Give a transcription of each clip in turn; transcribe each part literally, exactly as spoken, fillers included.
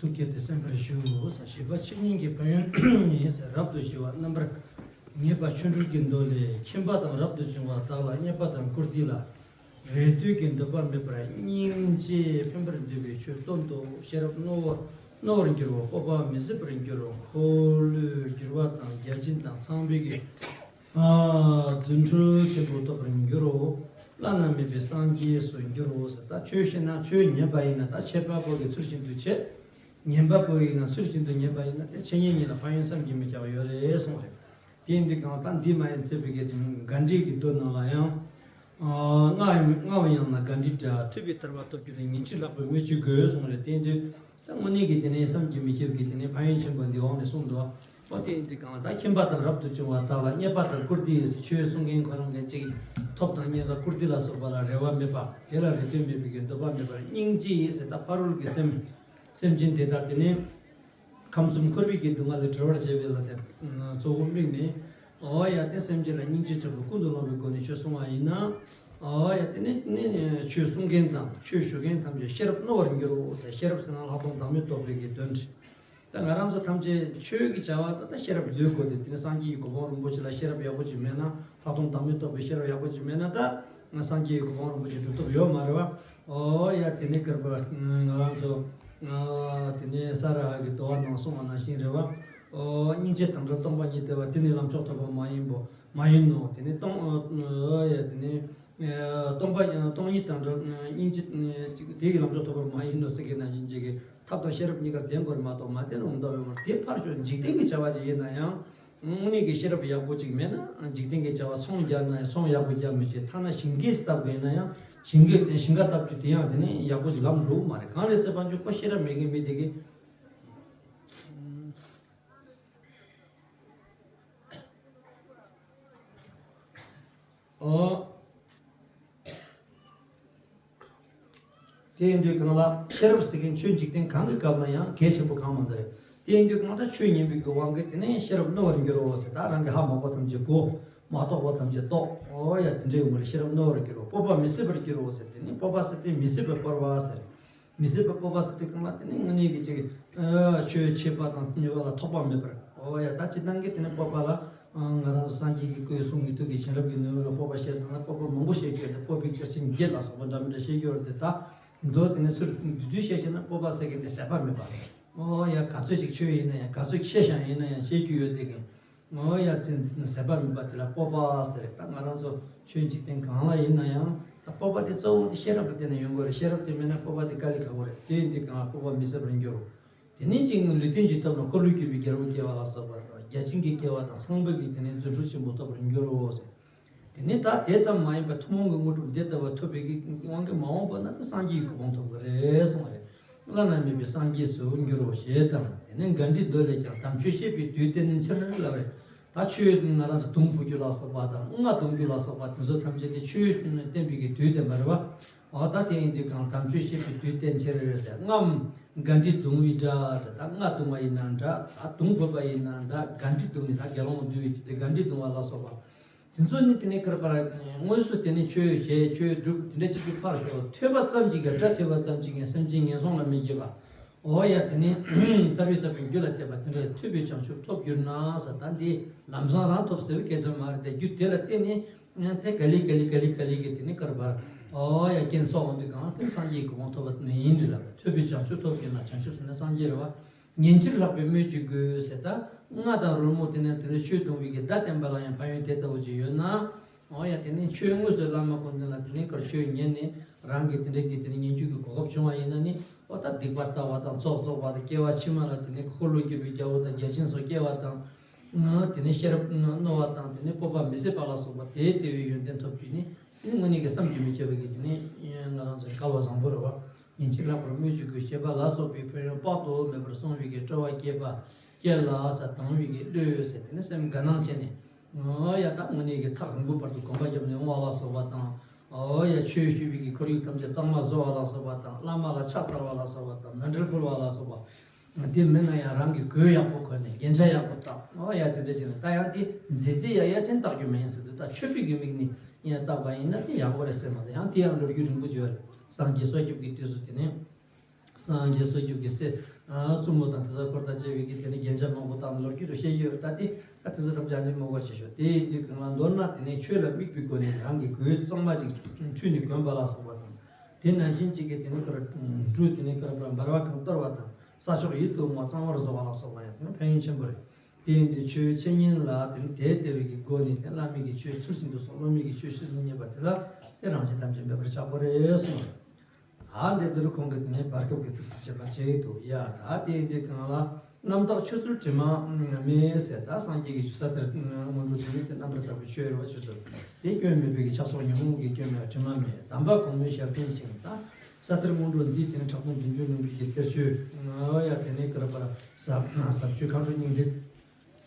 བསྐྱེད་དེ་གསན་པར་ཞུ། ཞེས་པ་ཆོས་ཉིད་ཀྱི་ཕན་ཡོན་ཡིན་ཟེར། རབ་ཏུ་ཞི་བ་རྣམ་པར་ངེས་པ་ཆོ་འཕྲུལ་གྱི་མདོ་ལས། མཁྱེན་པ་དང་རབ་ཏུ་བྱུང་བ་དག་ལ། རྙེད་པ་དང་བཀུར་སྟི་ལ། རེ་ལྟོས་ཀྱི་འདོད་པ་མེད་པར་སྙིང་རྗེས་ཕན་པར་འདོད་པའི་ཆོས་སྟོན་ཏོ། ཤེས་རབ་རྣོ་བ་རྣོ་བར་འགྱུར་རོ། སྤོབས་པ་མི་ཟད་པར་འགྱུར་རོ། འཁོར་ལོས་སྒྱུར་བ་དང་རྒྱལ་ཆེན་དང་ཚངས་པའི་གི། ཨ། རྫུ་འཕྲུལ་ཆེན་པོ་ཐོབ་པར་འགྱུར་རོ། བླ་ན་མེད་པའི་སངས་རྒྱས་སུ་འགྱུར་རོ་ཟེར། ད་ཆོས་ཤེས་ན་ཆོས་ཉན་པ་ཡིན་ན་ད་ཁྱད་པར་པོ་གི་ཚུལ་བཞིན་དུ་བྱེད། ཉན་པ་པོ་ཡིན་ན་ཚུལ་བཞིན་དུ་ཉན་པ་ཡིན་ན་དེ་འཆད་ཉན་གཉིས་ལ་ཕན་ཡོན་བསམ་གྱིས་མི་ཁྱབ་པ་ཡོད་རེད་གསུངས་རེད། དེ་ཡིན་དུས་གང་ལྟར་འདི་མ་ཡིན་ཚེ་བི་གའི་དེ་ག་འདྲའི་གི་མདོ་ནང་ལ་ཡང་། ཨ། སྔགས་སྔགས་ཡང་ན་ག་འདྲའི་འདྲ། ཐུབ་པའི་ཐར་པ་ཐོབ་རྒྱུ་དེ་ཉིན་གཅིག་ལྷག་པའི་སྨོས་ཅི་དགོས་གསུངས་རེད། དེ་ཡིན་དུས། ད་དངོས་གནས་ཀྱི་དེ་ནས་བསམ་གྱིས་མི་ཁྱབ་ཀྱི་དེ་ནས་ཕན་ཡོན་ཆེན་པོ་འདི་འོག་ནས་གསུངས་འདུག། ཨོ་དེ་ཡིན་དུས་གང་ལ་ད་མཁྱེན་པ་དང་རབ་ཏུ་བྱུང་བ་དག་ལ། རྙེད་པ་དང་བཀུར་སྟི་ཡིས་ཟེར། ཆོས་གསུང་མཁན་ཁོ་རང་གིས་ཅིག་ཐོབ་དང་རྙེད་དང་བཀུར་སྟི་ལ་སོགས་པ་ལ་རེ་བ་མེད་པ། དེ་ལ་རེ་ལྟོས་མེད་པའི་གི་འདོད་པ་མེད་པར་སྙིང་རྗེ་ཡིས་ཟེར། ད་ཕ་རོལ་གྱི་སེམས། སེམས་ཅན་དེ་དག་དེ་ནས་ཁམས་གསུམ་འཁོར་བའི་གི་སྡུག་བསྔལ་ལས་སྒྲོལ་བར་བྱེད་པའི་ལ་དེ་གཙོ་བོ་དམིགས་ནས། ཨོ་ཡ་དེ་སེམས་ཅན་ལ་སྙིང་རྗེ་དྲག་པོས་ཀུན་ཏུ་སློང་བའི་སྒོ་ནས་ཆོས་གསུང་བ་ཡིན་ན། ཨོ་ཡ་དེ་ནི་ནི་ཆོས་གསུང་མཁན་དང་ཆོས་ཞུ་མཁན་ཐམས་ཅད་ཤེས་རབ་རྣོ་བར་འགྱུར་རོ་ཟེར། ཤེས་རབ་ཟེར་ན་ལྷག་མཐོང་བདག་མེད་རྟོགས་པའི་གི་དོན་ཏེ། ད་ང་རང་ཚོ་ཐམས་ཅད་ཆོས་ཀྱི་བྱ་བ་ད་ལྟ་ཤེས་རབ་ལོས་དགོས་ཏེ། དེ་ནི་སངས་རྒྱས་ཀྱི་གོ་འཕང་རིན་པོ་ཆེ་ལ་ཤེས་རབ་ཡག་པོ་ཅིག་མེད་ན། ལྷག་མཐོང་བདག་མེད་རྟོགས་པའི་ཤེས་རབ་ཡག་པོ་ཅིག་མེད་ན་ད་ང་སངས་རྒྱས་ཀྱི་གོ་འཕང་རིན་པོ་ཆེ་སྒྲུབ་ཐུབ་ཡོད་མ་རེད་བ། ཨོ་ཡ་དེ་ནི་སྐལ་པ་ང་རང་ཚོ་དེ་ནི་ས་ར་ཧ་གི་དོ་བ་ནང་གསུངས་པ་ནང་བཞིན་རེད་བ། ཨོ་སྙིང་རྗེ་དང་བྲལ་སྟོང་པ་ཉིད་བདེ་བ། དེ་ནི་ལམ་མཆོག་ཐོབ་པ་མ་ཡིན་པོ་མ་ཡིན་ནོ། དེ་ནི་སྟོང་ཨོ་ཡ་དེ་ནི། སྟོང་པ་སྟོང་ཉིད་དང་བྲལ་སྙིང་རྗེ་དེ་གི་ལམ་མཆོག་ཐོབ་པར་མ་ཡིན་ནོ་ཟེར་གི་ནང་བཞིན་བྱེད་ཀྱི་ཐབས་དང་ཤེས་རབ་གཉིས་ཀར་ལྡན་དགོས་རེད་མ་གཏོགས་མ་ལྡན་རུང་འདོད་པའི་མར་དེ་ཕར་ཞོག་འཇིག་རྟེན་གྱི་བྱ་བ་ཅིག་ཡིན་ན་ཡང་། དངོས་གནས་ཀྱི་ཤེས་རབ་ཡག་པོ་ཅིག་མེད་ན་འཇིག་རྟེན་གྱི་བྱ་བ་ཚོང་རྒྱག་ན་ཡང་ཚོང་ཡག་པོ་རྒྱག་མི་ཤེས། ཐ་ན་ཞིང་ཁ་ཞིག་བཏབ་དགོས་ཡིན་ན་ཡང་ཞིང་ཁ་ཞིང་ཁ་བཏབ་རྒྱུ་དེ་ཡང་དེ་ནས་ཡག་པོ་ཅིག་ལམ་འགྲོ་གི་མ་རེད། གང་རེད་ཟེར་བ་ཅིག་ཁོ་ཤེས་རབ་མེད་མཁན་མི་དེ་གི། ཨོ། དེ་ཡིན་དུས་གང་ལ་ཤེས་རབ་ཟེར་མཁན་ཆོས་འཇིག་རྟེན་གང་གི་སྐབས་ན་ཡང་གལ་ཆེན་པོ་གང་མང་དུ་རེད། དེ་ཡིན་དུས་གང་ལྟར་ཆོས་ཉན་པའི་གི་དབང་གིས་དེ་ནས་ཤེས་རབ་རྣོ་བར་འགྱུར་རོ་ཟེར། ད་རང་གི་ཧ་མ་གོ་ཐམས་ཅད་གོ། མ་རྟོགས་པ་ཐམས་ཅད་རྟོགས། ཨོ་ཡ་དེ་འདྲའི་ཡོང་བར་ཤེས་རབ་རྣོ་བར་འགྱུར་རོ། སྤོབས་པ་མི་ཟད་པར་འགྱུར་རོ་ཟེར། དེ་ནི་སྤོབས་པ་ཟེར་དེ་མི་ཟད་པའི་སྤོབས་པ་ཟེར། མི་ཟད་པའི་སྤོབས་པ་ཟེར་དུས་གང་ལ་དེ་ནི་དངོས་གནས་ཀྱི་ཅིག་ཆོས་འཆད་པ་དང་ཉན་པ་ལ་ཐོགས་པ་མེད་པར། ཨོ་ཡ་ད་སྤྱིར་བཏང་གི་དེ་ནི་སྤོབས་པ་ལ་ང་རང་སངས་རྒྱས་ཀྱི་སྐུའི་གསུང་གི་ཐུགས་ཀྱི་བྱིན་རླབས་ཀྱི་ནུས་པ་ལ་སྤོབས་པ་བཤད་ཙང་ན་སྤོབས་པ་མང་པོ་བཤད་རྒྱུ་ཡོད་དེ། སྤོབས་པའི་རྒྱ་ཆེན་བརྒྱད་ལ་སོགས་པ་འདྲ་མི་འདྲ་བཤད་རྒྱུ་ཡོད་དེ། ད་མདོ་དེ་ནི་ཚུར་བསྡུས་བསྡུས་བཤད་བཤད་ན་སྤོབས་པ་ཟེར་མཁན་དེ་ཟད་པ་མེད་པ་རེད། ཨོ་ཡ་ག་ཚོད་ཅིག་ཆོས་ཡིན་ན་ཡང་ག་ཚོད་ཤེས་ཤག་ཡིན་ན་ཡང་བཤད་རྒྱུ་ཡོད་དེ་གི། ངོ་ཡ་ཚིག་ཟད་པ་མེད་པ་དེ་ལ་སྤོབས་པ་ཟེར། ད་ང་རང་ཚོ་ཆོས་འཇིག་རྟེན་གང་ལ་ཡིན་ན་ཡང་ད་སྤོབས་པ་དེ་གཙོ་བོ་དེ་ཤེས་རབ་ལ་བརྟེན་ནས་ཡོང་དགོས་རེད། ཤེས་རབ་དེ་མེད་ན་སྤོབས་པ་དེ་དཀའ་ལས་ཁག་པོ་རེད། དེ་ཡིན་དུས་གང་ལ་སྤོབས་པ་མི་ཟད་པར་འགྱུར་རོ། དེ་ནས་ཅིག་ལུས་རྟེན་གྱི་སྟོབས་ལ་འཁོར་ལོས་སྒྱུར་བའི་རྒྱལ་པོ་སྐྱེ་བ་ལ་སོགས་པ་དང་རྒྱལ་ཆེན་གྱི་སྐྱེ་བ་དང་ཚངས་པའི་གི་དེ་ནས་རྫུ་འཕྲུལ་ཆེན་པོ་ཐོབ་པར་འགྱུར་རོ་ཟེར། དེ་ནས་ད་དེ་ཙམ་མ་ཡིན་པར་ཐུན་མོང་གི་དངོས་གྲུབ་འདི་ལྟ་བུ་ཐོབ་པའི་གི་དབང་གིས་མ་འོངས་པ་ན་ད་སངས་རྒྱས་ཀྱི་གོ་འཕང་ཐོབ་ཀྱི་རེད་གསུངས་པ་རེད། བླ་ན་མེད་པའི་སངས་རྒྱས་སུ་འགྱུར་རོ་ཞེས་དང་། དེ་ནས་དགའ་འདྲིའི་མདོ་ལས་ཀྱང་དམ་ཆོས་བཤད་པའི་དུས་བསྟན་ཕྱིར་ལབ་རེད། ད་ཆོས་ང་རང་ཚོ་དུང་ཕུ་རྒྱུ་ལ་སོགས་པ་དང་རྔ་རྡུང་རྒྱུ་ལ་སོགས་པ་དེ་ཚོ་ཐམས་ཅད་དེ་ཆོས་བསྟན་པའི་གི་དུས་བསྟན་པ་རེད་བ། འོ་ད་དེ་ཡིན་དུས་གང་དམ་ཆོས་བཤད་པའི་དུས་བསྟན་ཕྱིར་ཟེར། རྔའམ་དགའ་འདྲི་རྡུང་བའི་སྒྲ་ཟེར། ད་རྔ་རྡུང་བ་ཡིན་ན་འདྲ། ད་དུང་ཕུ་བ་ཡིན་ན་འདྲ། དགའ་འདྲི་རྡུང་ནས་ད་དགེ་སློང་འདུལ་བའི་ཆེད་དུ་དགའ་འདྲི་རྡུང་བ་ལ་སོགས་པ། དེ་ཚོ་ནི་དེ་ནས་ཁར་པར་དངོས་སུ་དེ་ནས་ཆོས་བཤད་ཆོས་སྒྲུབ་དེ་འདྲ་བྱེད་རྒྱུ་ཕར་ཞོག་ཐོས་པ་ཙམ་གྱིས་ཀྱང་སྒྲ་ཐོས་པ་ཙམ་གྱིས་ཀྱང་སེམས་ཅན་ངན་སོང་ལ་མི་སྐྱེ་བ། འོ་ཡ་དེ་ནས་ཐར་པའི་ས་བོན་རྒྱུད་ལ་ཐེབས་པ་དེ་འདྲ་ཐོས་པའི་བྱང་ཆུབ་ཐོབ་གྱུར་ན་ཟེར། ད་འདི་ལམ་སང་རང་ཐོབ་ཟེར་བའི་སྐད་ཆ་མ་རེད་དེ། རྒྱུ་དེ་ལ་བརྟེན་ནས་དེ་ག་ལེ་ག་ལེ་ག་ལེ་ག་ལེ་གི་དེ་ནས་ཁར་པར་འོ་ཡ་རྐྱེན་ཚོགས་འོང་དུས་གང་དེ་སངས་རྒྱས་ཀྱི་གོ་འཕང་ཐོབ་པ་དེ་ནས་ཡིན་འདྲི་ལབ། ཐོས་པའི་བྱང་ཆུབ་ཐོབ་གྱུར་ན། བྱང་ཆུབ་ཟེར་ན་སངས་རྒྱས་རེད་བ། ཉན་ཕྱིར་ལྷག་པའི་སྨོས་ཅི་དགོས་ཟེར། ད་རྔ་དང་རོལ་མོ་དེ་ནས་དེ་ནས་ཆོས་རྡུང་བའི་གི་བརྡ་བསྟན་པ་ལ་ཡང་ཕན་ཡོན་དེ་ལྟ་བུ་ཅིག་ཡོད་ན། འོ་ཡ་དེ་ནས་ཆོས་དངོས་སུ་བླ་མ་དགོན་སྡེ་ལ་དེ་ནས་ཁར་ཆོས་ཉན་ནས་རང་གི་དེ་འདྲ་གི་དེ་ནས་ཉན་རྒྱུ་གི་གོ་སྐབས་བྱུང་བ་ཡིན་ན་ནི། འོ་ད་སྡིག་པ་ལྟ་བ་དང་ཚོགས་རྫོགས་པ་དང་སྐྱེ་བ་ཕྱི་མ་ལ་དེ་ནས་འཁོར་ལོས་སྒྱུར་བའི་རྒྱལ་པོ་དང་རྒྱལ་ཆེན་སོགས་སྐྱེ་བ་དང་། དེ་ནས་ཤེས་རབ་རྣོ་བ་དང་དེ་ནས་སྤོབས་པ་མི་ཟད་པ་ལ་སོགས་པ་དེ་ལྟ་བུའི་ཡོན་ཏན་ཐོབ་རྒྱུ་ནི། དེ་ནི་དངོས་གནས་ཀྱི་བསམ་གྱིས་མི་ཁྱབ་པའི་གི་དེ་ནི་ང་རང་ཚོའི་སྐལ་བ་བཟང་པོ་རེད་བ། ཉན་ཕྱིར་ལྷག་པར་སྨོས་ཅི་དགོས་ཞེས་པ་ལ་སོགས་པའི་ཕན་ཡོན་དཔག་ཏུ་མེད་པར་གསུངས་པའི་གི་སྤྲོ་བ་སྐྱེས་པ། སྐྱེ་ལ་ཟེར། དང་བའི་གི་བློས་ཟེར། དེ་ནི་སེམས་དགའ་སྣང་བྱས་ནས། འོ་ཡ་ད་དངོས་གནས་ཀྱི་ཐག་རིང་པོ་བར་དུ་གོམ་པ་བརྒྱབ་ནས་འོང་བ་ལ་སོགས་པ་དང་། འོ་ཡ་ཆོས་ཞུ་བའི་གི་ཁོར་ཡུག་ཐམས་ཅད་གཙང་མ་བཟོ་བ་ལ་སོགས་པ་དང་། བླ་མ་ལ་ཕྱག་འཚལ་བ་ལ་སོགས་པ་དང་། མཎྜལ་ཕུལ་བ་ལ་སོགས་པ། དེ་མིན་ན་ཡང་རང་གི་གོས་ཡག་པོ་གོན་ནས་རྒྱན་ཆ་ཡག་པོ་བཏགས། འོ་ཡ་དེ་འདྲ་བྱས་ནས་ད་ཡང་དེ་མཛེས་རྩལ་ཡ་ཡ་ཅན་བཏགས་རྒྱུ་མིན་ཟེར་དུས། ད་མཆོད་པའི་གི་དམིགས་ནས་ཡང་བཏགས་པ་ཡིན་ན་དེ་ཡག་པོ་རེད་ཟེར་མ་གཏོགས། ཡང་དེ་ཡང་ལོ་རྒྱུས་རིང་པོ་ཅིག་ཡོད་རེད། སངས་རྒྱས་བསོད་སྐྱོབ་ཀྱི་དུས་སུ་དེ་ནས། སངས་རྒྱས་སོགས་ཀྱི་སྲས་བཙུན་མོ་དང་དེ་ཚོ་འཁོར་དང་བཅས་པའི་གི་དེ་ནས་རྒྱན་ཆ་མང་པོ་བཏང་ནས་ལོ་རྒྱུས་རུ་བཤད་ཀྱི་ཡོད། ད་དེ་ད་དེ་ཚོ་ཐམས་ཅད་ནི་མ་གོ་བྱེད་ཤོག་དེ་ཡིན་དུས་གང་ལ་མདོར་ན་དེ་ནས་ཆོས་ལ་དམིགས་པའི་སྒོ་ནས་རང་གི་གོས་གཙང་མ་ཅིག་འཁྲུས་ནས་གོན་པ་ལ་སོགས་པ་དང་། དེ་ནང་བཞིན་གཅིག་གིས་དེ་ནས་ཀར་འབྲུ་དེ་ནས་ཀར་འབར་བ་གང་གཏོར་བ་དང་ས་ཕྱོགས་ཡིད་དུ་འོང་བ་གཙང་བར་བཟོ་བ་ལ་སོགས་པ་ཡང་དེ་ནི་ཕན་ཡོན་ཆེན་པོ་རེད། དེ་ཡིན་དུས་ཆོས་འཆད་ཉན་ལ་དེ་ནི་དེ་ལྟ་བུའི་གི་སྒོ་ནས་དེ་བླ་མའི་གི་ཆོས་ཚུལ་བཞིན་དུ་སོང་། སློབ་མའི་གི་ཆོས་ཤེས་སུ་རྙེད་པ་དེ་ལ་དེ་རང་བཞིན་ཐམས་ཅད་འབད་པར་བྱ་དགོས་རེད་གསུངས། ད་འདི་འདིར་ཁོང་གིས་དེ་ནས་བར་སྐབས་ཀྱི་ཚིགས་སུ་བཅད་པ་བྱེད་དུ་ཡ། ད་དེ་ཡིན་དུས་གང་ལ་རྣམ་དག་ཆོས་ཚུལ་དྲི་མ་མེད་ཟེར། ད་སངས་རྒྱས་ཀྱི་ས་ཐེར་དངོས་གྲུབ་དེ་ནི་དེ་རྣམ་པར་དག་པའི་ཆོས་རེད་བ། ཆོས་ཚུལ་དེ་སྐྱོན་མེད་པའི་གི་ཆགས་སོགས་ཉོན་མོངས་ཀྱི་སྐྱོན་མེད། དྲི་མ་མེད། དམ་པ་གོང་མའི་ཞལ་རྒྱུན་བཞིན། ད་ས་ཐེར་དངོས་གྲུབ་འདི་དེ་ནི་ཁྲག་འཐུང་བདུན་ཅུ་ལོན་པའི་གི་གཏེར་ཆོས་ཡ། དེ་ནས་ཀར་པར་ཟབ་ཟབ་ཆོས་མཁའ་འགྲོ་སྙིང་ཐིག་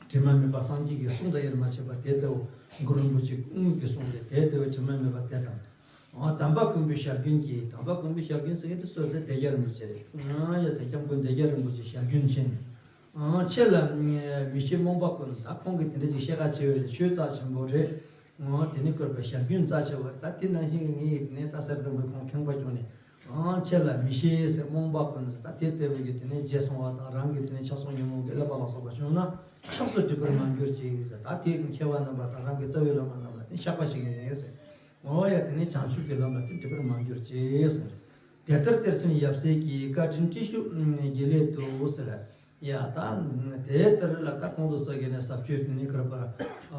དྲི་མ་མེད་པ་སངས་རྒྱས་ཀྱི་གསུང་དང་དབྱེར་མ་ཕྱེད་པ་དེ་ལྟ་བུ་གུ་རུ་རིན་པོ་ཆེ་དངོས་ཀྱི་གསུང་དེ་དེ་ལྟ་བུའི་དྲི་མ་མེད་པ་དེ་དང་། དམ་པ་གོང་མའི་ཞལ་རྒྱུན་གྱིས། དམ་པ་གོང་མའི་ཞལ་རྒྱུན་ཟེར་མཁན་དེ་སོ་སོའི་བདེ་རྒྱལ་རིན་པོ་ཆེ་རེད། ཡ་དེ་སྐྱབས་མགོན་བདེ་རྒྱལ་རིན་པོ་ཆེ་ཞལ་རྒྱུན་ཆེན། ཆེ་ལ་མི་ཤེས་རྨོངས་པ་ཀུན། ད་ཁོང་གིས་དེ་འདྲ་ཅིག་བཤད་ཁ་ཆེ་བས་ཆོས་རྩ་ཆེན་པོ་རེད། དེ་ནི་བཀོད་པའི་ཞལ་རྒྱུན་རྩ་ཆེ་བ་རེད། ད་དེ་ནང་བཞིན་གྱི་ངས་དེ་ནས་ད་གསེར་སྡོང་པོའི་ཁོང་ཁེངས་པ་བྱུང་ནས། ཆེ་ལ་མི་ཤེས་ཟེར་རྨོངས་པ་ཀུན་ཟེར། ད་དེ་ལྟ་བུ་གི་དེ་ནས་བརྗེད་སོང་བ་དང་རང་གི་དེ་ནས་ཆགས་སོགས་ཉོན་མོངས་ཀྱི་ཀླད་པ་ལ་སོགས་པ་བྱུང་ན་ཆགས་སོགས་འགྲིག་པར་མ་གྱུར་ཅིག་ཟེར། ད་དེ་མཁས་པ་རྣམ་པ་དང་རང་གི་རྩ་བའི་བླ་མ་རྣམས་ལ་དེ་བཤགས་པ་ཞིག་ཡིན་ཟེར། འོ་ཡ་དེ་ནས་བྱང་ཆུབ་ཀྱི་ལམ་ལ་དེ་འགྲིག་པར་མ་གྱུར་ཅིག་ཟེར། དེ་ལྟར་གཏེར་ཆེན་ཡབ་སྲས་ཀྱི་བཀའ་དྲིན་བཀྲ་ཤིས་དགེ་ལེགས་དུ་ཟེར། ཡ་ད་དེ་ལྟར་ལ་ད་ཁོང་དུ་ས་གི་ནས་ཟབ་ཆོས་དེ་ནས་ཀར་པར། ཨ་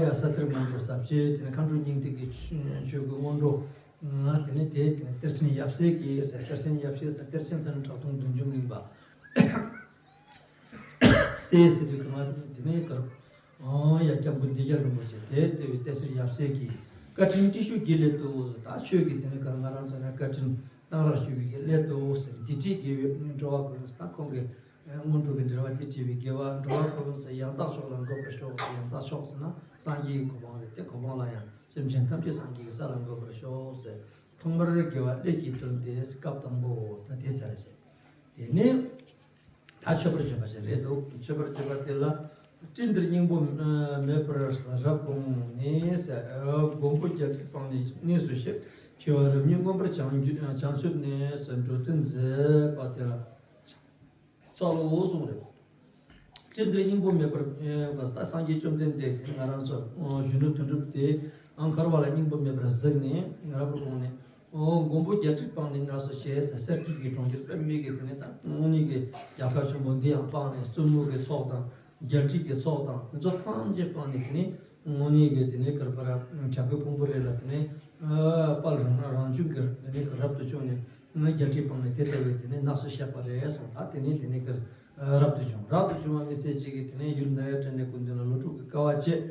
ཡ་ས་ཐེར་དངོས་གྲུབ་ཟབ་ཆོས་དེ་ནས་མཁའ་འགྲོ་སྙིང་ཐིག་གི་ཆོས་ཀྱི་སྔོན་འགྲོ། དེ་ནས་དེ་དེ་ནས་གཏེར་ཆེན་ཡབ་སྲས་ཀྱི་ཟེར། གཏེར་ཆེན་ཡབ་སྲས་ཟེར། གཏེར་ཆེན་ཟེར་ན་ཁྲག་འཐུང་བདུད་འཇོམས་གླིང་པ་སྲས་ཟེར་དུས་གང་ལ་དེ་ནས་ཀར། ཨོ་ཡ་སྐྱབས་མགོན་བདེ་རྒྱལ་རིན་པོ་ཆེ་དེ་ལྟ་བུའི་གཏེར་ཆེན་ཡབ་སྲས་ཀྱི་བཀའ་དྲིན་བཀྲ་ཤིས་དགེ་ལེགས་དུ་ཟེར། ད་ཆོས་ཀྱི་དེ་ནས་ཀར་ང་རང་ཚོ་ནས་བཀའ་དྲིན་གཏང་རག་ཞུ་བའི་གི་སླད་དུ་ཟེར། འདི་བྲིས་དགེ་བའི་འགྲོ་བ་ཀུན་ཟེར། ད་ཁོང་གི་སྔོན་འགྲོ་གི་འགྲེལ་པ་དེ་བྲིས་པའི་དགེ་བ་འགྲོ་བ་ཀུན་ཟེར། ཡང་དག་མཆོག་ལ་འགོད་པར་ཤོག་ཟེར། ཡང་དག་མཆོག་ཟེར་ན་སངས་རྒྱས་ཀྱི་གོ་འཕང་རེད། དེ་གོ་འཕང་ལ་ཡང་སེམས་ཅན་ཐམས་ཅད་སངས་རྒྱས་ཀྱི་ས་ལ་འགོད་པར་ཤོག་ཟེར། ཐོག་མར་དགེ་བ་སླད་ཀྱིས་བསྟོད་དེ་སྐབས་དང་པོ་ད་དེ་ཚར་བྱས། དེ་ནས་ད་མཆོད་པར་བརྗོད་པ་ཞིག་རེད་འདུག་མཆོད་པར་བརྗོད་པ་དེ་ལ། སྤྲིན་འདིར་སྙིང་པོ་མེད་པར་རབ་དགོངས་ནས་ཟེར། མགོན་པོ་རྒྱལ་ཕྲན་སྤངས་ནས་གནས་སུ་གཤེགས། ཞི་བ་རབ་བརྙེས་མངོན་པར་བྱང་བྱང་ཆུབ་ནས་ཟེར། འགྲོ་དོན་མཛད་པ་དེ་ལ་ཕྱག་འཚལ་ལོ་གསུངས་རེད། སྤྲིན་འདིར་སྙིང་པོ་མེད་པར་ཟེར། ད་སངས་རྒྱས་བཅོམ་ལྡན་འདས་དེ་ང་རང་ཚོ་གཞོན་ནུ་དོན་གྲུབ་དེ་ཨང་འཁར་བ་ལ་སྙིང་པོ་མེད་པར་གཟིགས་ནས་རབ་དགོངས་ནས། ཨོ་མགོན་པོ་རྒྱལ་ཕྲན་སྤངས་ནས་གནས་སུ་གཤེགས་ཟེར། གསེར་གྱི་གི་གྲོང་ཁྱེར་པདྨའི་གི་དེ་ནས་ད་དངོས་གནས་ཀྱི་རྒྱལ་ཁབ་ཆེན་པོ་འདི་ཡང་སྤངས་ནས་བཙུན་མོ་གི་ཚོགས་དང་རྒྱལ་ཕྲན་གྱི་ཚོགས་དང་དེ་ཚོ་ཐམས་ཅད་སྤངས་ནས་དེ་ནས་དངོས་གནས་ཀྱི་དེ་ནས་ཀར་པར་བྱ་རྒོད་ཕུང་པོ་རེ་ལ་དེ་ནས་དཔལ་རང་རང་བྱུང་གི་དེ་ནས་རབ་ཏུ་བྱུང་ནས་རྒྱལ་ཕྲན་སྤངས་ནས་དེ་ལྟ་བུའི་དེ་ནས་གནས་སུ་གཤེགས་པ་རེད་གསུངས། ད་དེ་ནས་དེ་ནས་ཀར་རབ་ཏུ་བྱུང་། རབ་ཏུ་བྱུང་བ་ངེས་ཚད་ཅིག་གིས་དེ་ནས་ཡུལ་ནཱ་ཡོད་ཀྲ་ནའི་ཀུན་ལྡན་ལ་ལོ་དྲུག་གི་དཀའ་བ་སྤྱད།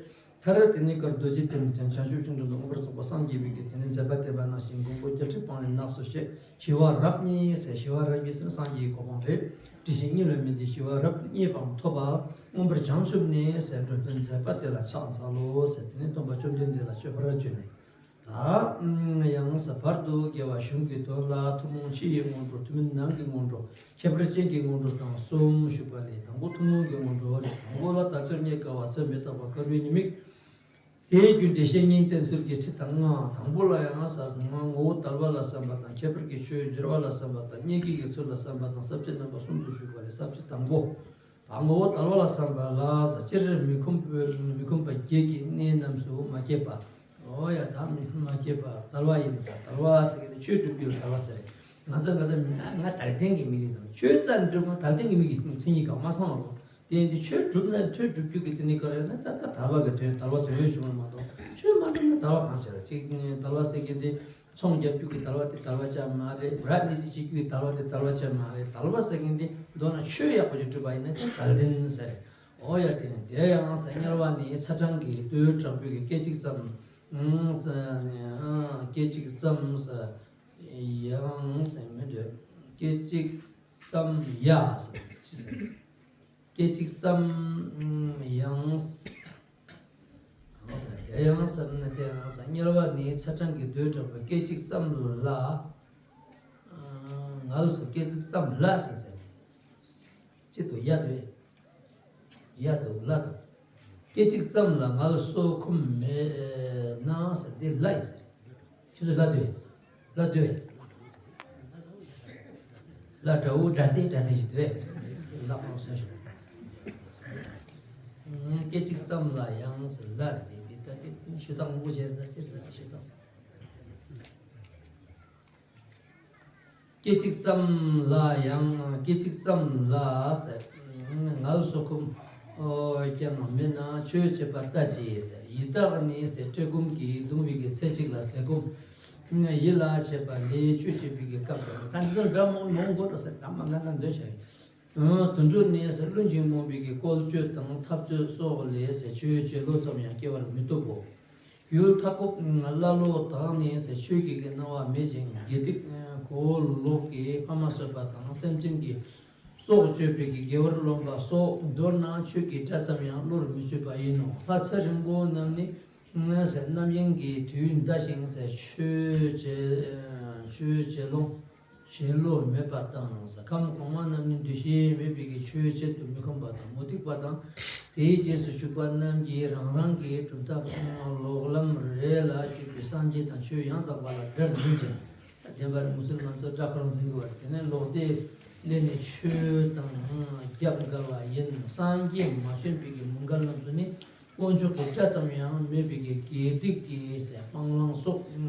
མཐར་དེ་ནས་ཀར་རྡོ་རྗེ་གདན་བྱང་ཆུབ་ཤིང་དྲུང་དུ་མངོན་པར་རྫོགས་པ་སངས་རྒྱས་པའི་གི་དེ་ནས་མཛད་པ་བསྟན་པ་ནང་བཞིན་མགོན་པོ་རྒྱལ་ཕྲན་སྤངས་ནས་གནས་སུ་གཤེགས། ཞི་བ་རབ་བརྙེས་ཟེར། ཞི་བ་རབ་བརྙེས་ཟེར་ན་སངས་རྒྱས་ཀྱི་གོ་འཕང་རེད། དེ་བཞིན་གཉིས་ལ་མི་ལྡན་ཞི་བ་རབ་ཏུ་བརྙེས་པའང་ཐོབ་པ། མངོན་པར་བྱང་ཆུབ་ནས་ཟེར། འགྲོ་དོན་མཛད་པ་དེ་ལ་ཕྱག་འཚལ་ལོ་ཟེར། དེ་ནས་སྟོན་པ་བཅོམ་ལྡན་འདས་ལ་མཆོད་པར་བརྗོད་ནས། ད་ཡང་ཟེར། བར་དུ་དགེ་བ་གཞུང་གི་དོན་ལ་ཐུན་མོང་ཕྱི་ཡི་སྔོན་འགྲོ། ཐུན་མིན་ནང་གི་སྔོན་འགྲོ། ཁྱད་པར་ཅན་གྱི་སྔོན་འགྲོ་དང་གསུམ་ཞུས་པ་ལས། དང་པོ་ཐུན་མོང་གི་སྔོན་འགྲོ་རེད། དང་པོ་ལ་ད་ཚོད་རྙེད་དཀའ་བ་ཚད་མི་རྟག་པ་དཀར་པོའི་ཉེས་དམིགས། དེའི་རྒྱུ་འགྲེལ་བཤད་སྙིང་བསྟན་ཟུར་གྱི་ཁྲིད་དང་ལྔ། དང་པོ་ལ་ཡང་ཟེར། ངོ་བོ་དལ་བ་ལ་བསམ་པ་དང་། ཁྱད་པར་གྱི་ཆོས་སྦྱོར་བ་ལ་བསམ་པ་དང་། རྙེད་བྱེད་ཀྱི་ཚུལ་ལ་བསམ་པ་དང་། ས་བཅད་རྣམ་པ་གསུམ་དུ་ཞུས་པ་ལས། ས་བཅད་དང་པོ། ད་ངོ་བོ་དལ་བ་ལ་བསམ་པ་ལ་ཟེར། སྤྱིར་མི་ཁོམ་པའི་མི་ཁོམ་པ་བརྒྱད་ཀྱི་གནས་རྣམས་སུ་མ་སྐྱེས་པ། འོ་ཡ། ད་མི་མ་སྐྱེས་པ་དལ་བ་ཡིན་ཟེར། དལ་བ་ཟེར་གི་ནི་ཆོས་སྒྲུབ་རྒྱུ་ལ་དལ་བ་ཟེར། ང་ཚོ་ང་ཚོ་ང་ང་དལ་རྟེན་གྱི་མི་ཡིན་ཟེར། ཆོས་རྩ་ནས་སྒྲུབ་ན་དལ་རྟེན་གྱི་མི་གི་མཚན་ཉིད་གང་མ་ཚང་བ་རེད། དེ་ཡིན་དུས་ཆོས་སྒྲུབ་ན་ཆོས་སྒྲུབ་རྒྱུ་གི་དེ་ནི་ག་རེ་ན་ད་ལྟ་དལ་བ་གི་དོན་དལ་བ་དོན་ཡོད་བྱུང་བ་མ་གཏོགས་ཆོས་མ་སྒྲུབ་ན་དལ་བ་གང་བྱེད་ར། གཅིག་དལ་བ་ཟེར་གི་དེ་ཚོང་རྒྱག་རྒྱུ་གི་དལ་བ་དེ་དལ་བ་ཅང་མ་རེད། རབ་གནས་དེ་བྱེད་རྒྱུ་གི་དལ་བ་དེ་དལ་བ་ཅང་མ་རེད། དལ་བ་ཟེར་གི་དེ་མདོར་ན་ཆོས་ཡག་པོ་ཅིག་སྒྲུབ་པ་ཡིན་ན་དེ་དལ་རྟེན་ཟེར། འོ་ཡ། དེ་དེ་ཡང་ཟེར། དམྱལ་བ་ནི་ཚ་གྲང་གི་རྡུལ་དྲག་པོའི་གི་སྐད་ཅིག་ཙམ། སྐད་ཅིག་ཙམ་ཟེར། ཡང་ཟེར་མི་འདོད། སྐད་ཅིག་ཙམ་ཡ་ཟེར་ཅི་ཟེར། སྐད་ཅིག་ཙམ་ཡང་། གང་ཟེར། དེ་ཡང་ཟེར་ན་དེ་ཡང་ཟེར། དམྱལ་བ་ནི་ཚ་གྲང་གི་རྡུལ་དྲག་པོ་སྐད་ཅིག་ཙམ་ལ། ངལ་གསོ་སྐད་ཅིག་ཙམ་ལ་ཟེར་ཟེར། གཅིག་ཏུ་ཡ་དོ། ཡ་དོ་ལ་དོ། སྐད་ཅིག་ཙམ་ལ་ངལ་གསོ་ཁོམ་མེད་ན་ཟེར། འདི་ལ་ཡིན་ཟེར། ཁྱོད་ཚོ་ལ་དོ། ལ་དོ། ལ་དགྲ་བོ་དགྲ་སེ་དགྲ་སེ་ཞིག་དུས་ལ་ཕང་སོན་ཞིག་སྐད་ཅིག་ཙམ་ལ་ཡང་ཟེར་ལ་རེད་དེ་དེ་ལྟ་དེ་ཞུ་དག་མང་པོ་བྱས་རེད་ད་ཅི་རེད་ད་ཞུ་དག་སྐད་ཅིག་ཙམ་ལ་ཡང་སྐད་ཅིག་ཙམ་ལ་ཟེར། ངལ་གསོ་ཁུམ། ཨོ་ཀྱང་མེད་ན་ཆོས་བྱེད་པ་ལྟ་ཅི་ཟེར། ཡི་དྭགས་ནི་ཟེར་བཀྲེས་སྐོམ་གྱིས་གདུང་བའི་གི་ཚེ་གཅིག་ལ་ཟས་སྐོམ། ཡིད་ལ་བྱེད་པ་ལས་ཆོས་བྱེད་པའི་གི་སྐབས་དང་ད་འདི་ཚོ་འདྲ་མང་མང་གོ་ད་ཟེར་ད་མ་ང་ན་འདོན་བྱ་ཡིན། དུད་འགྲོ་ནི་ཟེར་བླུན་ཅིང་རྨོངས་པའི་གི་བཀོལ་སྤྱོད་དང་འཐབ་རྩོད་སོགས་ལས་ཟེར་ཆོས་བྱེད་ལོ་ཙམ་ཡང་སྐྱེ་བར་མི་བཏུབ་བོ། ཡུལ་མཐའ་འཁོབ་ཀླ་ཀློ་དག་ནི་ཟེར་ཆོས་ཀྱི་གི་སྣང་བ་མེད་ཅིང་དགེ་སྡིག་གོ་ལོག་གི་ཕ་མ་གསོད་པ་དང་སེམས་ཅན་གྱི་སྲོག་གཅོད་པའི་གི་དགེ་བར་རློམ་པ་སོགས་མདོར་ན་ཆོས་ཀྱི་སྒྲ་ཙམ་ཡང་བློར་མི་ཆུད་པ་ཡིན་ནོ། ལྷ་ཚེ་རིང་པོ་རྣམས་ནི་ཟེར་རྣམ་གཡེང་གི་དུས་འདའ་ཞིང་ཟེར་ཆོས་བྱེད་ཆོས་བྱེད་ལོང་། བྱེད་ལོ་མེད་པ་དང་ཟེར། ཁམས་གོང་མ་རྣམས་ནི་འདུ་ཤེས་མེད་པའི་གི་ཆོས་བྱེད་དུ་མི་ཁོམ་པ་དང་མུ་སྟེགས་པ་དང་། དེའི་རྗེས་སུ་ཞུགས་པ་རྣམས་ཀྱིས་རང་རང་གི་གྲུབ་མཐའ་ལོག་ལམ་རེ་ལ་སྤྱོད་པའི་སངས་རྒྱས་དང་ཆོས་ཡང་དག་པ་ལ་དགྲར་འཛིན་ཅིང་། བདེན་པར་མུ་སུལ་མན་ཚོ་དགྲ་ཁོ་རང་འཛིན་གྱི་བར་དེ་ནས་ལོག་སྟེ་སླེབས་ནས་ཆོས་དང་རྒྱབ་འགལ་བ་ཡིན། སངས་རྒྱས་མ་བྱོན་པའི་གི་མུན་ཁང་རྣམས་སུ་ནི། དཀོན་མཆོག་གི་སྒྲ་ཙམ་ཡང་མེད་པའི་གི་དགེ་སྡིག་གི་སྤང་བླང་སོགས་ཡང་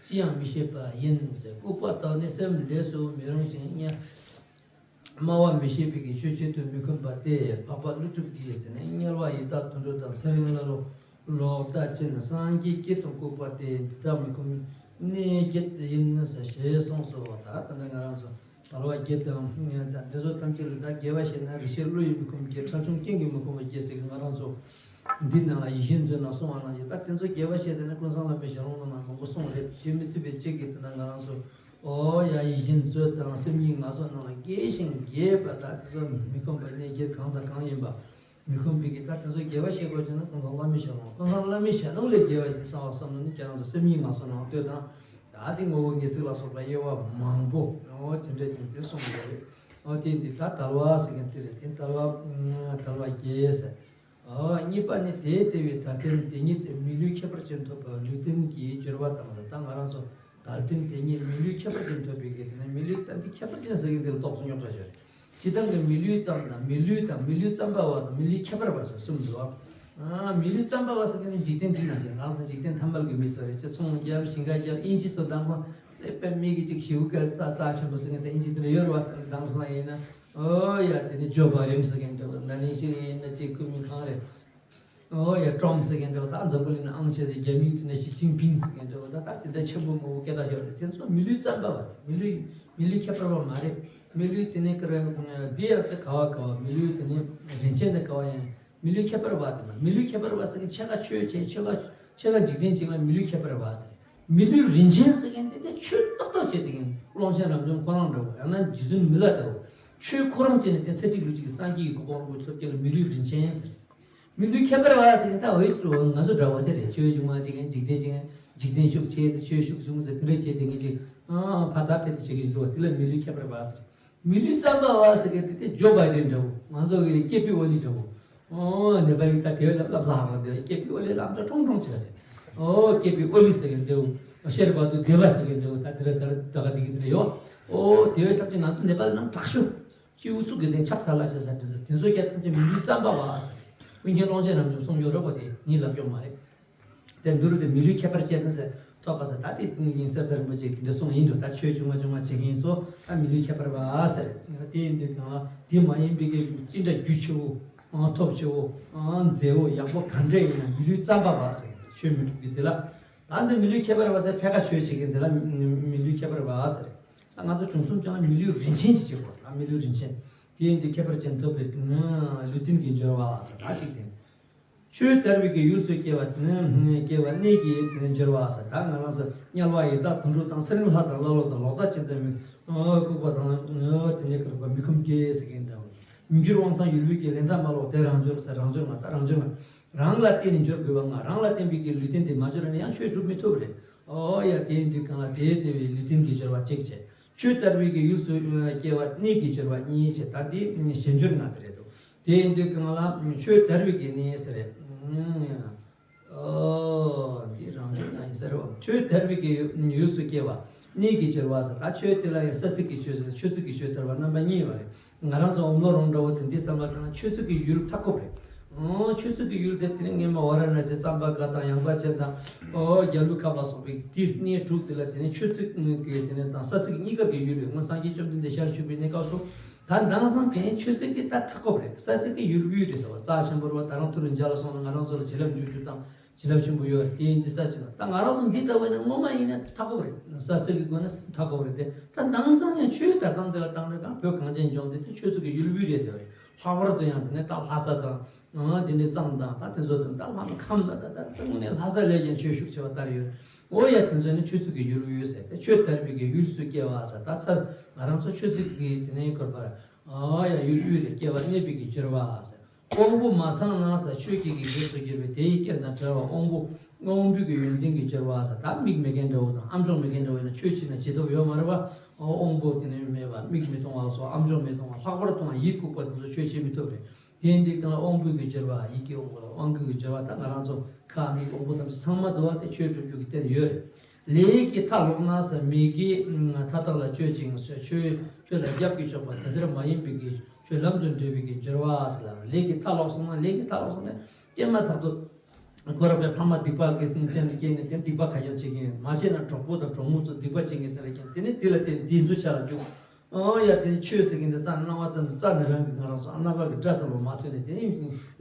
ཅི་ཡང་མི་ཤེས་པ་ཡིན་ཟེར། ལྐུགས་པ་དག་ནི་སེམས་ལས་སུ་མི་རུང་ཞིང་དམྱལ། སྨྲ་བ་མི་ཤེས་པའི་གི་ཆོས་བྱེད་དུ་མི་ཁོམ་པ་སྟེ། འཕགས་པ་ཀླུ་སྒྲུབ་ཀྱིས་ཟེར་ནས་དམྱལ་བ་ཡི་དྭགས་དུད་འགྲོ་དང་ཚེ་རིང་ཀླ་ཀློ་ལོག་ལྟ་ཅན་སངས་རྒྱས་སྐྱེས་དང་ལྐུགས་པ་སྟེ། འདི་དག་མི་ཁོམ་གནས་བརྒྱད་ཡིན་ཟེར་ཞེས་གསུངས་སོ། ད་ད་ལྟ་ང་རང་ཚོ། དལ་བ་བརྒྱད་དང་། ད་འདི་ཚོ་ཐམས་ཅད་ལ་ད་དགེ་བ་བྱས་ན་རི་ཆད་ཀླུ་ཡིས་མི་ཁོམ་གྱི་ཁྲག་ཆུང་རྐྱེན་གྱིས་མི་ཁོམ་པ་བརྒྱད་ཟེར་གི་ང་རང་ཚོ་འདི་ནང་ལ་ཡིད་བཞིན་མཛོད་ནང་གསུངས་པ་ནང་བཞིན་ད་དེ་ཚོ་དགེ་བ་བྱས་ཟེར་ན་ཀུན་བཟང་བླ་མའི་ཞལ་ལུང་ནང་ན་མང་པོ་གསུངས་རེད། དེ་མི་སྲིད་པའི་ཆེད་ཀྱི་དེ་ན་ང་རང་ཚོ་ཨོ་ཡ་ཡིད་བཞིན་མཛོད་དང་སེམས་ཉིད་ངལ་གསོ་ནང་ལ་རྒྱས་ཤིང་རྒྱས་པ་ད་དེ་ཚོ་མི་ཁོམ་པའི་གནས་བརྒྱད་གང་དང་གང་ཡིན་པ། མི་ཁོམ་པའི་གི་ད་དེ་ཚོ་དགེ་བ་བྱེད་དགོས་བྱས་ན་ཀུན་བཟང་བླ་མའི་ཞལ་ལུང་ཀུན་བཟང་བླ་མའི་ཞལ་ལུང་ལས་དགེ་བ་ཞིག་གསང་བ་བསམ་ན་ནི་ཁྱེད་རང་ཚོ་སེམས་ཉིད་ངལ་གསོ་ནང་ལྟོས་དང་། ད་དེ་ངོ་བོ་ངེས་ཚིག་ལ་སོགས་པ་དབྱེ་བ་མང་པོ་ཨོ་དེ་འདྲ་ཅིག་དེ་གསུངས་ཡོད་རེད། ཨོ་དེ་འདི་ད་དལ་བ་ཟེར་མཁན་དེ་རེད། དེ་དལ་བ་དལ་བ་བརྒྱད་ཟེར། ཨོ་གཉིས་པ་ནི་དེ་ལྟ་བུའི་དལ་རྟེན་དེ་ཉིད་དེ་མི་ལུས་ཁྱད་པར་ཅན་ཐོབ་པ་ལུས་རྟེན་གྱི་སྦྱོར་བ་དང་ཟེར། ད་ང་རང་ཚོ་དལ་རྟེན་དེ་ཉིད་མི་ལུས་ཁྱད་པར་ཅན་ཐོབ་པའི་གི་དེ་ནི་མི་ལུས་ད་འདི་ཁྱད་པར་ཅན་ཟེར་གི་འདི་ལ་རྟོགས་སུ་རྙོག་དྲ་ཞིག་རེད། སྤྱིར་བཏང་གི་མི་ལུས་ཙམ་དང་མི་ལུས་དང་མི་ལུས་ཙམ་པ་བ་དང་མི་ལུས་ཁྱད་པར་བ་ཟེར་གསུམ་འདུག་ཨ་མི་ལུས་ཙམ་པ་བ་ཟེར་མཁན་ནི་འཇིག་རྟེན་འདི་ནང་བཞིན་རང་ཚོ་འཇིག་རྟེན་ཐ་མལ་གྱི་མི་ཚོ་རེད། ཅི་ཚོང་རྒྱབ་ཞིང་ཁ་རྒྱབ་ཨིན་ཇི་ཚོ་དང་པོ་དཔེ་མི་གི་ཅིག་ཞིའུ་ག་རྩ་རྩ་ཆེན་པོ་ཟེར་མཁན་དེ་ཨིན་ཇི་དེ་འདྲ་ཡོད་རེད་བ། དེང་སང་ཡིན་ན་ཨོ་ཡ་དེ་ནི་ཇོ་བ་རིམ་ཟེར་མཁན་འདྲ་བོ། ན་ནིང་ཞིག་ཡིན་ན་ཅིག་ཁུ་མི་གང་རེད། ཨོ་ཡ་ཀྲོམ་ཟེར་མཁན་འདྲ་བོ། ད་འཛམ་བུ་གླིང་ན་ཨང་ཆེ་ཟེར་རྒྱ་མིའི་དེ་ནི་ཞི་ཅིན་ཕིང་ཟེར་མཁན་འདྲ་བོ། ད་ད་དེ་འདྲ་ཆེན་པོ་མང་པོ་སྐད་གྲགས་ཤོར་རེད། དེ་ཚོ་མི་ལུས་ཙམ་པ་བ་རེད། མི་ལུས་མི་ལུས་ཁྱད་པར་བ་མ་རེད། མི་ལུས་དེ་ནི་ཀ་ར་འདི་ཡང་དེ་ག་བ་ག་བ་མི་ལུས་དེ་ནི་རིན་ཆེན་དེ་ག་བ་ཡང་མི་ལུས་ཁྱད་པར་བ་དེ་མ་མི་ལུས་ཁྱད་པར་བ་ཟེར་མཁན་ཕྱེད་ཀ་ཆོས་བྱེད་ཕྱེད་ཀ་ཕྱེད་ཀ་འཇིག་རྟེན་གཅིག་ལ་མི་ལུས་ཁྱད་པར་བ་ཟེར། མི་ལུས་རིན་ཆེན་ཟེར་མཁན་དེ་དེ་ཆོས་ཏག་ཏག་བྱེད་དེ་མཁན་ཀློང་ཆེན་རབ་འབྱམས་ཁོ་རང་འདྲ་བོ་ཡང་ན་རྗེ་བཙུན་མི་ལ་འདྲ་བོ། ཆོས་ཁོ་རང་བྱས་ནས་དེ་ཚེ་གཅིག་ལུས་གཅིག་གི་སངས་རྒྱས་ཀྱི་གོ་འཕང་རིན་པོ་ཆེ་ཐོབ་རྒྱུ་ལ་མི་ལུས་རིན་ཆེན་ཟེར། མི་ལུས་ཁྱད་པར་བ་ཟེར་མཁན་ད་འོ་ཡི་ང་ཚོ་འདྲ་བོ་ཟེར་རེད། ཆོས་ཆུང་མ་བྱེད་མཁན་འཇིག་རྟེན་བྱེད་མཁན་འཇིག་རྟེན་ཤུགས་ཆེ་དེ་ཆོས་ཤུགས་ཆུང་ཟེར་དེ་འདྲ་བྱེད་དེ་མཁན་ཅིག་ཨ་ཕར་ད་ཕེབས་ཏེ་བྱེད་མཁན་ཞིག་འདུག་དེ་ལ་མི་ལུས་ཁྱད་པར་བ་ཟེར། མི་ལུས་ཙམ་པ་བ་ཟེར་མཁན་དེ་དེ་ཇོ་བྷའི་ཌེན་འདྲ་བོ། ང་ཚོ་གི་སྐྱེས་པའི་ཨོ་ལི་འདྲ་བོ། ཨོ་ནེ་པ་ལི་ད་དེ་བས་ལབ་ལབ་ས་ཧ་མ་དེ་སྐྱེས་པའི་ཨོ་ལི་ལབ་ཚ་ཁྲོང་ཁྲོང་བྱེད་པ་ཟེར། ཨོ་སྐྱེས་པའི་ཨོ་ལི་ཟེར་མཁན་འདྲ་བོ། ཤེར་བ་དུ་སྡེ་བ་ཟེར་མཁན་འདྲ་བོ། ད་དེ་ར་ད་ར་ད་ག་དེ་གི་དེ་ར་ཡོད། ཨོ་དེ་བས་ཐབས་ཀྱིས་ང་ཚོ་ནེ་པ་ལི་རྣམས་དྲག་ཤོས། སྤྱི་འུ་ཚུགས་ཀྱི་དེ་ཆགས་ས་ལ་ཆགས་ས་དེ་ཚོ་དེ་ཚོ་རྒྱ་ཐམས་ཅད་མི་ལུས་ཙམ་པ་བ་ཟེར། ཀུན་མཁྱེན་ཀློང་ཆེན་རབ་འབྱམས་གསུངས་ཡོད་རེད་པ། དེ་ངས་ལབ་ཀྱོག་མ་རེད། དེ་འདུ་རུ་དེ་མི་ལུས་ཁྱད་པར་ཅན་ཟེར་ཐོག་པ་ཟེར། ད་དེ་ཡིན་གསེར་རྟ་རིན་པོ་ཆེ་དེ་འདྲ་གསུངས་ཡིན་འགྲོ། ད་ཆོས་ཆུང་མ་ཆུང་མ་བྱེད་མཁན་ཚོ་ད་མི་ལུས་ཁྱད་པར་བ་ཟེར། དེ་ཡིན་དུས་གང་ལ་དེ་མ་ཡིན་པའི་གི་ཅི་འདྲ་རྒྱུ་ཆེ་བོ་ཨང་ཐོབ་ཆེ་བོ་ཨང་མཛེས་བོ་ཡག་པོ་ག་འདྲ་ཡིན་ན་མི་ལུས་ཙམ་པ་བ་ཟེར། ཆོས་མི་འགྲུབ་ཀྱི་དེ་ལ། ད་འདི་མི་ལུས་ཁྱད་པར་བ་ཟེར་ཕལ་ཁ་ཆོས་བྱེད་མཁན་དེ་ལ་མི་ལུས་ཁྱད་པར་བ་ཟེར། ད་ང་ཚོ་བྱུང་སོང་ཀྱང་མི་ལུས་རིན་ཆེན་ཞིག་བྱེད་དགོས། ད་མི་ལུས་རིན་ཆེན་དེ་ཡིན་དུས་ཁྱད་པར་ཅན་ཐོབ་པའི་ལུས་རྟེན་གྱི་སྦྱོར་བ་ཟེར་ད་གཅིག་དེ། ཆོས་དར་བའི་གི་ཡུལ་སུ་སྐྱེ་བ་དེ་ནི་སྐྱེ་བ་གནས་ཀྱི་དེ་ནི་འབྱོར་བ་ཟེར། ད་ང་རང་ཚོ་དམྱལ་བ་ཡི་དྭགས་དུད་འགྲོ་དང་ཚེ་རིང་ལྷ་དང་ཀླ་ཀློ་དང་ལོག་ལྟ་ཅན་དང་མི་ལྐུགས་པ་དང་དེ་ནི་ཀར་པ་མི་ཁོམ་སྐྱེ་ཟེར་མཁན་དང་། མི་འགྱུར་དབང་ཚང་ཡུལ་ལུས་ཀྱི་ལན་ཐག་མ་ལོག་དེ་རང་འབྱོར་ཟེར། རང་འབྱོར་མ་ད་རང་འབྱོར་མ། རང་ལ་བརྟེན་ནས་འབྱོར་དགོས་པ་ང་། རང་ལ་བརྟེན་པའི་གི་ལུས་རྟེན་དེ་མ་འབྱོར་ན་ཡང་ཆོས་སྒྲུབ་མི་ཐུབ་རེད། ཨོ་ཡ་དེ་ཡིན་དུས་གང་ལ་དེ་དེ་བའི་ལུས་རྟེན་གྱི་སྦྱོར་བ་གཅིག་བྱས། ཆོས་དར་བའི་གི་ཡུལ་སུ་སྐྱེ་བ་གནས་ཀྱི་སྦྱོར་བ་གཉིས་བྱས། ད་འདི་གཞན་སྦྱོར་ལྔ་དེ་རེད་འདུག་དེ་ཡིན་དུས་གང་ལ་ཆོས་དར་བའི་གི་གནས་ཟེར་རེད། ཨོ་འདི་རང་སྦྱོར་ལྔ་ཡིན་ཟེར་རེད་བ། ཆོས་དར་བའི་གི་ཡུལ་སུ་སྐྱེ་བ། གནས་ཀྱི་སྦྱོར་བ་ཟེར། ད་ཆོས་དེ་ལ་ཡང་ས་ཚིགས་ཀྱི་ཆོས་ཟེར། ཆོས་ཚིགས་ཀྱི་ཆོས་ཟེར་བ་རྣམ་པ་གཉིས་ཡོད་རེད། ང་རང་ཚོ་ཨོམ་ལོ་རོང་འདྲ་བོ་དེ་འདི་བསམ་བློ་བཏང་ན་ཆོས་ཚིགས་ཀྱི་ཡུལ་མཐའ་འཁོབ་རེད། ཨོ། ཆོས་ཚིགས་ཀྱི་ཡུལ་དེ་དེ་ནི་སྔས་མ་ཝཱ་ར་ཎ་སི་གཙང་པ་དཀར་དང་ཡངས་པ་ཅན་དང་། ཨོ། རྒྱ་ལོའི་ཁབ་ལ་སོགས་པའི་དེ་གནས་དྲུག་དེ་ལ་དེ་ནི་ཆོས་ཚིགས་ཀྱི་དེ་ནི་དང་ས་ཚིགས་གཉིས་ཀ་གི་ཡུལ་རེད། སྔོན་སངས་རྒྱས་བཅོམ་ལྡན་འདས་ཞལ་བཞུགས་པའི་གནས་སྐབས་སུ། ད་ད་ལྟ་དེ་ནི་ཆོས་ཚིགས་ཀྱི་ད་མཐའ་འཁོབ་རེད། ས་ཚིགས་ཀྱི་ཡུལ་དབུས་རེད་ཟེར་བ། རྩ་ཆེན་པོ་རེད་བ། ད་རང་ཐུ་རུ་མཇལ་ལ་སོང་ན་ང་རང་ཚོ་ལ་བྱིན་རླབས་འཇུག་རྒྱུ་དང་། བྱིན་རླབས་ཆེན་པོ་ཡོད་རེད། དེ་ཡིན་དུས་ས་ཆེན་པོ། ད་ང་རང་ཚོ་འདི་ལྟ་བུ་ནི་སྔོན་མ་ཡིན་ན་མཐའ་འཁོབ་རེད། ས་ཚིགས་ཀྱི་སྒོ་ནས་མཐའ་འཁོབ་རེད་དེ། ད་དེང་སང་ཡང་ཆོས་དར་སྟངས་དེ་ལ་བཏང་རེད། ད་བོད་གངས་ཅན་ལྗོངས་འདི་ད་ཆོས་ཚིགས་ཀྱི་ཡུལ་དབུས་རེད་དེ་རེད། ལྷག་པར་དུ་ཡང་དེ་ནས་ད་ལྷ་ས་དང་། ཨང་། དེ་འདྲའི་གཙང་དང་ད་དེ་ཚོ་དང་ད་ལྷ་མོ་ཁམས་ལ་ད་ད་ད་དངོས་གནས་ལྷ་ས་ལས་ཀྱང་ཆོས་ཤུགས་ཆེ་བ་ལྟར་ཡོད། འོ་ཡ། དེ་ཚོ་ནི་ཆོས་ཚིགས་ཀྱི་ཡུལ་དབུས་ཟེར་ཏེ། ཆོས་དར་བའི་གི་ཡུལ་སུ་སྐྱེ་བ་ཟེར། ད་ཚ་ང་རང་ཚོ་ཆོས་ཚིགས་ཀྱི་དེ་ནས་གོ་བར། ཨ་ཡ། ཡུལ་དབུས་ལ་སྐྱེ་བ་གནས་པའི་གི་སྦྱོར་བ་ཟེར། དབང་པོ་མ་ཚང་ན་ཟེར། ཆོས་ཀྱི་གི་རིགས་སུ་གྱུར་པའི་དེ་ཡི་རྐྱེན་དང་བྲལ་བ། དབང་པོ་དབང་པོའི་གི་ཡོན་ཏན་གྱི་སྦྱོར་བ་ཟེར། ད་མིག་མེད་མཁན་འདྲ་བོ་དང་ཨམ་ཅོག་མེད་མཁན་འདྲ་བོ་ཡིན་ན་ཆོས་བྱེད་ན་བྱེད་ཐུབ་ཡོད་མ་རེད་པ། དབང་པོ་དེ་ནས་མེད་པ། མིག་མི་མཐོང་བ་ལ་སོགས། ཨམ་ཅོག་མི་མཐོང་བ། ལྷག་པར་དུ་ཡིད་ལྐུགས་པ་དེ་ཚོ་ཆོས་བྱེད་མི་ཐུབ་རེད། དེ་འདི་གང་ལ་དབང་པོའི་གི་སྦྱོར་བ། ཡིད་ཀྱི་དབང་པོ་ལ་དབང་པོའི་གི་སྦྱོར་བ། ད་ང་རང་ཚོ་ཁ་མིག་དབང་པོ་ཐམས་ཅད་ཚང་མ་འདུ་བ་དེ་ཆོས་སྒྲུབ་རྒྱུ་གི་རྟེན་ཡོད་རེད། ལས་ཀྱི་མཐའ་ལོག་ན་ཟེར། མི་དགེ་མཐའ་དག་ལ་སྤྱོད་ཅིང་ཟེར། ཆོས་ཆོས་ལ་རྒྱབ་ཀྱིས་ཕྱོགས་པ་དེ་ལྟར་མ་ཡིན་པའི་གི་ཆོས་ལམ་དུ་འབྲེལ་བའི་གི་སྦྱོར་བ་ཟེར་ལ། ལས་ཀྱི་མཐའ་ལོག་སོང་ན། ལས་ཀྱི་མཐའ་ལོག་སོང་ན་སྐྱེས་མ་ཐག་ཏུ་ཁོ་རང་པའི་ཕ་མ་སྡིག་པ་གི་རྐྱེན་གྱིས་སྐྱེས་ནས་དེ་སྡིག་པ་ཁ་ཤས་བྱེད་ཀྱིན། མ་བྱས་ན་གྲོགས་པོ་དང་གྲོགས་མོ་ཚོ་སྡིག་པ་བྱེད་ཀྱིན། དེ་ལ་རྐྱེན་དེ་ནི་དེ་ལ་བརྟེན་དེའི་མཚོན་ཆ་ལ་འཇུག། ཨོ་ཡ། དེ་ནི་ཆོས་ཟེར་གྱིན་དེ་རྩ་སྣང་བ་ཙམ། རྩ་ནས་རང་གི་ང་རང་ཚོ་རྣམ་པ་གི་སྒྲ་ཙམ་ལ་མ་ཐོས་ནས། དེ་ནི་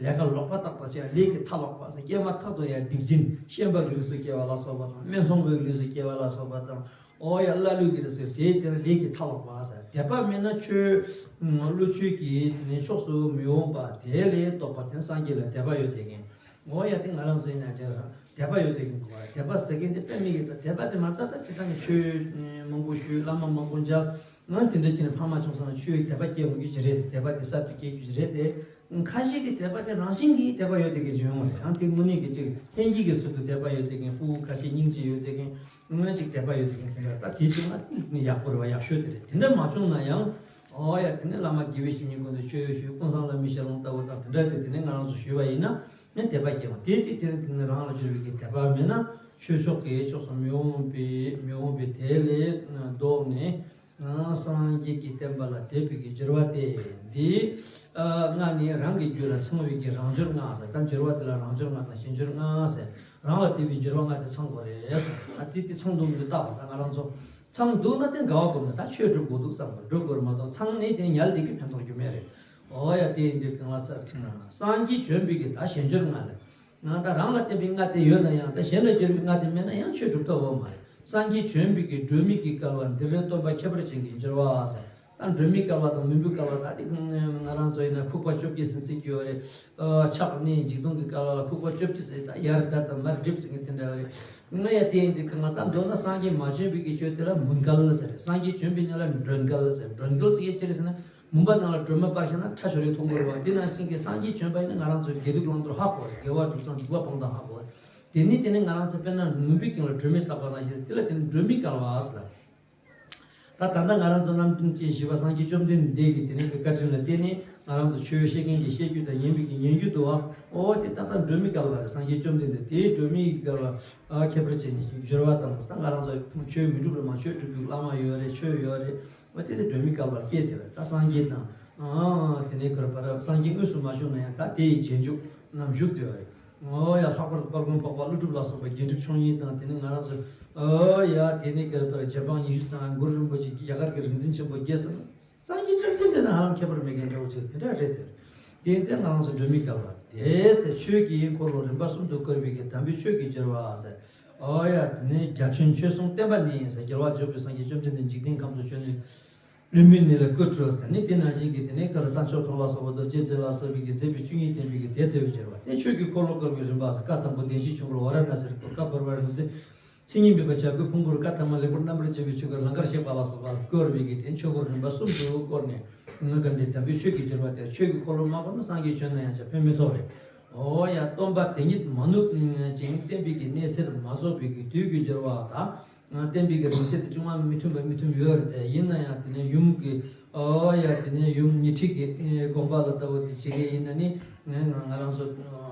ལས་ཀ་ལོག་པ་ཏག་ཏག་བྱས། ལས་ཀྱི་མཐའ་ལོག་པ་ཟེར། སྐྱེས་མ་ཐག་ཏུ་ཡ་སྡིག་ཅན་ཤན་པ་གི་རིགས་སུ་སྐྱེ་བ་ལ་སོགས་པ་དང་། སྨད་འཚོང་པའི་རིགས་སུ་སྐྱེ་བ་ལ་སོགས་པ་དང་། ཨོ་ཡ། ཀླ་ཀློའི་གི་རིགས་སུ། དེ་དེ་ནི་ལས་ཀྱི་མཐའ་ལོག་པ་ཟེར། དད་པ་མེད་ན་ཆོས་བློ་ཆོས་ཀྱི་དེ་ནི་ཕྱོགས་སུ་མི་འོང་པ། དེ་ལས་ལྡོག་པ་དེ་ནི་སངས་རྒྱས་ལ་དད་པ་ཡོད་དེ་གིན། འོ་ཡ། དེ་ང་རང་ཚོ་ཡིན་ན་ཅིག་རང་དད་པ་ཡོད་དེ་གིན་གོ། དད་པ་ཟེར་མཁན་དེ་དཔེ་མི་སྲིད་དད་པ་དེ་མ་རྩ་ད་ཅི་ལྟར་ནས་ཆོས་མང་པོ་ཞུས། བླ་མ་མང་པོ་མཇལ། ང་དེ་འདྲ་བྱས་ནས་ཕ་མ་བྱུང་སོང་ན་ཆོས་དད་པ་སྐྱེ་ཡོང་རྒྱུ་ཞིག་རེད་དེ། དད་པ་དེ་ཟབ་ཏུ་སྐྱེ་རྒྱུ་ཞིག་རེད་དེ། ཁ་ཤས་ཀྱི་དད་པ་དེ་རང་བཞིན་གྱིས་དད་པ་ཡོད་དེ་གིན་བྱུང་ཡོང་བ་རེད། ཡང་དེ་དངོས་གནས་ཀྱི་ཅིག་ལྷན་སྐྱེས་ཀྱི་ཚུལ་དུ་དད་པ་ཡོད་དེ་གིན། སྤུ་གུ་ཁ་ཤས་སྙིང་རྗེ་ཡོད་དེ་གིན། སྔོན་ཅིག་དད་པ་ཡོད་དེ་གིན། དེ་འདྲ་ད་དེ་བྱུང་ན་ཡག་པོ་རེད་བ། ཡག་ཤོས་དེ་རེད། དེ་འདྲ་མ་བྱུང་ན་ཡང་། ཨོ་ཡ། དེ་ནས་བླ་མ་དགེ་བའི་བཤེས་གཉེན་ཀུན་ཏུ་ཆོས་ཞུས། ཀུན་བཟང་བླ་མའི་ཞལ་ལུང་ལྟ་བུ་དང་དེ་འདྲ་དེ་དེ་ནས་ང་རང་ཚོ་ཞུས་པ་ཡིན་ན། ནས་དད་པ་སྐྱེ་བ་དེ་དེ་དེ་ནས་རང་ལ་སྦྱོར་བའི་གི་དད་པ་མེད་ན་ཆོས་ཕྱོགས་ཀྱི་ཕྱོགས་སུ་མི་འོང་བའི་མི་འོང་བའི་དེ་ལས་ལྡོག་ནས། སངས་རྒྱས་ཀྱི་བསྟན་པ་ལ་དད་པའི་གི་སྦྱོར་བ་སྟེ། འདི་ལྔ་ནི་རང་གི་རྒྱུད་ལ་ཚང་བའི་གི་རང་སྦྱོར་ལྔ་ཟེར། ད་སྦྱོར་བ་དེ་ལ་རང་སྦྱོར་ལྔ་དང་གཞན་སྦྱོར་ལྔ་ཟེར། རང་ལ་དད་པའི་སྦྱོར་བ་ལྔ་དེ་ཚང་དགོས་རེད་ཟེར། ད་དེ་དེ་ཚང་འདུག་མི་འདུག་བལྟ་བ། ད་ང་རང་ཚོ་ཚང་འདུག་ན་དེ་དགའ་བ་སྒོམ་ན་ད་ཆོས་སྒྲུབ་དགོས་འདུག་བསམ་པ་སྒྲུབ་དགོས་རེད་མ་གཏོགས། ཚང་ནས་དེ་ཉལ་བསྡད་ཀྱི་ཕན་ཐོགས་རྒྱུ་མེད་རེད། ཨོ་ཡ། དེ་ཡིན་དུས་གང་ལ་ཚར་ཁྱེད་རང་སངས་རྒྱས་བྱོན་པའི་གི་ད་གཞན་སྦྱོར་ལྔ་ལ། ང་ད་རང་ལ་བརྟེན་པའི་ལྔ་དེ་ཡོད་ན་ཡང་། ད་གཞན་ལ་སྦྱོར་བའི་ལྔ་དེ་མེད་ན་ཡང་ཆོས་སྒྲུབ་ཐུབ་ཡོད་མ་རེད། སངས་རྒྱས་བྱོན་པའི་གི་སྒྲོན་མེ་གི་སྐལ་བ་འདིར་སྟོན་པ་ཁྱད་པར་ཅན་གྱི་སྦྱོར་བ་ཟེར། ད་སྒྲོན་མེའི་སྐལ་བ་དང་མུན་པའི་སྐལ་བ། ད་དེ་ང་རང་ཚོ་ཡིན་ན་ཁུག་པ་བཅོ་བརྒྱད་ཟེར་ཚིག་ཡོད་རེད། ཨ། ཕྱག་གནས་འཇིག་སྟོང་གི་སྐལ་བ་ལ་ཁུག་པ་བཅོ་བརྒྱད་ཟེར། ད་ཡར་དར་དང་མར་འགྲིབ་ཟེར་མཁན་དེ་འདྲ་རེད། ང་ཡ་དེ་ཡིན་དུས་གང་ལ་ད་མདོར་ན་སངས་རྒྱས་མ་བྱོན་པའི་གི་ཆོས་དེ་ལ་མུན་སྐལ་ཟེར། སངས་རྒྱས་བྱོན་པའི་གནས་ལ་སྒྲོན་སྐལ་ཟེར། སྒྲོན་སྐལ་ཟེར་ཡས་ཅི་རེད་ཟེར་ན། མུན་པ་ནང་ལ་སྒྲོན་མེ་སྤར་ཤེས་ན་ཁྲ་ཆོ་རེ་མཐོང་གི་རེད་བ། དེ་ནང་བཞིན་གྱི་སངས་རྒྱས་བྱོན་པ་ཡིན་ན་ང་རང་ཚོ་དགེ་སྡིག་བླང་དོར་ཧ་གོ་བ་རེད། དགེ་བ་སྒྲུབ་སྟངས་སྡིག་པ་སྤང་སྟངས་ཧ་གོ་བ་རེད། དེ་ནི་དེ་ནི་ང་རང་ཚོ་དཔེར་ན་མུན་པའི་གྱང་ལ་སྒྲོན་མེ་བཏགས་པ་ནང་བཞིན་དེ་ལ་དེ་ནི་སྒྲོན་མེའི་སྐལ་བ་ཟེར་ལ། ད་ད་ལྟ་ང་རང་ཚོ་རྣམ་ཀུན་མཁྱེན་བཞི་པ་སངས་རྒྱས་བཅོམ་ལྡན་འདས་ཀྱི་དེ་ནི་གི་བཀའ་དྲིན་ལ་བརྟེན་ནས་ང་རང་ཚོ་ཆོས་བཤད་མཁན་གྱི་བཤད་རྒྱུ་དང་ཉན་པའི་གི་ཉན་རྒྱུ་འདུག་བ། ཨོ་དེ་ད་ལྟ་སྒྲོན་མེའི་སྐལ་བ་རེད། སངས་རྒྱས་བཅོམ་ལྡན་འདས་དེའི་སྒྲོན་མེའི་གི་སྐལ་བ་ཁྱད་པར་ཅན་གྱི་སྦྱོར་བ་དང་། ད་ང་རང་ཚོ་ཆོས་མི་སྒྲུབ་རེད་མ། ཆོས་སྒྲུབ་རྒྱུ་བླ་མ་ཡོད་རེད། ཆོས་ཡོད་རེད། ཨོ་དེ་དེ་སྒྲོན་མེའི་སྐལ་བ་སྐྱེས་དེ་བས། ད་སངས་རྒྱས་དང་། ཨ། དེ་ནས་གར་བར་སངས་རྒྱས་དངོས་སུ་མ་བྱུང་ན་ཡང་ད་དེའི་རྗེས་འཇུག་རྣམས་བཞུགས་བསྡད་པ་རེད། ཨོ་ཡ། ལྷག་པར་དུ་དཔལ་མགོན་འཕགས་པ་ཀླུ་སྒྲུབ་ལ་སོགས་པ་དགེ་འདུན་ཆོས་གཉིས་དང་། དེ་ནས་ང་རང་ཚོ། ཨོ་ཡ། དེ་ནས་གར་བར་རྗེ་འབངས་ཉི་ཤུ་ཙམ། གུ་རུ་རིན་པོ་ཆེ། རྒྱ་གར་གྱི་རིག་འཛིན་ཆེན་པོ་བརྒྱད་སོགས། སངས་རྒྱས་བཅོམ་ལྡན་འདས་དང་ཧ་ལམ་ཁྱད་པར་མེད་མཁན་འདྲ་བོ་ཅིག་དེ་འདྲ་རེད་དེ། དེ་ཡིན་ཚེ་ང་རང་ཚོ་སྒྲོན་མེའི་སྐལ་བ་དེ་ཟེར། ཆོས་ཀྱི་འཁོར་ལོ་རིམ་པ་གསུམ་དུ་བསྐོར་བའི་གི་དམ་པའི་ཆོས་ཀྱི་སྦྱོར་བ་ཟེར། ཨོ་ཡ། དེ་ནས་རྒྱ་ཆེན་ཆོས་སྲུང་བསྟན་པ་ནི་ཟེར། རྒྱལ་བ་འཇམ་དཔལ་སངས་རྒྱས་བཅོམ་ལྡན་འདས་འཇིག་རྟེན་ཁམས་སུ་བྱོན་ནས། བླུན་པོའི་གནས་ལ་བཀོད་སྤྲོད་ཟེར་ནི་དེ་ནང་བཞིན་གྱི། དེ་ནས་ག་ལ་རྩྭ་མཆོག་གྲོང་ལ་སོགས་པ་རྡོ་རྗེ་གདན་ལ་སོགས་པའི་གི་མཛད་པའི་བཅུ་གཉིས་བསྟན་པའི་གི་དེ་ལྟ་བུའི་སྦྱོར་བ། དེ་ཆོས་ཀྱི་འཁོར་ལོ་བསྐོར་བའི་རིམ་པ་ཟེར། བཀའ་དང་པོ་བདེན་བཞིའི་ཆོས་འཁོར་ཝཱ་ར་ཎ་སིར་བསྐོར། བཀའ་བར་བར་རིག་འཛིན་མཚན་ཉིད་མེད་པའི་བྱ་རྒོད་ཕུང་པོར། བཀའ་ཐ་མ་ལེགས་པར་རྣམ་པར་བརྗོད་པའི་ཆོས་སྐོར་ལང་ཀར་གཤེགས་པ་ལ་སོགས་པ་བསྐོར་བའི་གི་དེ་ཆོས་འཁོར་རིམ་པ་གསུམ་དུ་བསྐོར་ནས། ང་ག་འདྲའི་དམ་པའི་ཆོས་ཀྱི་སྦྱོར་བ་དེ། ཆོས་ཀྱི་འཁོར་ལོ་མ་བསྐོར་ན་སངས་རྒྱས་བྱོན་ན་ཡང་ཆ་ཕན་མི་ཐོགས་རེད། ཨོ་ཡ། སྟོན་པ་དེ་ཉིད་མ་ནུབ་ཅིང་བསྟན་པའི་གི་གནས་ཚད་མ་རྫོགས་པའི་གི་དུས་ཀྱི་སྦྱོར་བ་དང་། བསྟན་པའི་གི་རིང་ཚད་དེ་ཅུང་མ་མི་མཐུན་པ་མི་མཐུན་ཡོད་རེད་དེ། ཡིན་ན་ཡང་དེ་ནས་ཡུམ་གྱི། ཨོ་ཡ། དེ་ནས་ཡུམ་ཉི་ཁྲི་གི་དགོངས་པ་ལ་ལྟ་བུ་དེ་བྱེད་མཁན་ཡིན་ན་ནི། ང་ང་རང་ཚོ་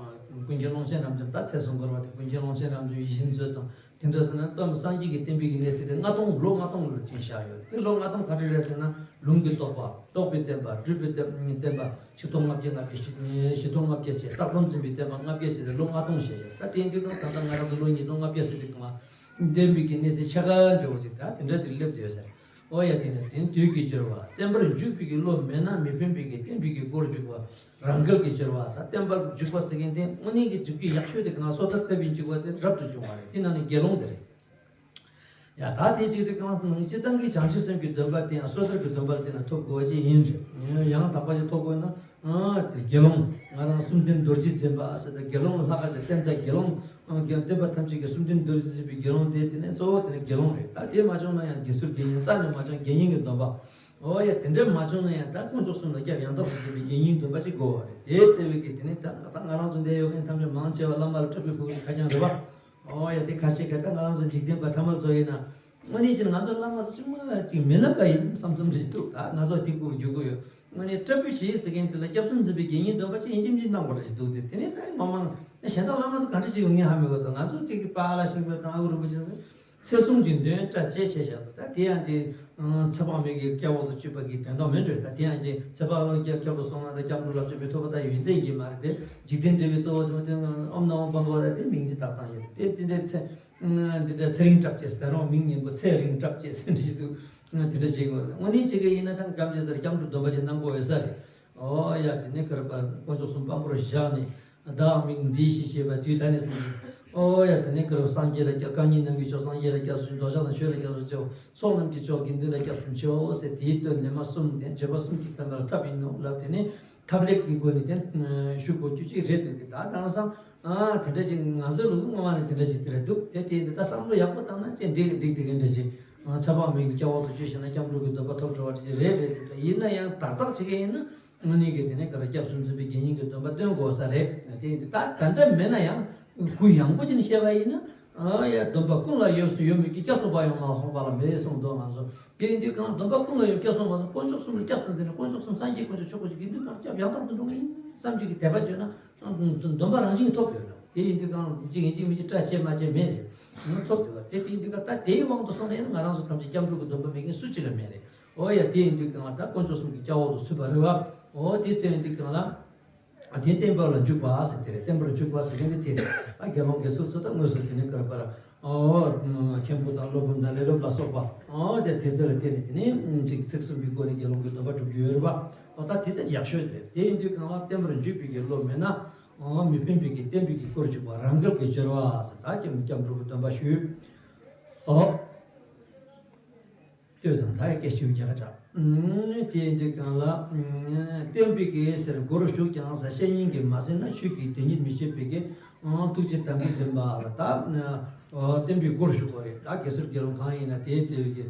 ཀུན་མཁྱེན་ཀློང་ཆེན་རབ་འབྱམས། ད་ཚེ་གསུམ་འཁོར་བ་དེ་ཀུན་མཁྱེན་ཀློང་ཆེན་རབ་འབྱམས་ཡིད་བཞིན་མཛོད་དང་། དེ་འདྲ་ཟེར་ན་སྟོན་པ་སངས་རྒྱས་ཀྱི་བསྟན་པའི་གི་གནས་ཚད་དེ་ལྔ་སྟོང་ལོ་ལྔ་སྟོང་ལ་ཅིག་བཞག་ཡོད། དེ་ལོ་ལྔ་སྟོང་ག་རེ་རེད་ཟེར་ན། ལུང་གི་རྟོགས་པ། རྟོགས་པའི་བསྟན་པ། སྒྲུབ་པའི་བསྟན་བསྟན་པ། བཞི་སྟོང་ལྔ་བརྒྱ་ལྔ་བརྒྱ་བཞི། བཞི་སྟོང་ལྔ་བརྒྱ་བྱས། རྟགས་ཙམ་འཛིན་པའི་བསྟན་པ་ལྔ་བརྒྱ་བྱས་ཏེ་ལོ་ལྔ་སྟོང་བཞག་ཡོད། ད་དེ་ཡིན་དུས་ད་ལྟ་ང་རང་ཚོ་ལོ་ཉིས་སྟོང་ལྔ་བརྒྱ་ཟེར་དུས་སྒང་ལ་བསྟན་པའི་གི་གནས་ཚད་ཕྱེད་ཀ་འདྲ་བོ་ཅིག་ད་དེ་འདྲ་ཅིག་སླེབས་བསྡད་ཡོད་ཟེར། ཨོ་ཡ། དེ་ནས་དེ་དུས་ཀྱི་སྦྱོར་བ། བསྟན་པར་འཇུག་པའི་གི་བློ་མེད་ན་མི་ཕན་པའི་གི་བསྟན་པའི་གི་སྒོར་འཇུག་པ། རང་འགལ་གྱི་སྦྱོར་བ་ཟེར། བསྟན་པར་འཇུག་པ་ཟེར་མཁན་དེ་དངོས་གནས་ཀྱི་འཇུག་རྒྱུ་ཡག་ཤོས་དེ་གང་སོ་ཐར་ཐེག་པའི་འཇུག་པ་དེ་རབ་ཏུ་བྱུང་བ་རེད། དེ་ནང་ནས་དགེ་སློང་དེ་རེད། ཡ་ད་དེ་གཅིག་དེ་གང་སྤྱིར་བཏང་གི་བྱང་ཆུབ་སེམས་ཀྱི་སྡོམ་པ་དེ་ཡང་སོ་ཐར་གྱི་སྡོམ་པ་དེ་ན་ཐོབ་དགོས་ཀྱི་ཡིན་རེད། ཡང་དག་པ་ཞིག་ཐོབ་དགོས་ན་ཨ་དེ་དགེ་སློང་ང་རང་གསུམ་ལྡན་རྡོ་རྗེ་འཛིན་པ་ཟེར་ད་དགེ་སློང་ལྷ་ཁང་དེ་བསྟན་རྩ་དགེ་སློང་། ཨ་དགེ་བསྟན་པ་ཐམས་ཅད་ཀྱི་གསུམ་ལྡན་རྡོ་རྗེ་འཛིན་པའི་དགེ་སློང་དེ་དེ་ནས་གཙོ་བོ་དེ་ནས་དགེ་སློང་རེད། ད་དེ་མ་བྱུང་ན་ཡང་དགེ་ཚུལ་དགེ་བསྙེན་རྩ་ནས་མ་བྱུང་དགེ་བསྙེན་གྱི་སྡོམ་པ། ཨོ་ཡ། དེ་འདྲ་མ་བྱུང་ན་ཡང་ད་དཀོན་མཆོག་གསུམ་ལ་སྐྱབས་ཡང་དག་པར་འགྱུར་བའི་དགེ་བསྙེན་སྡོམ་པ་ཅིག་དགོས་པ་རེད། དེ་ལྟ་བུའི་གི་དེ་ནི་ད་ད་ང་རང་ཚོ་འདིར་ཡོད་མཁན་ཐམས་ཅད་མང་ཆེ་བ་བླ་མ་ལ་སྐྲག་པའི་ཕུག་གི་ཁ་རྐྱང་རེད་པ། ཨོ་ཡ། དེ་ཁ་ཤས་ཁ་ད་ང་རང་ཚོ་འཇིག་རྟེན་པ་ཐ་མལ་ཚོ་ཡིན་ན། དངོས་གནས་ཀྱི་ང་ཚོ་བླ་མ་ཚོ་ཅུང་མ་ཅིག་མི་ལབ་པ་ཡིན་བསམ་བསམ་རེད་འདུག་ད་ང་ཚོ་དེ་ཀུ་རྒྱུག་གི་ཡོད། དངོས་གནས་སྐྲག་པའི་བྱེད་ཟེར་མཁན་དེ་ལ་སྐྱབས་གསུམ་འཛིན་པའི་དགེ་བསྙེན་སྡོམ་པ་ཅིག་ཡིན་གཅིག་མིན་གཅིག་གནང་དགོས་རེད་འདུག་དེ་དེ་ནས་ད་མ་མང་གཞན་དག་བླ་མ་ཚོ་ག་འདྲ་ཅིག་ཡོང་ངེས་ཧ་མི་གོ་ད་ང་ཚོ་ཅིག་གི་པཱ་ལགས་ཤིང་པོ་དང་ཨ་ཁུ་རིན་པོ་ཆེ་ཚོ། ཚེ་གཟུངས་ཀྱི་འདོན་སྐྲ་བཅད་བྱས་བཞག་འདུག་ད་དེ་ཡང་ཅིག་ཚེ་དཔག་མེད་ཀྱི་སྐྱབས་འོག་ཏུ་བཅུག་པ་གི་དོན་དག་མིན་འགྲོ། ད་དེ་ཡང་ཅིག་ཚེ་དཔག་མེད་ཀྱི་སྐྱབས་སུ་སོང་ན་ད་སྐྱབས་འགྲོ་ལ་བཅུག་པའི་ཐོབ་པ་ད་ཡོན་ཏན་གྱི་མ་རེད་དེ། འཇིག་རྟེན་འབྲེལ་བའི་གཙོ་བོ་ཆེན་པོ་དེ་ཨོཾ་ན་མོ་བཾ་བ་ད་དེ་མིང་ཅིག་བཏགས་བཏང་ཡོད་དེ་དེ་འདྲའི་ཚེ། འདི་འདྲ་ཚེ་རིང་སྐྲ་བཅད་ཟེར་ད་རུང་མིང་སྙན་པོ་ཚེ་རིང་སྐྲ་བཅད་ཟེར་འདྲ་ཞིག་འདུག་དེ་འདྲ་བྱེད་དགོས་རེད། དངོས་གནས་བྱེད་ཀྱི་ཡིན་ན་ད་སྐབས་འདི་ལྟར་སྐྱབས་འགྲོ་སྡོམ་པ་ཅིག་གནང་དགོས་ཡོད་ས་རེད། ཨོ་ཡ། དེ་ནས་ཀར་པར་དཀོན་མཆོག་གསུམ་དཔང་པོར་བཞག་ནས། བདག་མིང་འདི་ཞེས་བྱ་བ་དུས་ད་ནས་བཟུང་སྟེ། ཨོ་ཡ། དེ་ནས་ཀར་སངས་རྒྱས་ལ་སྐྱབས། རྐང་གཉིས་ནམ་མཁའི་མཆོག་སངས་རྒྱས་ལ་སྐྱབས་སུ་མཆི། འདོད་ཆགས་དང་ཆོས་ལ་སྐྱབས་སུ་མཆིའོ། ཚོགས་རྣམས་ཀྱི་མཆོག་དགེ་འདུན་ལ་སྐྱབས་སུ་མཆིའོ་ཟེར་དེའི་དོན་ལེན་མ་གསུམ་དེ་བརྗོད་པ་གསུམ་གྱིས་བསྟན་པར་ཐབས་ཡིན་ནོ་ལབ། དེ་ནས་ཐབས་ལེགས་ཀྱི་སྒོ་ནས་དེ་ཞུ་དགོས་རྒྱུ་ཅིག་རེད་འདུག་དེ་ད་དེང་སང་ཨ་དེ་འདྲ་ཅིག་ང་ཚོའི་ལུགས་སྔོན་མ་ནས་དེ་འདྲ་ཅིག་དེ་རེད་འདུག་དེ་དེ་འདི་ད་བསམ་བློ་ཡག་པོ་བཏང་ན་ཅེ་འགྲིག་འགྲིག་དེ་ག་འདྲ་ཅིག་ཚེ་དཔག་མེད་ཀྱི་སྐྱབས་འོག་ཏུ་བཅུག་ཤེ་ན་སྐྱབས་འགྲོ་གི་སྡོམ་པ་ཐོབ་འགྲོ་བ་དེ་ཅིག་རེད་རེད། དེ་ད་ཡིན་ན་ཡང་ཏག་ཏག་བྱེད་མཁན་ཡིན་ན། དངོས་གནས་ཀྱི་དེ་ནས་ག་ལ་སྐྱབས་གསུམ་འཛིན་པའི་དགེ་བསྙེན་གྱི་སྡོམ་པ་སྟོན་དགོས་ས་རེད། དེ་ཡིན་དུས་ད་ད་འདྲ་མེད་ན་ཡང་གུ་ཡངས་པོ་ཅིག་ནས་བཤད་པ་ཡིན་ན། ཨ་ཡ། སྡོམ་པ་ཀུན་ལ་ཡོད་སུ་ཡོད་མོད་ཀྱི། སྐྱབས་སུ་བབ་ཡང་མ་སོང་བ་ལ་མེད་གསུངས་འདུག་ང་ཚོ་དེ་ཡིན་དུས་གང་སྡོམ་པ་ཀུན་ལ་ཡོད་སྐྱབས་སུ་མ་སོང་དཀོན་མཆོག་གསུམ་ལ་སྐྱབས་སུ་འཛིན་ནས་དཀོན་མཆོག་གསུམ་སངས་རྒྱས་དཀོན་མཆོག་ཆོས་དཀོན་མཆོག་དགེ་འདུན་གང་སྐྱབས་ཡང་དག་ཏུ་འགྲོ་གི་ཡིན་བསམ་གྱི་གི་དད་པ་བརྗོད་ན་སྡོམ་པ་རང་བཞིན་གྱིས་ཐོབ་ཡོད་ལ། དེ་ཡིན་དུས་གང་གཅིག་ཡིན་གཅིག་མིན་གཅིག་སྐྲ་བཅད་མ་བཅད་མེད་རེད། ཐོབ་ཡོད་པ་དེ་དེ་ཡིན་དུས་གང་ད་དེའི་དབང་དུ་སོང་ནས་ང་རང་ཚོ་ཐམས་ཅད་སྐྱབས་འགྲོ་གི་སྡོམ་པ་མེད་མཁན་སུ་གཅིག་ལ་མེད་རེད། ཨོ་ཡ། དེ་ཡིན་དུས་གང་ལ་ད་དཀོན་མཆོག་གསུམ་གྱི་སྐྱབས་འོག་ཏུ་ཚུད་པ་རེད་བ། ཨོ་དེ་ཚེ་ཡིན་དུས་གང་ལ། དེ་བསྟན་པ་ལ་འཇུག་པ་ཟེར་དེ་རེད། བསྟན་པ་ལ་འཇུག་པ་ཟེར་མཁན་དེ་དེ་རེད། ད་དགེ་སློང་དགེ་ཚུལ་ཚོ་ད་དངོས་སུ་དེ་ནས་ཀར་པར། ཨོ་མཁན་པོ་དང་སློབ་དཔོན་དང་ལས་སློབ་ལ་སོགས་པ། ཨོ་དེ་དེ་ཚོ་ལ་བརྟེན་ནས་དེ་ནས་ཅིག་ཚིག་གསུམ་པའི་སྒོ་ནས་དགེ་སློང་གི་སྡོམ་པ་སྒྲུབ་རྒྱུ་ཡོད་རེད་བ། ཨོ་ད་དེ་ད་ཡག་ཤོས་དེ་རེད། དེ་ཡིན་དུས་གང་ལ་བསྟན་པ་ལ་འཇུག་པའི་གི་བློ་མེད་ན། ཨོ་མི་ཕན་པའི་གི་བསྟན་པའི་གི་སྒོར་འཇུག་པ་རང་འགལ་གྱི་སྦྱོར་བ་ཟེར། ད་ཀྱང་སྐྱབས་འགྲོ་གི་སྡོམ་པ་ཞུས། ཨོ། ལྟོས་དང་། ད་ཡ་སྐད་ཆ་རྒྱག་གྲགས། དེ་ཡིན་དུས་གང་ལ། བསྟན་པའི་གེ་སར་སྒོར་ཞུགས་ཀྱང་ཟེར། བཤེས་གཉེན་གྱིས་མ་ཟིན་ན། ཆོས་ཀྱི་དེ་ཉིད་མི་ཤེས་པའི་གེ། ཐུགས་རྗེ་དམ་པའི་སེམས་པ་ལ་ད། བསྟན་པའི་སྒོར་ཞུགས་དགོས་རེད། ད་གེ་སར་དགེ་སློང་གང་ཡིན་ན་དེའི་དེ་གི།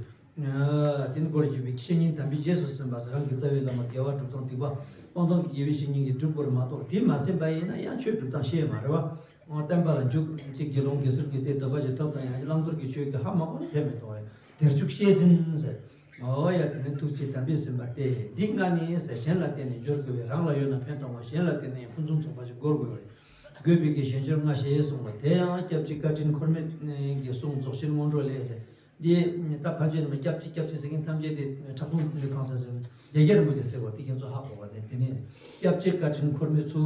དེ་ནི་སྒོར་ཞུགས་པའི་བཤེས་གཉེན་དམ་པའི་རྗེས་སུ་ཟིན་པ་ཟེར། རང་གི་རྩ་བའི་བླ་མ་དགེ་བ་སྒྲུབ་སྟངས་སྡིག་པ་སྤང་སྟངས་ཀྱི་དགེ་བའི་བཤེས་གཉེན་གྱིས་སྒྲུབ་དགོས་རེད་མ་གཏོགས་དེ་མ་ཟིན་པ་ཡིན་ན་ཡང་ཆོས་སྒྲུབ་སྟངས་ཤེས་མ་རེད་བ། བསྟན་པ་ལ་འཇུག་ཅིག་དགེ་སློང་དགེ་ཚུལ་གྱི་དེ་སྡོམ་པ་ཞིག་ཐོབ་དང་ཡང་བླང་དོར་གྱི་ཆོས་ཀྱི་ཧ་མ་གོ་ན་ཕན་མི་ཐོགས་རེད། དེར་འཇུག་ཤེས་ཟིན་ཟེར། ཨོ་ཡ། དེ་ནི་ཐུགས་རྗེ་དམ་པའི་སེམས་པ་སྟེ། འདི་ལྔ་ནི་ཟེར། གཞན་ལ་བརྟེན་ནས་འབྱོར་དགོས་པས་རང་ལ་ཡོད་ན་ཕན་ཐོགས་པ། གཞན་ལ་བརྟེན་ནས་ཕུན་སུམ་ཚོགས་པ་ཞིག་དགོས་དགོས་རེད། དགོས་པའི་གི་གཞན་འབྱོར་ལྔ་ཞེས་གསུངས་པ་དེ་ཡང་སྐྱབས་རྗེ་བཀའ་དྲིན་འཁོར་མེད་ཀྱིས་གསུངས། རྫོགས་ཆེན་སྔོན་འགྲོ་ལས་ཟེར། འདི་ད་ཕལ་ཆེར་ནི་སྐྱབས་རྗེ་སྐྱབས་རྗེ་ཟེར་མཁན་ཐམས་ཅད་དེ་ཁྲག་འཐུང་ནུས་ཁང་ཟེར་ཟེར་ནས་སྡེ་རྒྱ་རིན་པོ་ཆེ་ཟེར་བ་དེ་ཁྱེད་ཚོ་ཧ་གོ་བ་དེ། དེ་ནས་སྐྱབས་རྗེ་བཀའ་དྲིན་འཁོར་མེད་ཚུ་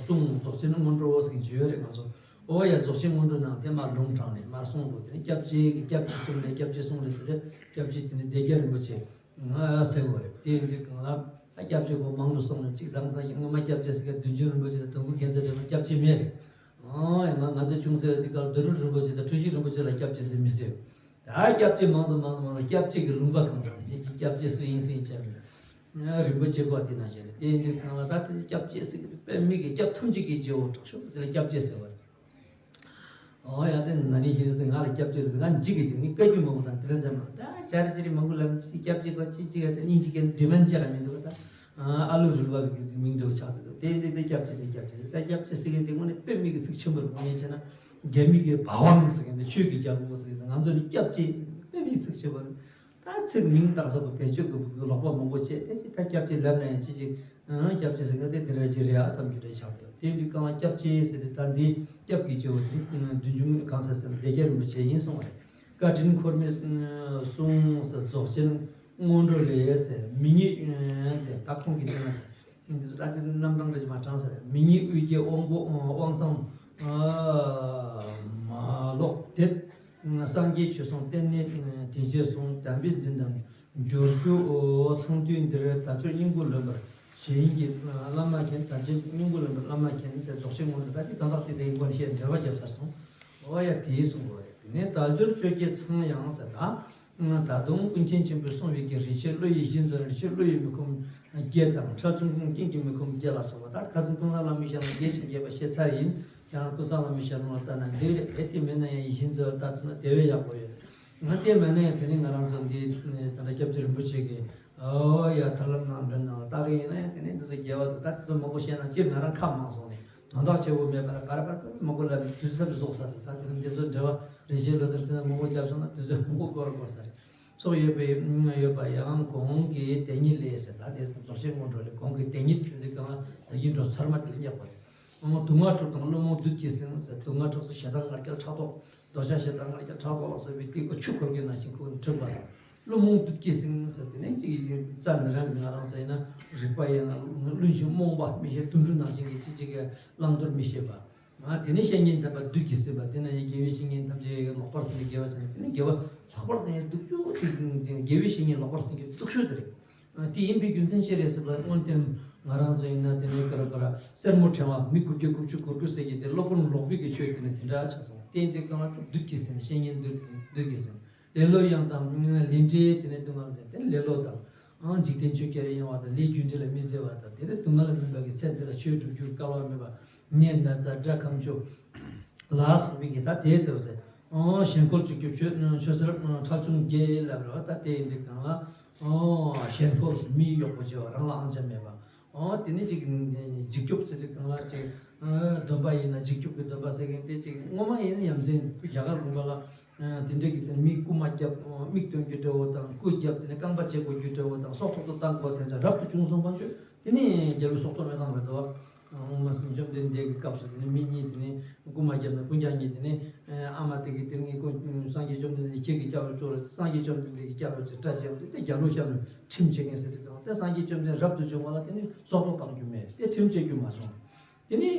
གསུང་། རྫོགས་ཆེན་སྔོན་འགྲོ་ཟེར་གྱི་ཡོད་རེད། ང་ཚོ་ཨོ་ཡ་རྫོགས་ཆེན་སྔོན་འགྲོ་ནང་དེ་མར་ལུང་དྲངས་ནས་མར་གསུངས་འདུག་དེ་ནས་སྐྱབས་རྗེ་གི་སྐྱབས་རྗེ་གསུམ་ལས་སྐྱབས་རྗེ་གསུམ་ལས་ཟེར་ཏེ་སྐྱབས་རྗེ་དེ་ནས་སྡེ་རྒྱ་རིན་པོ་ཆེ་ཟེར་བ་རེད། དེ་ཡིན་དུས་གང་ལ་ད་སྐྱབས་རྗེ་གོ་མང་དུ་གསུངས་ནས་གཅིག་དང་ད་སྔོན་མ་སྐྱབས་རྗེ་ཟེར་མཁན་བདུད་འཇོམས་རིན་པོ་ཆེ་དང་དུང་དཀར་མཁྱེན་བརྩེ་དེ་མ་སྐྱབས་རྗེ་མེད་རེད། ཨོ་ཡ་ང་ང་ཚོ་ཆུང་ཟེར་བ་དེ་གར་བདུད་འཇོམས་རིན་པོ་ཆེ་དང་འཁྲུལ་ཞིག་རིན་པོ་ཆེ་ལ་སྐྱབས་རྗེ་ཟེར་མི་ཟེར། ད་སྐྱབས་རྗེ་མང་དུ་མང་དུ་མང་དུ་སྐྱབས་རྗེ་གི་ལུང་པ་གང་ཟག་ཅིག་ཅིག་སྐྱབས་རྗེ་སུ་ཡིན་སུ་ཡིན་ཅེས་རེད། རིན་པོ་ཆེ་གོ་དེ་ན་བྱས་རེད། དེ་ཡིན་དུས་གང་ལ་ད་དེ་སྐྱབས་རྗེ་ཟེར་གི་དེ་དཔེ་མི་གི་སྐྱབས་ཐམས་ཅད་ཀྱི་རྗེ་བོ་དྲག་ཤོས་དེ་ལ་སྐྱབས་རྗེ་ཟེར་བ་རེད། ཨོ་ཡ་དེ་ན་ནི་ཤེས་ཟེར་ང་ལ་སྐྱབས་རྗེ་ཟེར་ང་འཇིགས་གི་ཅིག་ནི་བཀའ་བརྒྱུད་མང་པོ་དང་དེ་འདྲ་འཇམ་མ་ད་ཤར་ཅི་རི་མང་པོ་ལ་སྐྱབས་རྗེ་གོ་ཅི་ཅི་ག་དེ་སྙིང་རྗེ་གི་འདྲི་མན་ཅི་ར་མི་འདུག་ད་ཨ་ལུ་རུལ་བ་གི་མིང་འདྲ་བོ་ཆགས་དེ་འདུག་དེ་དེ་དེ་སྐྱབས་རྗེ་དེ་སྐྱབས་རྗེ་ད་སྐྱབས་རྗེ་ཟེར་གི་དེ་དངོས་གནས་དཔེ་མི་གི་ཚིག་ཆེན་པོ་རེད། དངོས་གནས་བྱས་ན་རྒྱ་མི་གི་བ་ཝང་ཟེར་གི་འདི་ཆོས་ཀྱི་རྒྱལ་པོ་ཟེར་གི་འདི་ང་ཚོ་ནི་སྐྱབས་རྗེ་ཟེར་གི་འདི་དཔེ་མི་གི་ཚིག་ཆེན་པོ་རེད། ད་ ཚིག་མིང་བཏགས་ས་གི་བེད་སྤྱོད་ཀྱི་ལོག་པ་མང་པོ་བྱས་ཏེ་ཅི་ད་སྐྱབས་རྗེ་ལབ་ན་ཡང་ཅི་ཅི་སྐྱབས་རྗེ་ཟེར་ན་དེ་དེ་འདྲ་ཅི་རེད་ཨ་བསམ་རྒྱུ་རེད་ཆགས་ཏེ། དེ་དུས་གང་ལ་སྐྱབས་རྗེ་ཟེར་ཏེ་ད་འདི་སྐྱབས་ཀྱི་རྗེ་བོ་དེ་བདུད་འཇོམས་གང་ཟེར་ཟེར་ན་བདེ་རྒྱལ་རིན་པོ་ཆེ་ཡིན་གསུངས་པ་རེད། བཀའ་དྲིན་འཁོར་མེད་གསུངས་ཟེར་རྫོགས་ཆེན་སྔོན་འགྲོ་ལས་ཟེར་མི་ཉིད་དེ་ད་ཁོང་གི་དེ་ན། ད་དེ་རྣམ་གྲངས་རེ་མ་དྲངས་ཟེར། མི་ཉིད་དབུས་སྐྱེས་དབང་པོ་དབང་ཚང་མ་ལོག་དེ། སངས་རྒྱས་ཆོས་སྲུང་བསྟན་གནས་དེ་རྗེས་སོང་དམ་པའི་འཛིན་དང་འབྱོར་རྒྱུ་ཚང་དུས་འདིར་དལ་འབྱོར་སྙིང་པོ་ལོན་པར་བྱེད་ཀྱི་བླ་མ་མཁྱེན། དལ་འབྱོར་སྙིང་པོ་ལོན་པར་བླ་མ་མཁྱེན་ཟེར་རྫོགས་ཆེན་སྔོན་དུ་ད་དེ་དོན་དག་དེ་དེའི་སྒོ་ནས་བཤད་འགྲེལ་པ་བརྒྱབ་ཚར་སོང་། ཨོ་ཡ་དེའི་གསུང་གོ་རེད། དེ་ནས་དལ་འབྱོར་བཅོ་བརྒྱད་ཚང་ཡང་ཟེར་ད། ད་དུང་ཀུན་མཁྱེན་ཆེན་པོས་གསུངས་པའི་གི་རིགས་ཆད་བློ་ཡི་གཞི་འཛིན་རིགས་ཆད་བློ་ཡི་མི་ཁོམ་བརྒྱད་དང་ཁྲག་འཐུང་ཀུན་མཁྱེན་གྱི་མི་ཁོམ་བརྒྱད་ལ་སོགས་པ་དག་ཁ་སང་ཀུན་བཟང་བླ་མའི་ཞལ་ལུང་རྒྱས་ཤིང་རྒྱས་པ་བཤད་ཚར་ཡིན། ཡང་ན་ཀུན་བཟང་བླ་མའི་ཞལ་ལུང་ལ་ལྟ་ན་འདི་རེད་དེ་མེད་ན་ཡང་ཡིད་བཞིན་མཛོད་ལྟ་ཐུབ་ན་དེ་བས་ཡག་པོ་ཡོད། ང་དེ་མེད་ན་ཡང་དེ་ནི་ང་རང་ཚོ་འདི་ད་ལྟ་སྐྱབས་རྗེ་རིན་པོ་ཆེ་གི་ཨོ་ཡ་ཐར་ལམ་ནང་འདྲེན་ནང་ལ་ལྟ་གི་ཡིན་ན་ཡང་དེ་ནི་འདི་ཚོ་རྒྱལ་བ་དང་ད་དེ་ཚོ་མང་པོ་བཤད་ན་སྤྱིར་ང་རང་ཁ་མང་སོང་ནས། དོན་དག་ཆེ་བོ་མེད་པར་ག་རེ་བར་དུ་མ་གོ་ལ་དུས་ཚོད་ཐམས་ཅད་རྫོགས་ཚར་འདུག་ད་དེ་ནི་འདི་ཚོ་འབྲེལ་བ་རེ་ཞིག་ལོ་ཙཱ་བྱས་ན་མང་པོ་བརྒྱབ་སོང་ན་དུས་ཚོད་མང་པོ་འགོར་འགོར་ས་རེད། སོགས་ཡོད་པའི་ཡོད་པ་ཡང་གོང་གི་དེ་ཉིད་ལས་ཟེར་ད་དེ་རྫོགས་ཆེན་སྔོན་འགྲོ་ལས་གོང་གི་དེ་ཉིད་ཟེར་དུས་གང་ལ་ད་གིན་འགྲོ་ཚར་མ་དེ་ལ་སྙེག་པ་རེད། སྡུག་བསྔལ་དྲུག་དང་བླུན་རྨོངས་བདུད་ཀྱིས་ཟིན་ཟེར་སྡུག་བསྔལ་དྲུག་ཟེར་ཞེ་སྡང་ང་རྒྱལ་ཕྲག་དོག་འདོད་ཆགས་ཞེ་སྡང་ང་རྒྱལ་ཕྲག་དོག་ལ་སོགས་པའི་དཀྱིལ་འཁོར་ཆུ་འཁོར་གྱི་ནང་བཞིན་ཁུག་ནས་འཁྲུགས་པ་དང་། བླུན་རྨོངས་བདུད་ཀྱིས་ཟིན་ཟེར་དེ་ནས་ཅིག་རྩ་ནས་རང་གི་ང་རང་ཚོ་ཡིན་ན་རིག་པ་ཡིན་ན་བླུན་ཞིང་རྨོངས་པ་མི་ཤེས་དུད་འགྲོ་ནང་བཞིན་གྱི་ཅི་ཅིག་གི་བླང་དོར་མི་ཤེས་པ། ང་དེ་ནས་བཤེས་གཉེན་དམ་པ་བདུད་ཀྱིས་ཟིན་པ་དེ་ན་ཡང་དགེ་བའི་བཤེས་གཉེན་ཐམས་ཅད་ལོག་པར་ཟིན་ཏེ་དགེ་བ་ཟིན་ནས་དེ་ནས་དགེ་བ་ལྷག་པར་དུ་ཡང་སྡུག་ཤོས་དེ་དགེ་བའི་བཤེས་གཉེན་ལོག་པར་ཟིན་གྱི་སྡུག་ཤོས་དེ་རེད། དེ་ཡིན་པའི་རྒྱུ་མཚན་ཅི་རེད་ཟེར་བ་སྔོན་དེར་ང་རང་ཚོ་ཡིན་ན་དེ་ནས་ག་རེ་ག་རེ་སེར་མོ་ཕྲེང་བ་མི་དགུ་བརྒྱ་དགུ་བཅུ་གོ་དགུ་ཟེར་གྱི་དེ་སློབ་དཔོན་ལོག་པའི་གི་ཆོས་དེ་ནི་དེ་འདྲ་ཆགས་སོང་། དེ་ཡིན་དུས་གང་ལ་བདུད་ཀྱིས་ཟིན་བཤེས་གཉེན་བདུད་བདུད་ཀྱིས་ཟིན། ལེ་ལོ་ཡང་དང་ལས་འབྲས་དེ་ནས་སྡུག་བསྔལ་ཟེར་དེ་ལེ་ལོ་དང་། ཨང་འཇིག་རྟེན་ཆོས་བརྒྱད་ལ་གཡེང་བ་དང་ལས་རྒྱུ་འབྲས་ལ་མི་བརྩེ་བ་དང་དེ་ནས་སྡུག་བསྔལ་ལ་སྨིན་པ་གི་ཚེ་འདི་ལ་ཆོས་སྒྲུབ་རྒྱུར་སྐལ་བ་མེད་པ་ནད་ན་ཚ་དགྲ་ཁམས་སྐྱོ་ལ་སོགས་པའི་གི་ད་དེའི་དེ་བ་ཟེར། ཨོ་ཞེན་ཁོག་ཅིག་སྐྱོབ་ཆོས་ཆོས་ཟེར་ཁྲག་འཐུང་བརྒྱད་ལབ་རེད་བ། ད་དེ་ཡིན་དུས་གང་ལ་ཨོ་ཞེན་ཁོག་མི་གཡོག་པོ་བྱེད་པ་རང་ལ་དབང་ཆ་མེད་པ། ཨོ་དེ་ནི་ཅིག་འཇིགས་སྐྱོབ་ཟེར་དུས་གང་ལ་ཅིག་སྡོམ་པ་ཡིན་ན་འཇིགས་སྐྱོབ་ཀྱི་སྡོམ་པ་ཟེར་མཁན་དེ་ཅིག་སྔོན་མ་ཡིན་ན་ཡ་མཚན་རྒྱ་གར་ལུང་པ་ལ་དེ་འདྲ་གི་དེ་མི་རྐུ་མ་རྒྱབ་མིག་སྟོན་རྒྱུ་འདྲ་བོ་དང་རྐུ་རྒྱབ་དེ་ནི་རྐང་པ་བཅད་དགོས་རྒྱུ་འདྲ་བོ་དང་སྲོག་ཐོག་ཏུ་བཏང་དགོས་དེ་འདྲ་རབ་ཏུ་བྱུང་སོང་པ་ཚོས་དེ་ནི་རྒྱལ་པོའི་སྲོག་ཐོག་མེ་བཏང་རེད་དོ། སྔོན་མ་བཅོམ་ལྡན་འདས་ཀྱི་སྐབས་སུ་དེ་ནི་མི་གཉིས་དེ་ནི་རྐུ་མ་བརྒྱབ་ནས་སྤུན་ཀྱག་གཉིས་དེ་ནི་ཨ་མ་དེ་གིས་དེ་ནི་ཁོ་སངས་རྒྱས་བཅོམ་ལྡན་འདས་ཁྱེད་ཀྱི་སྐྱབས་སུ་མཆིའོ། སངས་རྒྱས་བཅོམ་ལྡན་འདས་ཀྱི་སྐྱབས་སུ་མཆི་སྐྲ་བཅད་ཡོང་དུས་དེ་རྒྱ་ལོ་ཤར་ནས་ཁྲིམས་བཅད་མཁན་ཟེར་དུས་གང་དེ་སངས་རྒྱས་བཅོམ་ལྡན་རབ་ཏུ་བྱུང་བ་ལ་དེ་ནི་སྲོག་ཐོག་བཏང་རྒྱུ་མེད་དེ་ཁྲིམས་བཅད་རྒྱུ་མ་བྱུང་། དེ་ནི་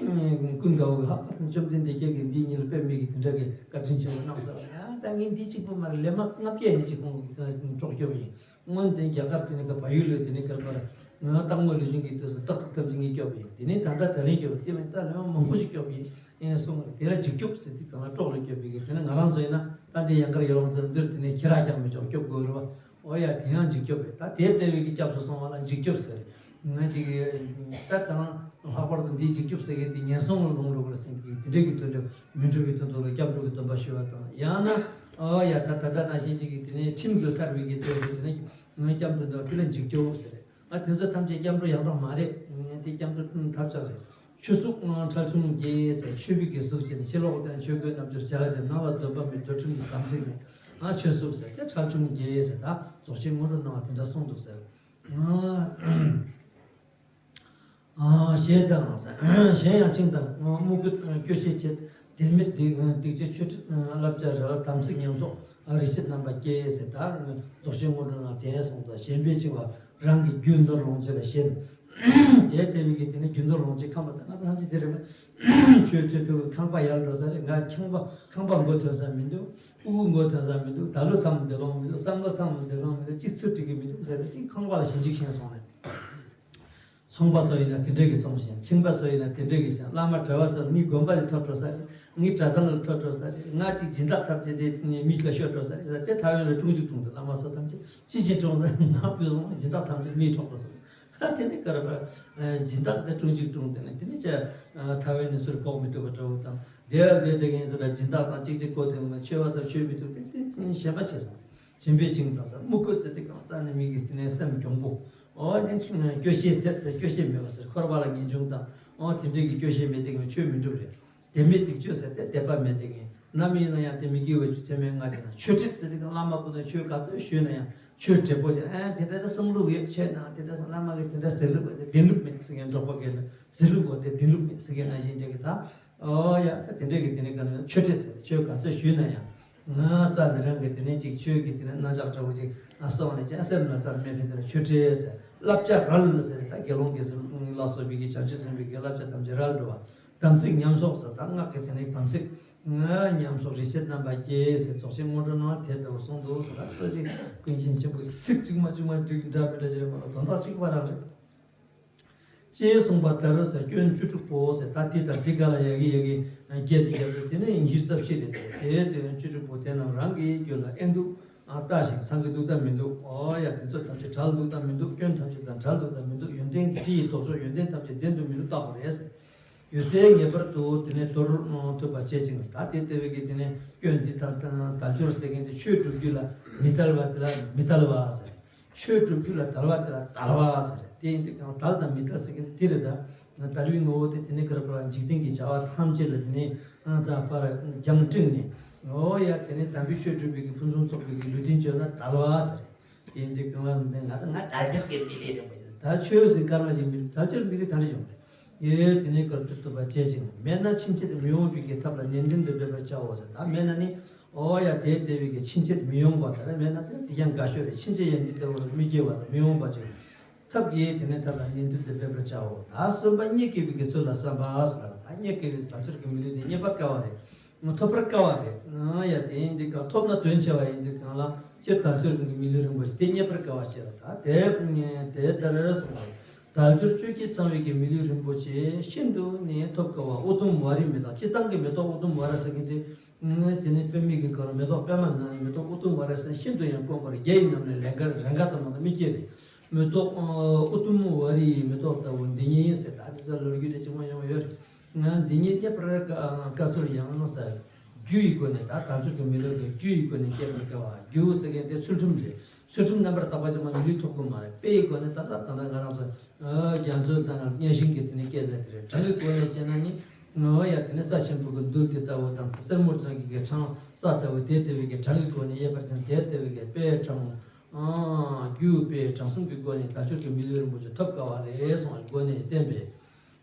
ཀུན་དགའ་བོས་ཧ་བཅོམ་ལྡན་འདས་ཁྱེད་ཀྱིས་འདི་གཉིས་ལ་དཔེ་མེད་ཀྱི་དེ་འདྲ་གི་བཀའ་དྲིན་ཆེན་པོ་གནང་ཟེར་བ་ཡང་ད་ངས་འདི་གཅིག་པུ་མ་རེད་ལས་མ་ལྔ་བརྒྱ་ཡིན་གཅིག་ཁོང་གིས་སྲོག་སྐྱོབ་ཡིན། སྔོན་དེ་རྒྱ་གར་དེ་ནི་ག་བལ་ཡུལ་ལ་དེ་ནི་གར་པར་ང་སྟག་མོ་ལུས་སྦྱིན་གྱི་དུས་སུ་སྟག་ཕྲུག་ཐམས་ཅད་ངས་སྐྱོབ་ཡིན། དེ་ནི་ད་ལྟ་ད་རིང་སྐྱོབ་དེ་མིན་ད་ལས་མ་མང་པོ་ཞིག་སྐྱོབ་ཡིན་ཨེ་གསུངས་པ་རེད། དེ་ལ་འཇིགས་སྐྱོབ་ཟེར་དུས་གང་ལ་སྲོག་ལ་སྐྱོབ་པའི་གི་དེ་ནི་ང་རང་ཚོ་ཡིན་ན་ད་འདི་ཡང་གར་ཡོད་ལོང་ཚོ་འདིར་དེ་ནི་ཁྱི་ར་རྒྱག་མི་ཆོག་སྐྱོབ་དགོས་རེད་བ། ཨོ་ཡ་དེ་ཡང་འཇིགས་སྐྱོབ་རེད། ད་དེ་ལྟ་བུའི་གི་སྐྱབས་སུ་སོང་བ་ལ་འཇིགས་སྐྱོབ་ཟེར། ང་ཅིག་ད་ལྟ་ལྷག་པར་དུ་འདིའི་འཇིགས་སྐྱོབ་ཟེར་མཁན་དེ་ངན་སོང་ལ་ལོངས་འགྲོ་བར་སེམས་ཀྱི་དེ་འདྲ་གི་དོན་དུ་མི་འགྲོ་བའི་དོན་དུ་ལ་སྐྱབས་འགྲོ་གི་སྡོམ་པ་ཞུ་བ་དང་ཡང་ན་ཨོ་ཡ་ད་ད་ལྟ་ནང་བཞིན་ཅིག་གི་དེ་ནས་ཁྲིམས་ཀྱིས་ཐར་བའི་གི་དོན་དུ་དེ་ནས་ང་སྐྱབས་འགྲོ་འདུག་དེ་ལ་འཇིགས་སྐྱོབ་ཟེར། ང་དེ་ཚོ་ཐམས་ཅད་སྐྱབས་འགྲོ་ཡང་དག་མ་རེད། ང་དེ་སྐྱབས་འགྲོ་ཐབས་ཆག་རེད། ཆོས་སྲུང་ཁྲག་འཐུང་རྒྱལ་ཟེར་ཆོས་པའི་གི་གཟུགས་བྱས་ནས་ཕྱི་ལོགས་དེ་ན་ཆོས་གོས་རྣམ་འགྱུར་བྱ་ར་ཅན་ནང་ལ་འདོན་པ་མེད་འདོད་ཁྲིམས་ཀྱི་དམ་ཚིག་མེད། ང་ཆོས་སྲུང་ཟེར་དེ་ཁྲག་འཐུང་རྒྱལ་ཟེར་ད་རྫོགས་ཆེན་སྔོན་འགྲོ་ནང་ལ་དེ་འདྲ་གསུངས་འདུག་ཟེར། ཞེས་དང་། གཞན་ཡང་ཆིངས་དང་དམུ་རྒོད་སྐྱོ་ཤས་ཆེ། དེར་མེད་སྡིག་སྡིག་སྤྱོད་ཆོས་ཁྲིམས་བསླབ་བྱ་རེ་ལ་དམ་ཚིག་ཉམས་སོགས་རིགས་ཆད་རྣམ་པ་སྐྱེ་ཟེར་ད་རྫོགས་ཆེན་སྔོན་འགྲོ་ནང་དེ་གསུངས་དང་། ཞེན་པས་འཆིང་བ་རང་གི་རྒྱུ་ནོར་ལོངས་སྤྱོད་ལ་ཞེན། དེ་ལྟ་བུའི་གི་དེ་ནི་རྒྱུ་ནོར་ལོངས་སྤྱོད་ཁང་པ་དང་ང་ཚོ་ཐམས་ཅད་དེ་རེད་མ། ཆོས་ཁྲིད་དུས་ཁང་པ་ཡར་འགྲོ་ས་རེད། ང་ཁང་པ་ཁང་པ་མགོ་ཐོན་ས་མི་འདུག་ཕྲུ་གུ་མགོ་ཐོན་ས་མི་འདུག་ད་ལོ་མཚམས་འདི་ལོང་མི་འདུག་བསམ་བློ་མཚམས་འདི་ལོང་མི་འདུག་གཅིག་ཚུར་འགྲིག་གི་མི་འདུག་ཟེར་ཏེ་ཁང་པ་ལ་ཞེན་ཅིག་ཞེན་སོང་ནས། ཚོང་པ་ཚོ་ཡིན་ན་དེ་འདྲས་ཀྱི་ཚོང་ཞེན། ཁྱིམ་པ་ཚོ་ཡིན་ན་དེ་འདྲས་ཀྱི་ཞེན། བླ་མ་གྲྭ་བ་ཚོ་ངའི་དགོན་པ་ལ་ཐོབ་འགྲོ་ས་རེད། ངའི་གྲྭ་ཚང་ལ་ཐོབ་འགྲོ་ས་རེད། ང་ཅིག་སྦྱིན་བདག་ཐམས་ཅད་དེ་མི་ལ་ཤོར་འགྲོ་ས་རེད་ཟེར་ཏེ་ཐ་ཝན་ལ་དཀྲུག་ཅིག་དཀྲུག་འདུག་བླ་མ་ཚོ་ཐམས་ཅད་ཅི་བྱེད་འགྲོ་ས་རེད། ང་བུད་སོང་སྦྱིན་བདག་ཐམས་ཅད་མིས་འཕྲོག་འགྲོ་ས་རེད། ཨ་དེ་ནི་ག་རེ་བར་སྦྱིན་བདག་དེ་དཀྲུག་ཅིག་དཀྲུག་དེ་ནི་དེ་ནི་ཅི་ཐ་ཝན་ནས་ཚུར་འགོག་མི་ཐུབ་པ་འདྲ་བོ་དང་དེ་ལ་དེ་དེ་གིན་ཟེར་ལ་སྦྱིན་བདག་དང་གཅིག་གཅིག་བཀོད་དེ་ངོ་མ་ཆོས་པ་དང་ཆོས་མི་ཐུབ་པས་དེ་ཞེན་པ་བྱས་སོང་། ཞེན་པས་འཆིང་དང་ཟེར། དམུ་རྒོད་ཟེར་དེ་གང་རྩ་ནས་མི་གི་དེ་ནས་སེམས་གྱོང་པོ། ཨོ་དེ་ཆུང་སྐྱོ་ཤས་ཟེར་ཟེར་སྐྱོ་ཤས་མེད་པ་ཟེར་འཁོར་བ་ལ་ངེས་འབྱུང་དང་ཨོ་དེ་འདྲས་ཀྱི་སྐྱོ་ཤས་མེད་དེ་གིན་ཆོས་མི་འགྲུབ་རེད། དད་མེད་སྡིག་སྤྱོད་ཟེར་ཏེ་དད་པ་མེད་དེ་གིན་ ནམ་ཡིན་ན་ཡང་དེ་མི་དགེ་བའི་ཆོས་ཚད་མའི་ལྔ་དེ་ན་ཆོས་དྲེད་ཟེར་དེ་ག་བླ་མ་ཁོ་ན་ཆོས་ག་ཚོད་ཞུས་ན་ཡང་ཆོས་དྲེད་པོ་ཞིག་ཨ་དེ་འདྲ་ད་བསམ་ལུགས་ཡོད་ཆོས་ནང་དེ་འདྲ་བླ་མ་གི་དེ་འདྲ་ཟེར་ལུགས་དེ་བདེན་ལུགས་མེད་ཟེར་མཁན་འབྲོག་པ་གས་ན་ཟེར་ལུགས་པོ་དེ་བདེན་ལུགས་མེད་ཟེར་མཁན་ན་བཞིན་འདྲ་གི་ད། ཨོ་ཡ་ད་དེ་འདྲ་གི་དེ་ནས་ག་ན་ཆོས་དྲེད་ཟེར་ཆོས་ག་ཚོད་ཞུས་ན་ཡང་ང་རྩ་ནས་རང་གི་དེ་ནས་ཅིག་ཆོས་ཀྱི་དེ་ནས་རྣ་ཆགས་འདྲ་བོ་ཅིག་ཨ་སོང་ནས་ཅང་སེམས་ན་རྩ་མེད་པའི་དེ་ལ་ཆོས་དྲེད་ཟེར་བསླབ་བྱ་རལ་ཟེར་ད་དགེ་སློང་གིས་ལ་སོགས་པའི་གི་བྱང་ཆུབ་སེམས་དཔའི་གི་བསླབ་བྱ་ཐམས་ཅད་རལ་འགྲོ་བ། དམ་ཚིག་ཉམས་གསོག་ཟེར་ད་སྔགས་ཀྱི་དེ་ནས་དམ་ཚིག་ང་ཉམས་གསོག་རིག་བྱེད་རྣམ་པ་བརྒྱད་ཟེར་རྫོགས་ཆེན་སྔོན་འགྲོ་ནང་དེ་ལྟ་བུ་གསུངས་འདུག་ཟེར་ད་སོ་ཅིག་ཀུན་མཁྱེན་ཆེན་པོའི་ཚིག་གཅིག་མ་གཅིག་མ་འགྲིག་འདྲ་མི་འདྲ་ཅི་རེད་མ་གཏོགས་དོན་དག་གཅིག་པ་རང་རེད། ཅེས་གསུངས་པ་ལྟར་ཟེར་སྐྱོན་བཅུ་དྲུག་པོ་ཟེར་ད་དེ་དང་དེ་ག་ལ་ཡ་གི་ཡ་གི་བརྒྱད་དེ་བརྒྱད་དེ་དེ་ནས་ཉི་ཤུ་རྩ་བཞི་རེད་དེ་དེ་སྐྱོན་བཅུ་དྲུག་པོ་དེ་རྣམས་རང་གི་རྒྱུད་ལ་ཨེ་འདུག་ཨ་ལྟ་ཞིང་བསམ་གྱི་འདུག་དམ་མི་འདུག་ཨོ་ཡ་དེ་ཚོ་ཐམས་ཅད་བྲལ་འདུག་དམ་མི་འདུག་སྐྱོན་ཐམས་ཅད་དང་བྲལ་འདུག་དམ་མི་འདུག་ཡོན་ཏན་གྱི་དེ་ཡི་ལྡོག་ཕྱོགས་ཡོན་ཏན་ཐམས་ཅད་ལྡན་དུ་མི་འདུག་བརྟག་པ་རེད་ཟེར། ཡོད་ཚད་ངེས་པར་དུ་དེ་ནས་དོར་ཐུབ་པ་བྱེད་ཅིང་ད་དེ་ལྟ་བུའི་གི་དེ་ནས་སྐྱོན་འདི་དང་དལ་འབྱོར་ཟེར་མཁན་དེ་ཆོས་སྒྲུབ་རྒྱུ་ལ་མི་དལ་བ་དེ་ལ་མི་དལ་བ་ཟེར། ཆོས་སྒྲུབ་རྒྱུ་ལ་དལ་བ་དེ་ལ་དལ་བ་ཟེར། དེ་ཡིན་དུས་གང་དལ་དང་མི་དལ་ཟེར་མཁན་དེ་རེད་ད། དལ་བའི་ངོ་བོ་དེ་དེ་ནས་ག་རེ་པ་ལ་འཇིག་རྟེན་གྱི་བྱ་བ་ཐམས་ཅད་ལ་དེ་ནས་ད་པར་རྒྱང་སྤྲིངས་ནས་ཨོ་ཡ་དེ་ནས་དམ་པའི་ཆོས་སྒྲུབ་པའི་གི་ཕུན་སུམ་ཚོགས་པའི་གི་ལུས་རྟེན་བཅོས་ན་དལ་བ་ཟེར། དེ་ཡིན་དུས་གང་ལ་ང་ད་ང་དལ་འབྱོར་གྱི་མི་ལས་རིང་པོ་ཞིག་ད་ཆོས་སུ་དཀར་བ་ཞིག་མི་རིག་དལ་འབྱོར་མི་རིག་གང་རེ་བྱུང་རེད། ཡོད་དེ་ནས་གར་ཐུབ་ཐུབ་པ་བྱེད་ཅིང་མེད་ན་ཕྱིན་ཆད་མི་འོང་བའི་གི་ཐབས་ལ་ནན་ཏན་དུ་འབད་པར་བྱའོ་ཟེར་ད་མེད་ན་ནི། ཨོ་ཡ་དེ་ལྟ་བུའི་གི་ཕྱིན་ཆད་མི་འོང་བ་དེ་ལ་མེད་ན་དེ་དེ་ཀྱང་དགའ་ཤོས་རེད། ཕྱིན་ཆད་ཡང་འདི་ལྟ་བུར་མི་སྐྱེ་བ་དང་མི་འོང་བ་ཅིག་ཐབས་ཀྱིས་དེ་ནས་ཐབས་ལ་ནན་ཏན་དུ་འབད་པར་བྱའོ། ད་གསོན་པ་རྙེད་དཀའ་བའི་གི་ཚུལ་ལ་བསམ་པ་ཟེར་ལ་ད་རྙེད་དཀའ་བའི་དལ་འབྱོར་གྱི་མི་ལུས་དེ་རྙེད་པར་དཀའ་བ་རེད། ཐོབ་པར་དཀའ་བ་རེད། ཨ་ཡ་དེ་ཡིན་དུས་ཀྱང་ཐོབ་ན་དོན་ཆེ་བ་ཡིན་དུས་གང་ལ་སྤྱིར་དལ་འབྱོར་གྱི་མི་ལུས་རིན་པོ་ཆེ་དེ་རྙེད་པར་དཀའ་བ་ཞེས་པ་ད་དེ་དེ་ལྟར་གསུངས་པ། དལ་འབྱོར་བཅུད་ཀྱིས་ཚང་བའི་གི་མི་ལུས་རིན་པོ་ཆེ་ཤིན་ཏུ་ནི་ཐོབ་དཀའ་བ་ཨུ་དུམ་ཝཱ་རི་མེ་ཏོག་སྤྱིར་བཏང་གི་མེ་ཏོག་ཨུ་དུམ་ཝཱ་ར་ཟེར་མཁན་དེ། དེ་ནས་པདྨའི་གི་གར་མེ་ཏོག་པདྨ་ནང་ནས་མེ་ཏོག་ཨུ་དུམ་ཝཱ་ར་ཟེར་ཤིན་ཏུ་ཡང་དཀོན་པར་རྒྱ་ཡི་ནང་ནས་ལན་ཀར་རན་ཀ་ཙམ་མ་གཏོགས་མི་སྐྱེ་རེད། མེ་ཏོག་ཨུ་དུམ་ཝཱ་རི་ཡི་མེ་ཏོག་ལྟ་བུ་འདི་ཉིད་ཟེར་ད་དེ་ཚོ་ལོ་རྒྱུས་དེ་ཅིག་མ་ཡོང་ཡོད་རེད། ང་འདི་ཉིད་རྙེད་པར་དཀའ་ཚུལ་ཡང་ཟེར། རྒྱུ་ཡི་སྒོ་ནས་ད་དལ་འབྱོར་གྱི་མི་ལུས་ཀྱི་རྒྱུ་ཡི་སྒོ་ནས་སྐྱེ་བར་དཀའ་བ། རྒྱུ་ཟེར་མཁན་དེ་ཚུལ་ཁྲིམས་རེད། ཚུལ་ཁྲིམས་རྣམ་པར་དག་པ་ཅན་མ་ལུས་ཐོབ་ཀྱི་མ་རེད། དཔེ་ཡི་སྒོ་ནས་ད་ལྟ་ད་ལྟ་ང་རང་ཚོ་རྒྱ་མཚོའི་ནང་ལ་གཉའ་ཤིང་གི་དེ་ནས་སྐྱེས་ལ་དེ་རེད། གྲངས་ཀྱི་སྒོ་ནས་བྱས་ན་ནི་ངོ་ཡ་དེ་ནས་ས་ཆེན་པོ་གི་རྡུལ་དེ་ལྟ་བུ་དང་སེར་མོ་གྲངས་ཀྱི་གྲངས་ས་ལྟ་བུ་དེ་ལྟ་བུའི་གི་གྲངས་ཀྱི་སྒོ་ནས་དབྱེ་བར་བྱས་ན་དེ་ལྟ་བུའི་གི་དཔེ་གྲངས་རྒྱུ་དཔེ་གྲངས་གསུམ་གྱི་སྒོ་ནས་དལ་འབྱོར་གྱི་མི་ལུས་རིན་པོ་ཆེ་ཐོབ་དཀའ་བ་རེད་གསུངས་པའི་སྒོ་ནས་བསྟན་པས།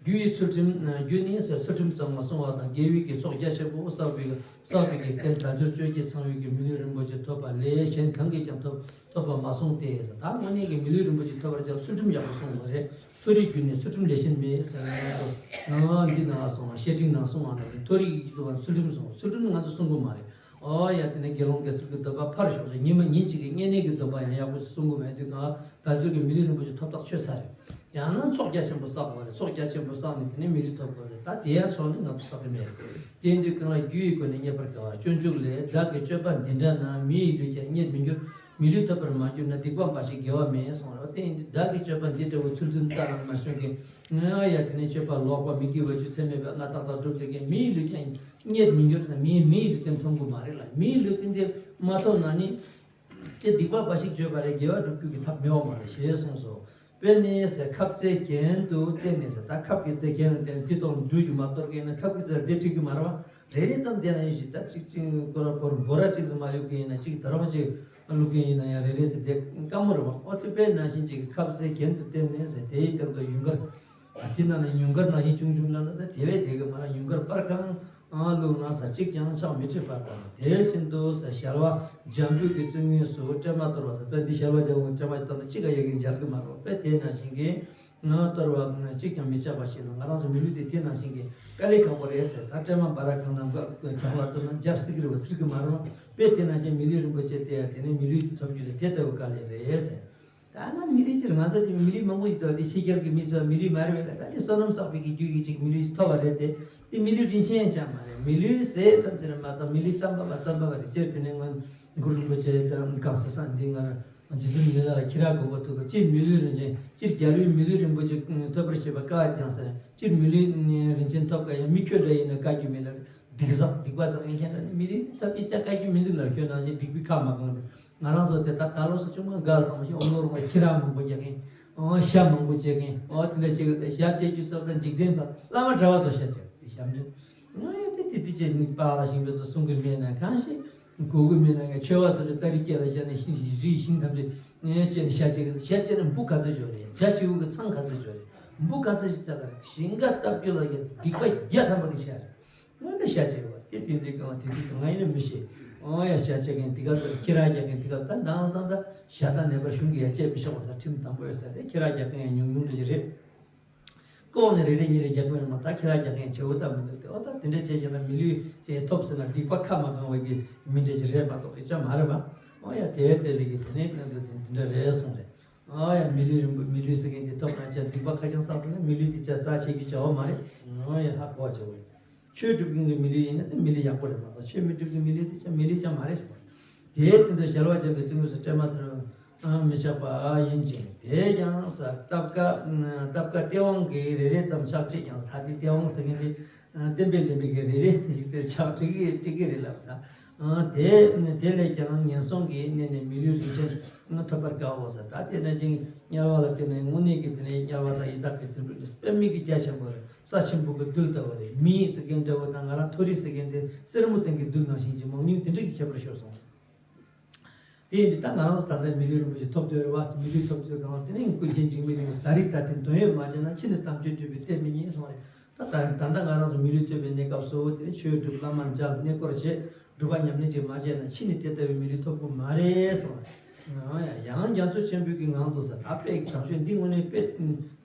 རྒྱུ་ཡི་ཚུལ་ཁྲིམས། རྒྱུ་ནི་ཚུལ་ཁྲིམས་ཙམ་མ་བསྲུང་བ་དང་དགེ་བའི་གི་ཚོགས་རྒྱ་ཆེན་པོ་བསགས་པའི་བསགས་པའི་གི་རྐྱེན་དལ་འབྱོར་བཅོས་ཀྱིས་ཚང་བའི་གི་མི་ལུས་རིན་པོ་ཆེ་ཐོབ་པ་ལས་གཞན་གང་གིས་ཀྱང་ཐོབ་ཐོབ་པ་མ་གསུངས་ཏེ། ད་དངོས་གནས་ཀྱི་མི་ལུས་རིན་པོ་ཆེ་ཐོབ་པར་ཀྱང་ཚུལ་ཁྲིམས་ཡག་པོ་སྲུང་དགོས་རེད། མཐོ་རིས་རྒྱུ་ནི་ཚུལ་ཁྲིམས་ལས་གཞན་མེད་ཟེར་ན་ང་ཚོ་འདི་ནང་ལ་སོང་བ་བཤད་ཁྲིམས་ནང་གསུངས་པ་ནང་བཞིན་མཐོ་རིས་ཀྱི་ཐོབ་པ་ཚུལ་ཁྲིམས་སྲུང་། ཚུལ་ཁྲིམས་ང་ཚོ་སྲུང་གི་མ་རེད། ཨོ་ཡ་དེ་ནས་དགེ་སློང་དགེ་ཚུལ་གྱི་སྡོམ་པ་ཕར་ཞོག་ཅིག་ཉི་མ་ཉིན་གཅིག་གི་བསྙེན་གནས་ཀྱི་སྡོམ་པ་ཡང་ཡག་པོ་ཞིག་སྲུང་གི་མེད་དུས་གང་དལ་འབྱོར་གྱི་མི་ལུས་རིན་པོ་ཆེ་ཐོབ་ཐག་ཆོད་ས་རེད། ཡང་ན་ཚོགས་རྒྱ་ཆེན་པོ་བསགས་པ་རེད། ཚོགས་རྒྱ་ཆེན་པོ་བསགས་ནས་དེ་ནས་མི་ལུས་ཐོབ་དགོས་རེད། ད་དེ་ཡང་ཚོགས་ནི་ང་ཚོ་བསགས་ཀྱི་མེད་རེད། དེ་ཡིན་དུས་གང་ལ་རྒྱུ་ཡི་སྒོ་ནས་རྙེད་པར་དཀའ་བ། སྤྱོད་འཇུག་ལས། བདག་གི་སྤྱོད་པ་འདི་འདྲ་ན་མི་ཡི་ལུས་ཀྱང་རྙེད་མི་འགྱུར། མི་ལུས་ཐོབ་པར་མ་གྱུར་ན་སྡིག་པ་འབའ་ཞིག་དགེ་བ་མེད་གསུངས་རེད། དེ་ཡིན་དུས་བདག་གི་སྤྱོད་པ་འདི་འདྲ་བོ་ཚུལ་ཁྲིམས་རྩ་ལ་མ་ཞོན་མཁན་ང་ཡ་དེ་ནས་སྤྱོད་པ་ལོག་པ་མི་དགེ་བ་ཆོས་ཚད་མེད་པའི་ལྟ་སྟངས་སྒྲུབ་བསྡད་མཁན་མི་ཡི་ལུས་ཀྱང་རྙེད་མི་འགྱུར་ན་མིའི་མིའི་ལུས་རྟེན་ཐོབ་ཀྱི་མ་རེད་ལ། མིའི་ལུས་རྟེན་དེ་མ་ཐོབ་ན་ནི། དེ་སྡིག་པ་འབའ་ཞིག་བྱོས་པ་རེད། དགེ་བ་སྒྲུབ་རྒྱུ་གི་ཐབས་མེད་པ་མ་རེད་ཞེས་གསུངས་སོ། དཔེ་ནི་ཟེར་ཁབ་རྩེ་གྱེན་དུ་བསྟན་ནས་ཟེར། ད་ཁབ་ཀྱི་རྩེ་གྱེན་ལ་བསྟན་དེ་ཐོག་ལ་འགྲུལ་གྱི་མ་གཏོར་གྱི་ཡིན་ན་ཁབ་ཀྱི་རྩེ་ལ་བསྡད་འགྲིག་གི་མ་རེད་བ། རེ་རེ་ཙམ་བསྡད་ན་ཡིན་ཞིག་ད་གཅིག་གཅིག་ཁོ་ར་བོར་བོ་ར་གཅིག་ཙམ་མ་གཡུག་གི་ཡིན་ན་གཅིག་ད་རུང་གཅིག་བླུག་གི་ཡིན་ན་ཡང་རེ་རེ་ཙམ་བསྡད་དཀའ་མོ་རེད་བ། ཨོ་དེ་དཔེ་ནང་བཞིན་གཅིག་ཁབ་རྩེ་གྱེན་དུ་བསྟན་ནས་ཟེར་དེའི་སྟེང་དུ་ཡུངས་ཀར། ཨ་དེ་ནང་ནས་ཉུངས་དཀར་ནང་བཞིན་ཆུང་ཆུང་ལབ་ན་ད་དེ་བས་བསྡད་གི་མ་རེད། ཉུངས་དཀར་སྤར་གང་བླུགས་ན་ས་གཅིག་ཀྱང་ཆག་མི་ཐུབ་པ་དང་། དེ་བཞིན་དུ་ཟེར་ཞལ་བ་འཇམ་པོའི་གི་རྩེ་ངོས་སུ་སྲན་མ་གཏོར་བ་ཟེར། དཔེ་འདི་ཞལ་བ་འཇམ་པོའི་སྲན་མ་ཞིག་གཏོར་ན་གཅིག་ག་ཡ་གི་འཇལ་གི་མ་རེད། དཔེ་དེ་ནང་བཞིན་གྱི་ང་གཏོར་བ་གཅིག་ཀྱང་མི་ཆག་པ་ཞིག་ལ་ང་རང་ཚོ་མི་ལུས་དེ་དེ་ནང་བཞིན་གྱི་དཀའ་ལས་ཁག་པོ་རེད་ཟེར། ད་སྲན་མ་འབའ་ར་གང་ནམ་མཁའ་གང་ལ་གཏོར་ན་འཇལ་སྲིད་གི་རེད་བ། སྲིད་གི་མ་རེད་བ། དཔེ་དེ་ནང་བཞིན་མི་ལུས་རིན་པོ་ཆེ་དེ་ཡང་དེ་ནས་མི་ལུས་དེ་ཐོབ་རྒྱུ་ལ་དེ་ལྟ་བུ་དཀའ་ལས་རེད་ཟེར། ད་ན་མི་ལུས་ཅིག་ང་ཚོ་དེ་མི་ལུས་མང་པོ་ཞིག་འདུག་དེ་ཕྱི་རྒྱལ་གྱི་མི་ཚོ་མི་ལུས་མ་རེད་པས་ལ། ད་དེ་བསོད་ནམས་བསགས་པའི་གི་རྒྱུ་ཡིས་ཅིག་མི་ལུས་ཅིག་ཐོབ་པ་རེད་དེ། དེ་མི་ལུས་རིན་ཆེན་ཅང་མ་རེད། མི་ལུས་ཟས་ཙམ་ཅིག་རེད་མ་གཏོགས་མི་ལུས་རྩམ་པ་བ་རྩམ་པ་བ་རེད། སྤྱིར་དེ་ནས་སྔོན་གུ་རུ་རིན་པོ་ཆེ་དང་གང་ཟེར་ས་འདི་ང་རང་རྗེ་བཙུན་མི་ལ་ཁྱི་ར་དགོན་པ་ཐུག་གི་སྤྱིར་མི་ལུས་རིན་ཆེན། སྤྱིར་རྒྱལ་བའི་མི་ལུས་རིན་པོ་ཆེ་ཐོབ་པར་བྱེད་པ་དཀའ་ཀྱང་ཟེར། སྤྱིར་མི་ལུས་རིན་ཆེན་ཐོབ་དཀའ་ཡང་མི་ཁྱོད་འདྲ་ཡིན་ན་དཀའ་རྒྱུ་མེད་ལ། སྡིག་བསགས་སྡིག་པ་བསགས་ཡིན་ཁྱེད་འདྲ་ནི་མི་ལུས་ཐོབ་པའི་ཆ་དཀའ་རྒྱུ་མི་འདུག་ལ། ཁྱོད་ནང་བཞིན་སྡིག་པའི་ཁ་མ་གང་དེ། ང་རང་ཚོ་དེ་ལྟར་ད་ལོ་སོ་ཆུང་མ་འགའ་སོང་ཞིག་ཨོ་ནོར་བ་ཁྱི་ར་མང་པོ་རྒྱག་གིན། ཨོ་ཤ་མང་པོ་བཅད་གིན། ཨོ་དེ་འདྲ་བྱེད་གི། ཤ་བཅད་རྒྱུ་ཚོ་ད་འཇིག་རྟེན་པ་བླ་མ་གྲྭ་བ་ཚོ་ཤ་བཅད་དེ་ཞབས་འདྲེན་ ང་ཡང་དེ་དེ་དེ་ཅེས་ནི་པཱ་ལགས་ཤིང་པའི་ཚོ་གསུང་གི་མེད་ན་གང་ཞིག་གོ་གི་མེད་ན། ང་ཆོས་བ་ཚོ་ལ་ཏ་རིག་སྐྱེ་ལ་བཤད་ནས་ཤིང་རིགས་ཤིང་ཐམས་ཅད་ངས་བཅད་ནས་ཤ་བཅད་ཀྱི། ཤ་བཅད་ན་འབུ་ག་ཚོད་འཇོག་རེད། བྱ་བྱིའུ་གི་ཚང་ག་ཚོད་འཇོག་རེད། འབུ་ག་ཚོད་ཞིག་བཅད་ག་རེད། ཞིང་ཁ་བཏབ་རྒྱུ་ལ་ཡང་སྡིག་པ་བརྒྱ་ཐམ་པ་གི་ཆ་རེད། ང་ད་ཤ་བཅད་བ་དེ་དེ་འདི་གང་དེ་འདི་གང་ཡིན་ན་མི་ཤེས། ཨོ་ཡ་ཤ་བཅད་མཁན་འདི་ག་ཚོད། ཁྱི་ར་རྒྱག་མཁན་འདི་ག་ཚོད། ད་དེང་སང་ད་ཞྭ་དང་ནད་པ་གཞུང་གི་ཡ་བཅད་མི་ཆོག་པ་ས་ཁྲིམས་དམ་པོ་ཡོད་ས་རེད། ཁྱི་ར་རྒྱག་མཁན་ཡང་ཉུང་ཉུང་འདྲ་ཞིག་རེད། ལྐོག་ནས་རེ་རེ་གཉིས་རེ་རྒྱག་པ་ཡིན་ན་མ་གཏོགས་ཁྱི་ར་རྒྱག་མཁན་བྱེད་འོ་ད་མི་འདུག་སྟེ། འོ་ད་དེ་འདྲ་བྱས་བྱས་ན་མི་ལུས་ཅེས་ཐོབ་ཟེར་ན་སྡིག་པ་ཁ་མ་གང་བའི་གི་མི་འདྲ་ཅིག་རེད་མ་གཏོགས་ཡིག་ཆ་མ་རེད་པ། འོ་ཡ་དེ་ལྟ་བུའི་གི་དེ་ནས་གནད་དུ་དེ་འདི་འདྲ་རེད་གསུངས་རེད། འོ་ཡ་མི་ལུས་རིན་པོ་མི་ལུས་ཟེར་མཁན་དེ་ཐོབ་ན་ཅག་སྡིག་པ་ཁ་རྐྱང་བསགས་ཐུབ་ན་མི་ལུས་དེ་ཅག་རྩ་ཆེ་གི་བྱ་བ་མ་རེད། འོ་ཡ་ཧ་གོ་བྱ་བ་རེད། ཆོས་སྒྲུབ་མཁན་གྱི་མི་ལུས་ཡིན་ན་དེ་མི་ལུས་ཡག་པོ་རེད་མ་གཏོགས་ཆོས་མི་སྒྲུབ་ཀྱི་མི་ལུས་དེ་ཅག་མི་ལུས་ཅག་མ་རེད་ཟེར་བ་རེད། དེའི་སྟེང་དུ་གཞལ་བ་བྱས་པའི་རྩེ་མོ་སུ་སྤྲད་མ་ཐུབ་ན་མི་ཆགས་པ་ཡིན་ཅིང་། དེས་ཀྱང་ས་སྟབས་ཀ་སྟབས་ཀ་སྟེས་དབང་གིས་རེ་རེ་ཙམ་ཕྱག་བྲིས་ཀྱང་། ད་དེ་སྟེས་དབང་ཟེར་མཁན་དེ་བསྟན་པའི་བསྟན་པའི་གི་རེ་རེ་ཙམ་ཞིག་དེ་ཕྱག་བྲིས་ཀྱི་བྲིས་ཀྱི་རེད་ལབ་ད། དེ་དེ་ལས་ཀྱང་ངན་སོང་གི་གནས་ནས་མི་ལུས་རིན་ཆེན་ཐོབ་པར་དཀའོ་ཟེར། ད་དེ་ནང་བཞིན་དམྱལ་བ་ལ་བརྟེན་ནས་དངོས་གནས་ཀྱི་དེ་ནས་དམྱལ་བ་དང་ཡི་དྭགས་ཀྱི་དུད་འགྲོ་ནི་དཔེ་མི་སྲིད་རྒྱ་ཆེན་པོ་རེད། ས་ཆེན་པོ་གི་རྡུལ་ལྟ་བུ་རེད། མི་ཟེར་མཁན་འདྲ་བོ་དང་ང་རང་མཐོ་རིས་ཟེར་མཁན་དེ་གསེར་མོ་སྟེང་གི་རྡུལ་ནང་བཞིན་གྱི་མང་ཉུང་དེ་འདྲ་གི་ཁྱད་པར་ཤོར་སོང་། དེ་ཡིན་དུས་ད་ང་རང་ཚོ་ད་ལྟ་མི་ལུས་རིན་པོ་ཆེ་ཐོབ་འདོད་རེད་བ། མི་ལུས་ཐོབ་འདོད་གང་དེ་ནི་ཀུན་མཁྱེན་འཇིགས་མེད་གླིང་གི་ད་རིག་ད་དེ་དོན་ཡོད་མ་བྱས་ན་ཕྱི་ནས་དམ་ཆོས་སྒྲུབ་པའི་གཏེར་མི་རྙེད་སོང་རེད། ད་ད་ད་ལྟ་ང་རང་ཚོ་མི་ལུས་ཐོབ་པའི་གནས་སྐབས་སུ་དེ་ནི་ཆོས་སྒྲུབ་བླ་མ་མཇལ་གནས་སྐོར་བྱེད། སྒྲུབ་པ་ཉམས་ལེན་ཅིག་མ་བྱས་ན་ཕྱི་ནས་དེ་ལྟ་བུའི་མི་ལུས་ཐོབ་ཀྱི་མ་རེད་གསུངས། ཡང་ཡང་རྒྱ་མཚོ་ཆེན་པོའི་གི་ངང་དུ་ཟེར། ད་དཔེ་དྲང་ཤོས་འདི་དངོས་གནས་དཔེ་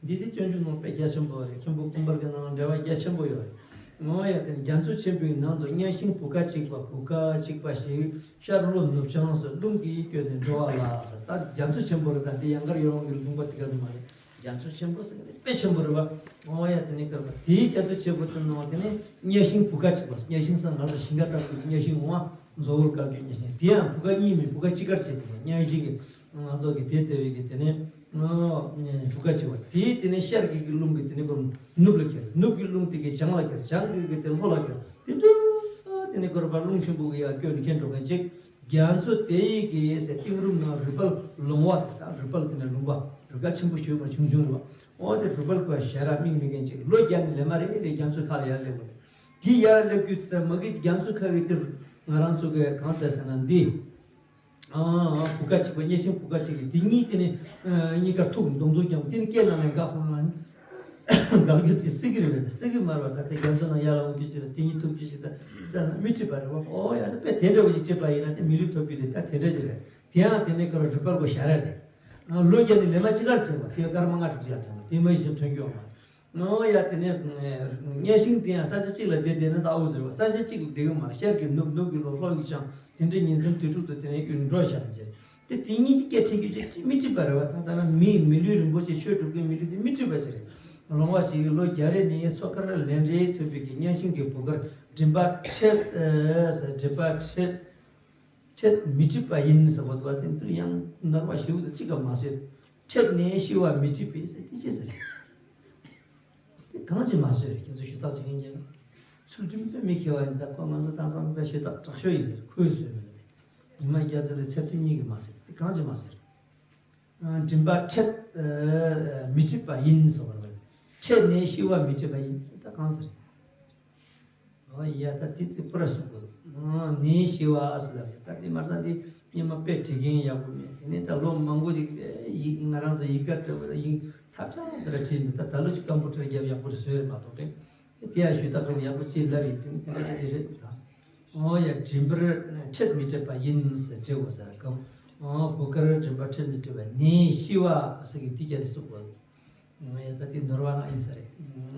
འདི་དེ་སྤྱོད་འཇུག་ནང་དཔེ་རྒྱ་ཆེན་པོ་རེད། མཁན་པོ་ཀུན་དཔལ་གྱི་ནང་ལ་འགྲེལ་བ་རྒྱ་ཆེན་པོ་ཡོད་རེད། ངོ་ཡ་དེ་རྒྱ་མཚོ་ཆེན་པོའི་ནང་དུ་གཉའ་ཤིང་བུ་ག་གཅིག་པ་བུ་ག་གཅིག་པ་ཞིག་ཤར་ལྷོ་ནུབ་བྱང་སོགས་རླུང་གིས་བསྐྱོད་ནས་འགྲོ་བ་ལ་ཟེར། ད་རྒྱ་མཚོ་ཆེན་པོ་རེད། ད་འདི་ཡང་གར་ཡོ་ལོང་གི་ལུང་པ་དེ་ག་ནི་མ་རེད། རྒྱ་མཚོ་ཆེན་པོ་ཟེར་ནི་དཔེ་ཆེན་པོ་རེད་བ། ཨོ་ཡ་དེ་ནི་སྐར་མ་དེའི་རྒྱ་མཚོ་ཆེན་པོ་དེ་ནང་དེ་ནི་གཉའ་ཤིང་བུ་ག་གཅིག་པ། གཉའ་ཤིང་ཟེར་ང་ཚོ་ཞིང་ཁ་བཏབ་དུས་གཉའ་ཤིང་འོང་བ། མཛོ་བོར་བཀལ་གྱི་གཉའ་ཤིང་དེ་ཡང་བུ་ག་གཉིས་མིན་བུ་ག་གཅིག་དཀར་བྱས་དེ་གཉའ་ཤིང་གི་ང་ཚོ་གི་དེ་ལྟ་བུའི་གི་དེ་ནི་བུ་ག་གཅིག་པ། དེའི་དེ་ནི་ཤར་གྱི་གི་རླུང་གི་དེ་ནི་ནུབ་ལ་ཁྱེར། ནུབ་ཀྱི་རླུང་དེ་གི་བྱང་ལ་ཁྱེར། བྱང་གི་གི་དེ་ལྷོ་ལ་ཁྱེར། དེ་འདྲ་དེ་ནི་སྐར་མ་རླུང་ཆེན་པོ་གི་ཡར་བསྐྱོད་ནས་ཁྱེར་འགྲོ་མཁན་ཅིག་རྒྱ་མཚོ་དེ་ཡི་གི་ཟེར་གཏིང་རུམ་ན་རུས་སྦལ་ལོང་བ་ཟེར། ད་རུས་སྦལ་དེ་ནས་ལུང་པ་རུས་སྦལ་ཆེན་པོ་ཞིག་མ་ཆུང་ཆུང་རེད་བ། ཨོ་དེ་རུས་སྦལ་ཁོ་ཞལ་ར་མིག་མི་མཁན་ཅིག་ལོ་བརྒྱ་ནས་ལས་མ་རེད་རེད། རྒྱ་མཚོ་ཁ་ལ་ཡར་སླེབས་པ་རེད། དེ་ཡར་སླེབས་རྒྱུ་དེ་མ་གི་རྒྱ་མཚོ་ཁ་གི་དེར་ང་རང་ཚོ་གི་གང་ཟེར་ཟེར་ན་འདི་ཨ་བུ་ག་གཅིག་པ་གཉའ་ཤིང་བུ་ག་གཅིག་གི་དེ་གཉིས་དེ་ནས་གཉིས་ཀ་ཐུག་མདུང་ཐུག་ཀྱང་དེ་ནས་སྐེ་ནང་ནས་འགག་ཧོན་ལ། འགག་རྒྱུ་དེ་སྲིད་ཀྱི་རེད་པས། སྲིད་ཀྱི་མ་རེད་པ། ད་ལྟ་རྒྱ་མཚོ་ནང་ཡར་ལ་འོང་རྒྱུ་ཞིག་དང་དེ་གཉིས་ཐུག་རྒྱུ་ཞིག་དང་ཙང་མི་འགྲིག་པ་རེད་པ། ཨོ་ཡ་ད་དཔེ་དེ་འདྲ་བ་ཞིག་བྱེད་པ་ཡིན་ན་དེ་མི་ལུས་ཐོབ་རྒྱུ་དེ་ད་དེ་འདྲ་ཞིག་རེད། དེ་ཡང་དེ་ནས་ཀ་ར་རུས་སྦལ་གོ་ཞལ་ར་རེད། ལོ་བརྒྱ་ནས་ལས་མ་གཅིག་གར་ཐོན་པ་དེ་སྐར་མ་ལྔ་དྲུག་ཅིག་ལ་ཐོན་པ་དེ་མ་ཡིན་ཞིག་ཐོན་རྒྱུ་ཡོད་མ་རེད། ཨོ་ཡ་དེ་ནས་གཉའ་ཤིང་དེ་ཡང་ས་ཆ་གཅིག་ལ་བསྡད་བསྡད་ན་ད་ཨུ་ཟེར་བ། ས་ཆ་གཅིག་ལ་བསྡད་གི་མ་རེད། ཤར་གྱི་ནུབ་ནུབ་ཀྱི་ལྷོ་ལྷོ་ཡི་བྱང་དེ་འདྲ་ཉིན་མཚན་དུས་དྲུག་ཏུ་དེ་ནས་གཡུར་འགྲོ་བཞག་ཅེས། དེ་དེ་གཉིས་ཀྱི་སྐད་ཁྲིད་རྒྱུ་ཅིག་མི་འགྲིག་པ་རེད་བ། ད་ལྟ་ན་མི་མི་ལུས་རིན་པོ་ཆེ་ཆོས་སྒྲུབ་མཁན་མི་ལུས་དེ་མི་འགྲིག་པ་ཅིག་རེད། ལོང་བ་ཞིག་གིས་ལོ་བརྒྱ་རེ་ནས་མཚོ་ཁར་ལན་རེ་ཐོན་པའི་གི་གཉའ་ཤིང་གི་བུ་གར་མགྲིན་པ་འཕྲེད་ཟེར། མགྲིན་པ་འཕྲེད་འཕྲེད་མི་འགྲིག་པ་ཡིན་ཟེར་བ་དེ་དེ་དུས་ཡང་ནོར་བ་ཞེ་པོ་དང་གཅིག་ཀ་མ་བཟོས། འཕྲེད་ནས་ཤི་བ་མི་འགྲིག་པས་ཟེར་དེ་ཅི་ཟེར། དེ་གང་ཅི་མ་བཟོས་རེད། ཁྱེད་ཚོ་ཞུ་དག་བྱེད་མཁན་རྒྱལ་ཚུལ་ཁྲིམས་དཔེ་མི་མཁས་པ་ཡིན། ད་ཁོ་ང་ཚོ་དེང་སང་དཔེ་ཞུ་དག་དྲག་ཤོས་ཡིན་ཟེར། ཁོས་བཟོས་མེད་པ་དེ། ཉི་མ་བརྒྱ་ཙམ་ལ་ཚེབ་ཐིག་གཉིས་ཀྱིས་མ་ཟེར། དེ་གང་ཅི་མ་ཟེར། མགྲིན་པ་འཕྲེད་མི་འགྲིག་པ་ཡིན་ཟེར་བ་རེད། འཕྲེད་ནས་ཤི་བ་མི་འགྲིག་པ་ཡིན་ཟེར། ད་གང་ཟེར། ཨོ་ཡ་ད་དེ་དེ་པུ་ར་སུ་གོ་ནས་ཤི་བ་ཟེར་ལབ་ཡ། ད་དེ་མ་ད་དེ་སྙན་མ་དཔེ་བྲིས་མཁན་ཡག་པོ་མེད། དེ་ནས་ད་ལོ་མང་པོ་ཞིག་ཡིག་ང་རང་ཚོ་ཡི་གེ་འབྲི་བ་ལ་ཡིག་ཐབས་ཆག་འདི་འདྲ་བྲིས་མེད། ད་ད་ལོ་ཅིག་ཀམ་པུ་ཊར་རྒྱབ་ཡག་པོ་རེ་བཟོས་རེད་མ་གཏོགས་དེ་དེ་ཡ་ཞུས་དག་ཡག་པོ་ཅིག་ལབ་ཡིན། དེ་ནི་དེ་འདྲ་ཅིག་རེད་འདུག་ད། ཨོ་ཡ་མགྲིན་པར་འཕྲད་མི་འཕྲད་པ་ཡིན་ཟེར་འབྲི་དགོས་ཟེར་གམ། ཨོ་བུ་གར་མགྲིན་པར་འཕྲད་མི་འཕྲད་པ་ནས་ཤི་བ་ཟེར་གི་དེ་རྒྱ་རེ་སུ་གོ། ང་ཡ་ད་དེ་ནོར་བ་ང་ཡིན་ས་རེད།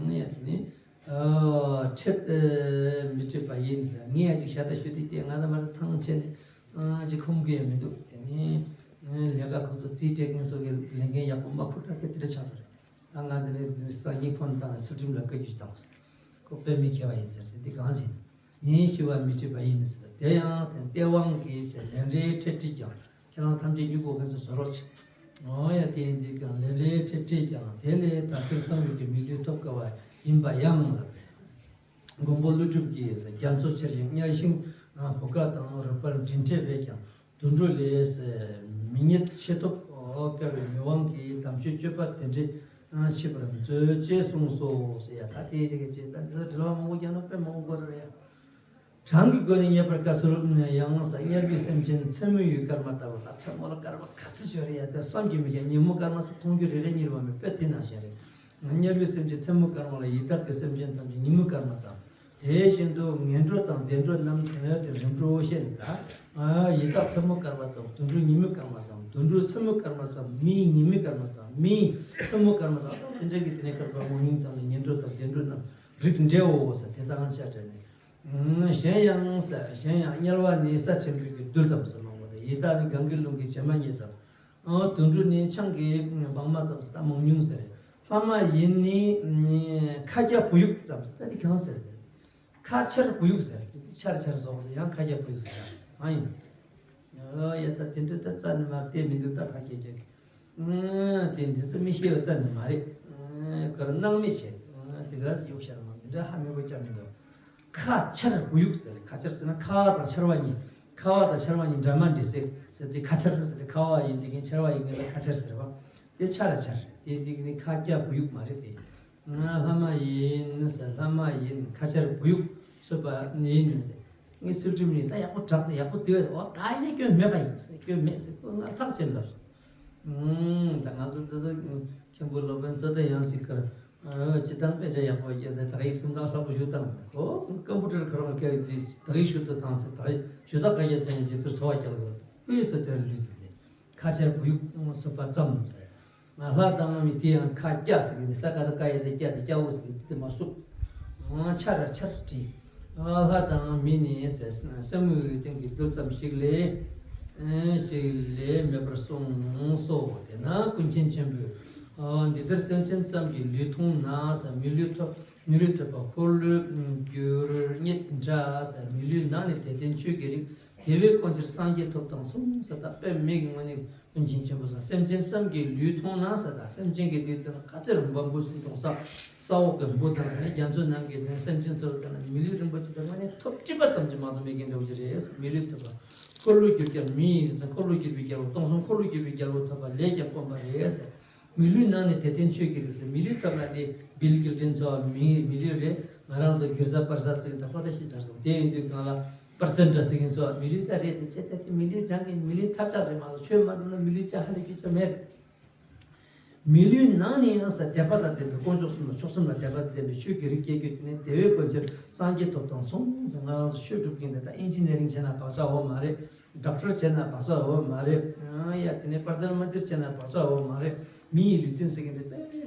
ང་ཡ་དེ་ནི་འཕྲད་མི་འཕྲད་པ་ཡིན་ཟེར། ངས་ཡ་ཅིག་ཤ་ད་ཤོད་དེ་དེ་ང་ད་མ་ད་ཐང་ཆད་ནས་ཅིག་ཁོམ་གི་ཡ་མི་འདུག་དེ་ནི་ལས་ཀ་ཁོང་ཚོ་རྩིས་སྤྲད་མཁན་ཚོ་གི་ལས་འགན་ཡག་པོ་མ་ཁུར་དྲག་གི་དེ་འདྲ་ཆགས་པ་རེད། ད་ང་འདི་ནས་སང་ཉིན་ཕོན་བཏང་ནས་ཚུལ་ཁྲིམས་ལ་བཀའ་བཀྱོན་བཏང་། ཁོ་དཔེ་མི་མཁས་པ་ཡིན་ཟེར་ཏེ་འདི་གང་བྱེད། ནས་ཤི་བ་མི་འཕྲད་པ་ཡིན་ཟེར། དེ་ཡང་དེ་སྟེས་དབང་གིས་ཟེར་ལན་རེ་འཕྲད་བྲིས་ཀྱང་། ཁྱེད་རང་ཐམས་ཅད་སྨྱུ་གུ་ཕན་ཚུན་བཟོ་རོགས་བྱེད། འོ་ཡ་དེ་ཡིན་དུས་ཀྱང་ལན་རེ་འཕྲད་བྲིས་ཀྱང་དེ་ལས་ད་ཐེར་ཚང་བའི་གི་མི་ལུས་ཐོབ་དཀའ་བ་ཡིན་པ་ཡང་ལ། མགོན་པོ་ཀླུ་སྒྲུབ་ཀྱིས་རྒྱ་མཚོ་ཆེར་ཞིང་གཉའ་ཤིང་བུ་ག་དང་རུས་སྦལ་མགྲིན་འཕྲད་པས་ཀྱང་དུད་འགྲོ་ལས་མི་རྙེད་ཤེས་ཐོབ་དཀའ་བའི་མི་དབང་གིས་དམ་ཆོས་སྤྱོད་པ་དེ་འདྲའི་ མཆིས་པར་མཛོད་ཅེས་གསུངས་སོ་ཟེར་ཡ། ད་དེ་དེ་ག་ཅེས་ད་འདི་ལ་དྲི་བ་མང་པོ་རྒྱག་ན་དཔེ་མང་པོ་དགོས་རེད་ཡ། གྲངས་ཀྱི་སྒོ་ནས་རྙེད་པར་དཀའ་ཚུལ་ཡང་ས། དམྱལ་བའི་སེམས་ཅན་མཚན་མོ་ཡི་སྐར་མ་ལྟ་བུ། ད་མཚན་མོ་ལ་སྐར་མ་ག་ཚོད་ཡོད་རེད་ཡ། དེ་བསམ་གྱིས་མི་ཁྱབ། ཉིན་མོ་སྐར་མ་ཟེར་མཐོང་རྒྱུ་རེ་རེ་རྙེད་པ་མེད་པས་དེ་ནང་བཞིན་རེད། དམྱལ་བའི་སེམས་ཅན་མཚན་མོ་སྐར་མ་ལ། ཡི་དྭགས་ཀྱི་སེམས་ཅན་ཐམས་ཅད་ཉིན་མོའི་སྐར་མ་ཙམ། དེ་བཞིན་དུ་ངན་འགྲོ་དང་བདེ་འགྲོ་རྣམས་དེ་ནས་དེ་རིམ་གྲོ་བཤད་ནས་ད། ཡི་དྭགས་མཚན་མོ་སྐར་མ་ཙམ། དུད་འགྲོ་ཉིན་མོའི་སྐར་མ་ཙམ། དུད་འགྲོ་མཚན་མོའི་སྐར་མ་ཙམ། མི་ཉིན་མོའི་སྐར་མ་ཙམ། མི་མཚན་མོའི་སྐར་མ་ཙམ། དེ་འདྲ་གི་དེ་ནས་སྐར་པ་མང་ཉུང་དང་ནི་ངན་འགྲོ་དང་བདེ་འགྲོ་རྣམས་རིགས་འགྲེའོ་ཟེར། དེ་དང་བཅས་ཏེ་ནས། གཞན་ཡང་ཟེར། གཞན་ཡང་དམྱལ་བ་ནི་ས་ཆེན་པོའི་གི་རྡུལ་ཙམ་ཟེར་མང་པོ་དང་། ཡི་དྭགས་ནི་གངྒཱའི་ཀླུང་གི་བྱེ་མ་སྙེད་ཙམ། ཨོ། དུད་འགྲོ་ནི་ཆང་གི་སྦང་མ་ཙམ་ཟེར། ད་མང་ཉུང་ཟེར། ལྷ་མ་ཡིན་ནི་ཁ་སྐྱ་བུ་ཡུག་ཙམ་ཟེར། ད་དེ་གང་ཟེར། ཁ་ཆར་བུ་ཡུག་ཟེར། ཆར་ཆར་སོགས་ཡང་ཁ་སྐྱ་བུ་ཡུག་ཟེར། ཨ་ཡིན། ཨོ་ཡ། ད་དེ་འདྲ་ད་རྩ་ནས་མ་བལྟས་མི་འདུག་ད་ད་ཁྱེད་ཀྱིས། ཨང་། དེ་འདི་ཚོ་མི་ཤེས་པ་རྩ་ནས་མ་རེད། ཨང་། གར་སྣང་མེད་བྱས། ཨང་། དེ་ག་ཡོག་ཤར་མ་འདི་འདྲ་ཧ་མི་གོ་ཅག་མི་འདུག་ཁ་ཆར་བུ་ཡུག་ཟེར། ཁ་ཆར་ཟེར་ན་ཁ་བ་དང་ཆར་བ་གཉིས། ཁ་བ་དང་ཆར་བ་གཉིས་འདྲ་མ་འདྲ་ཟེར་ཟེར་ཏེ་ཁ་ཆར་ཟེར་ཏེ། ཁ་བ་ཡིན་དེ་གིན་ཆར་བ་ཡིན་གིན་ལ་ཁ་ཆར་ཟེར་བ། དེ་ཆ་ལ་ཆར། དེ་དེ་གིན་ཁ་སྐྱ་བུ་ཡུག་མ་རེད་དེ། ང་ལྷ་མ་ཡིན་ཟེར། ལྷ་མ་ཡིན། ཁ་ཆར་བུ་ཡུག་སོས་པ་ཡིན་ཟེར། ངའི་ཚུལ་ཁྲིམས་ནི་ད་ཡག་པོ་དྲག་སྟེ་ཡག་པོ་དེ་བས། འོ་ད་ཡིན་ན་སྐྱོན་མེད་པ་ཡིན་ཟེར། སྐྱོན་མེད་ཟེར། ཁོ་ང་ཐག་བཅད་ལབ་སོང་། ཨང་། ད་ང་ཚོ་འདི་ཚོ་མཁན་པོ་སློབ་དཔོན་ཚོ་དེ་ཡང་ཅིག་གར་སྤྱི་བཏང་དཔེ་ཆ་ཡག་པོ་བརྒྱབ་སྟེ་དག་ཡིག་གསུམ་དང་གསལ་པོ་ཞུ་བཏང་། ཁོ་ཀམ་པུ་ཊར་ཁོ་རང་སྐད་ཀྱིས་དག་ཡིག་ཞུ་དུ་བཏང་ཚེ་དག་ཡིག་ཞུ་དག་ག་རྒྱ་ཅན་ཞིག་ཏུ་འཚོ་བ་སྐྱེལ་དགོས། དབུས་སུ་དེར་ལུས་ཏེ་ཁ་ཆར་བུ་ཡུག་སོས་པ་ཙམ་ཟེར། ང་ལྷ་དང་མི་དེ་ཡང་ཁ་སྐྱ་ཟེར་གི་འདི་ས་ཀ་ད་ཀ་ཡ་དེ་སྐྱ་དེ་སྐྱ་བོ་ཟེར་གི་འདི་དེ་མ་སུབ། ང་ཆ་ར་ཆར་བྲིས། ང་ལྷ་དང་མི་ནི་ཟེར་སེམས་དངོས་ཀྱི་སྟེང་གི་རྡུལ་ཙམ་ཞིག་ལས་ཞིག་ལས་མེད་པར་གསུངས་སོ། དེས་ན་ཀུན་མཁྱེན་ཆེན་པོས་འདི་ལྟར་སེམས་ཅན་ཙམ་གྱི་ལུས་མཐོང་ན་ཟེར། མི་ལུས་ཐོབ། མི་ལུས་ཐོབ་པ་འཁོར་ལོས་སྒྱུར་རྙེད་འདྲ་ཟེར། མི་ལུས་ནང་ནས་དད་ལྡན་ཆོས་ཀྱི་རིགས། དེ་བས་དཀོན་ཕྱིར་སངས་རྒྱས་ཐོབ་དང་མཚུངས་ཟེར། ད་དཔེ་མེད་ཀྱི་ངོ་ནས་ཀུན་མཁྱེན་ཆེན་པོས་སེམས་ཅན་ཙམ་གྱི་ལུས་མཐོང་ན་ཟེར། ད་སེམས་ཅན་གྱི་ལུས་དེ་ལ་ག་ཚོད་རིང་པོ་འབུ་སྲིན་གྲོང་གསེབ་ས་འོག་གི་འབུ་དང་ནི་རྒྱ་མཚོའི་ནང་གི་དེ་སེམས་ཅན་ཚོ་ལ་ལྟ་ན་མི་ལུས་རིན་པོ་ཆེ་དེ་ངོ་ནས་ཐོབ་སྲིད་པ་ཙམ་གྱིས་མ་གཏོགས་མེད་མཁན་འདྲ་བོ་ཅིག་རེད་ཟེར། མི་ལུས་ཐོབ་པ་འཁོར་ལོས་སྒྱུར་རྒྱལ་མི་ཡིན་ཟེར། འཁོར་ལོས་སྒྱུར་བའི་རྒྱལ་པོ་སྟོང་གསུམ་འཁོར་ལོས་སྒྱུར་བའི་རྒྱལ་པོ་ཐོབ་པ་ལས་ཀྱང་དཀོན་པ་རེད་ཟེར། མི་ལུས་ནང་ནས་དད་ལྡན་ཆོས་ཀྱི་རིགས་ཟེར། མི་ལུས་ཐོབ་ན་དེ་བིལ་གིལ་ཏིན་ཚོ་མི་མི་ལུས་རེད། ང་རང་ཚོ་གིར་ཟ་པར་ཟ་ཟེར་གི་ད་ཁོ་ད་ཤི་ཚར་སོང་། དེ་ཡིན་དུས་གང་ལ་པར་ཙན་ཏྲ་ཟེར་གི་ཚོ་མི་ལུས་ད་རེད་དེ་བྱས་ད་དེ་མི་ལུས་རང་གི་མི་ལུས་ཐབས་ཆག་རེད་མ་གཏོགས་ཆོས་མ་བསྒྲུབས་ན་མི་ལུས་ཆ་ཧ་ལས་རྒྱུ་ཆ་མེད། མི་ལུས་ནང་ནས་ཡང་ཟེར་དད་པ་དང་ལྡན་པའི་དཀོན་མཆོག་གསུམ་ལ་མཆོག་གསུམ་ལ་དད་པ་དང་ལྡན་པའི་ཆོས་ཀྱི་རིགས་སྐྱེ་རྒྱུ་དེ་ནི་དེ་བས་དཀོན་ཕྱིར་སངས་རྒྱས་ཐོབ་དང་མཚུངས་ཟེར། ང་རང་ཚོ་ཆོས་སྒྲུབ་མཁན་དེ་ད་ཨིན་ཇི་ནི་རིང་བྱས་ན་བག་ཆགས་འོང་མ་རེད། ཌོག་ཊར་བྱས་ན་བག་ཆགས་འོང་མ་རེད། ཡ་དེ་ནས་པར་དར་མ་དར་བྱས་ན་བག་ཆགས་འོང་མ་རེད། མི་ཡི་ལུས་རྟེན་ཟེར་མཁན་དེ་དཔེ་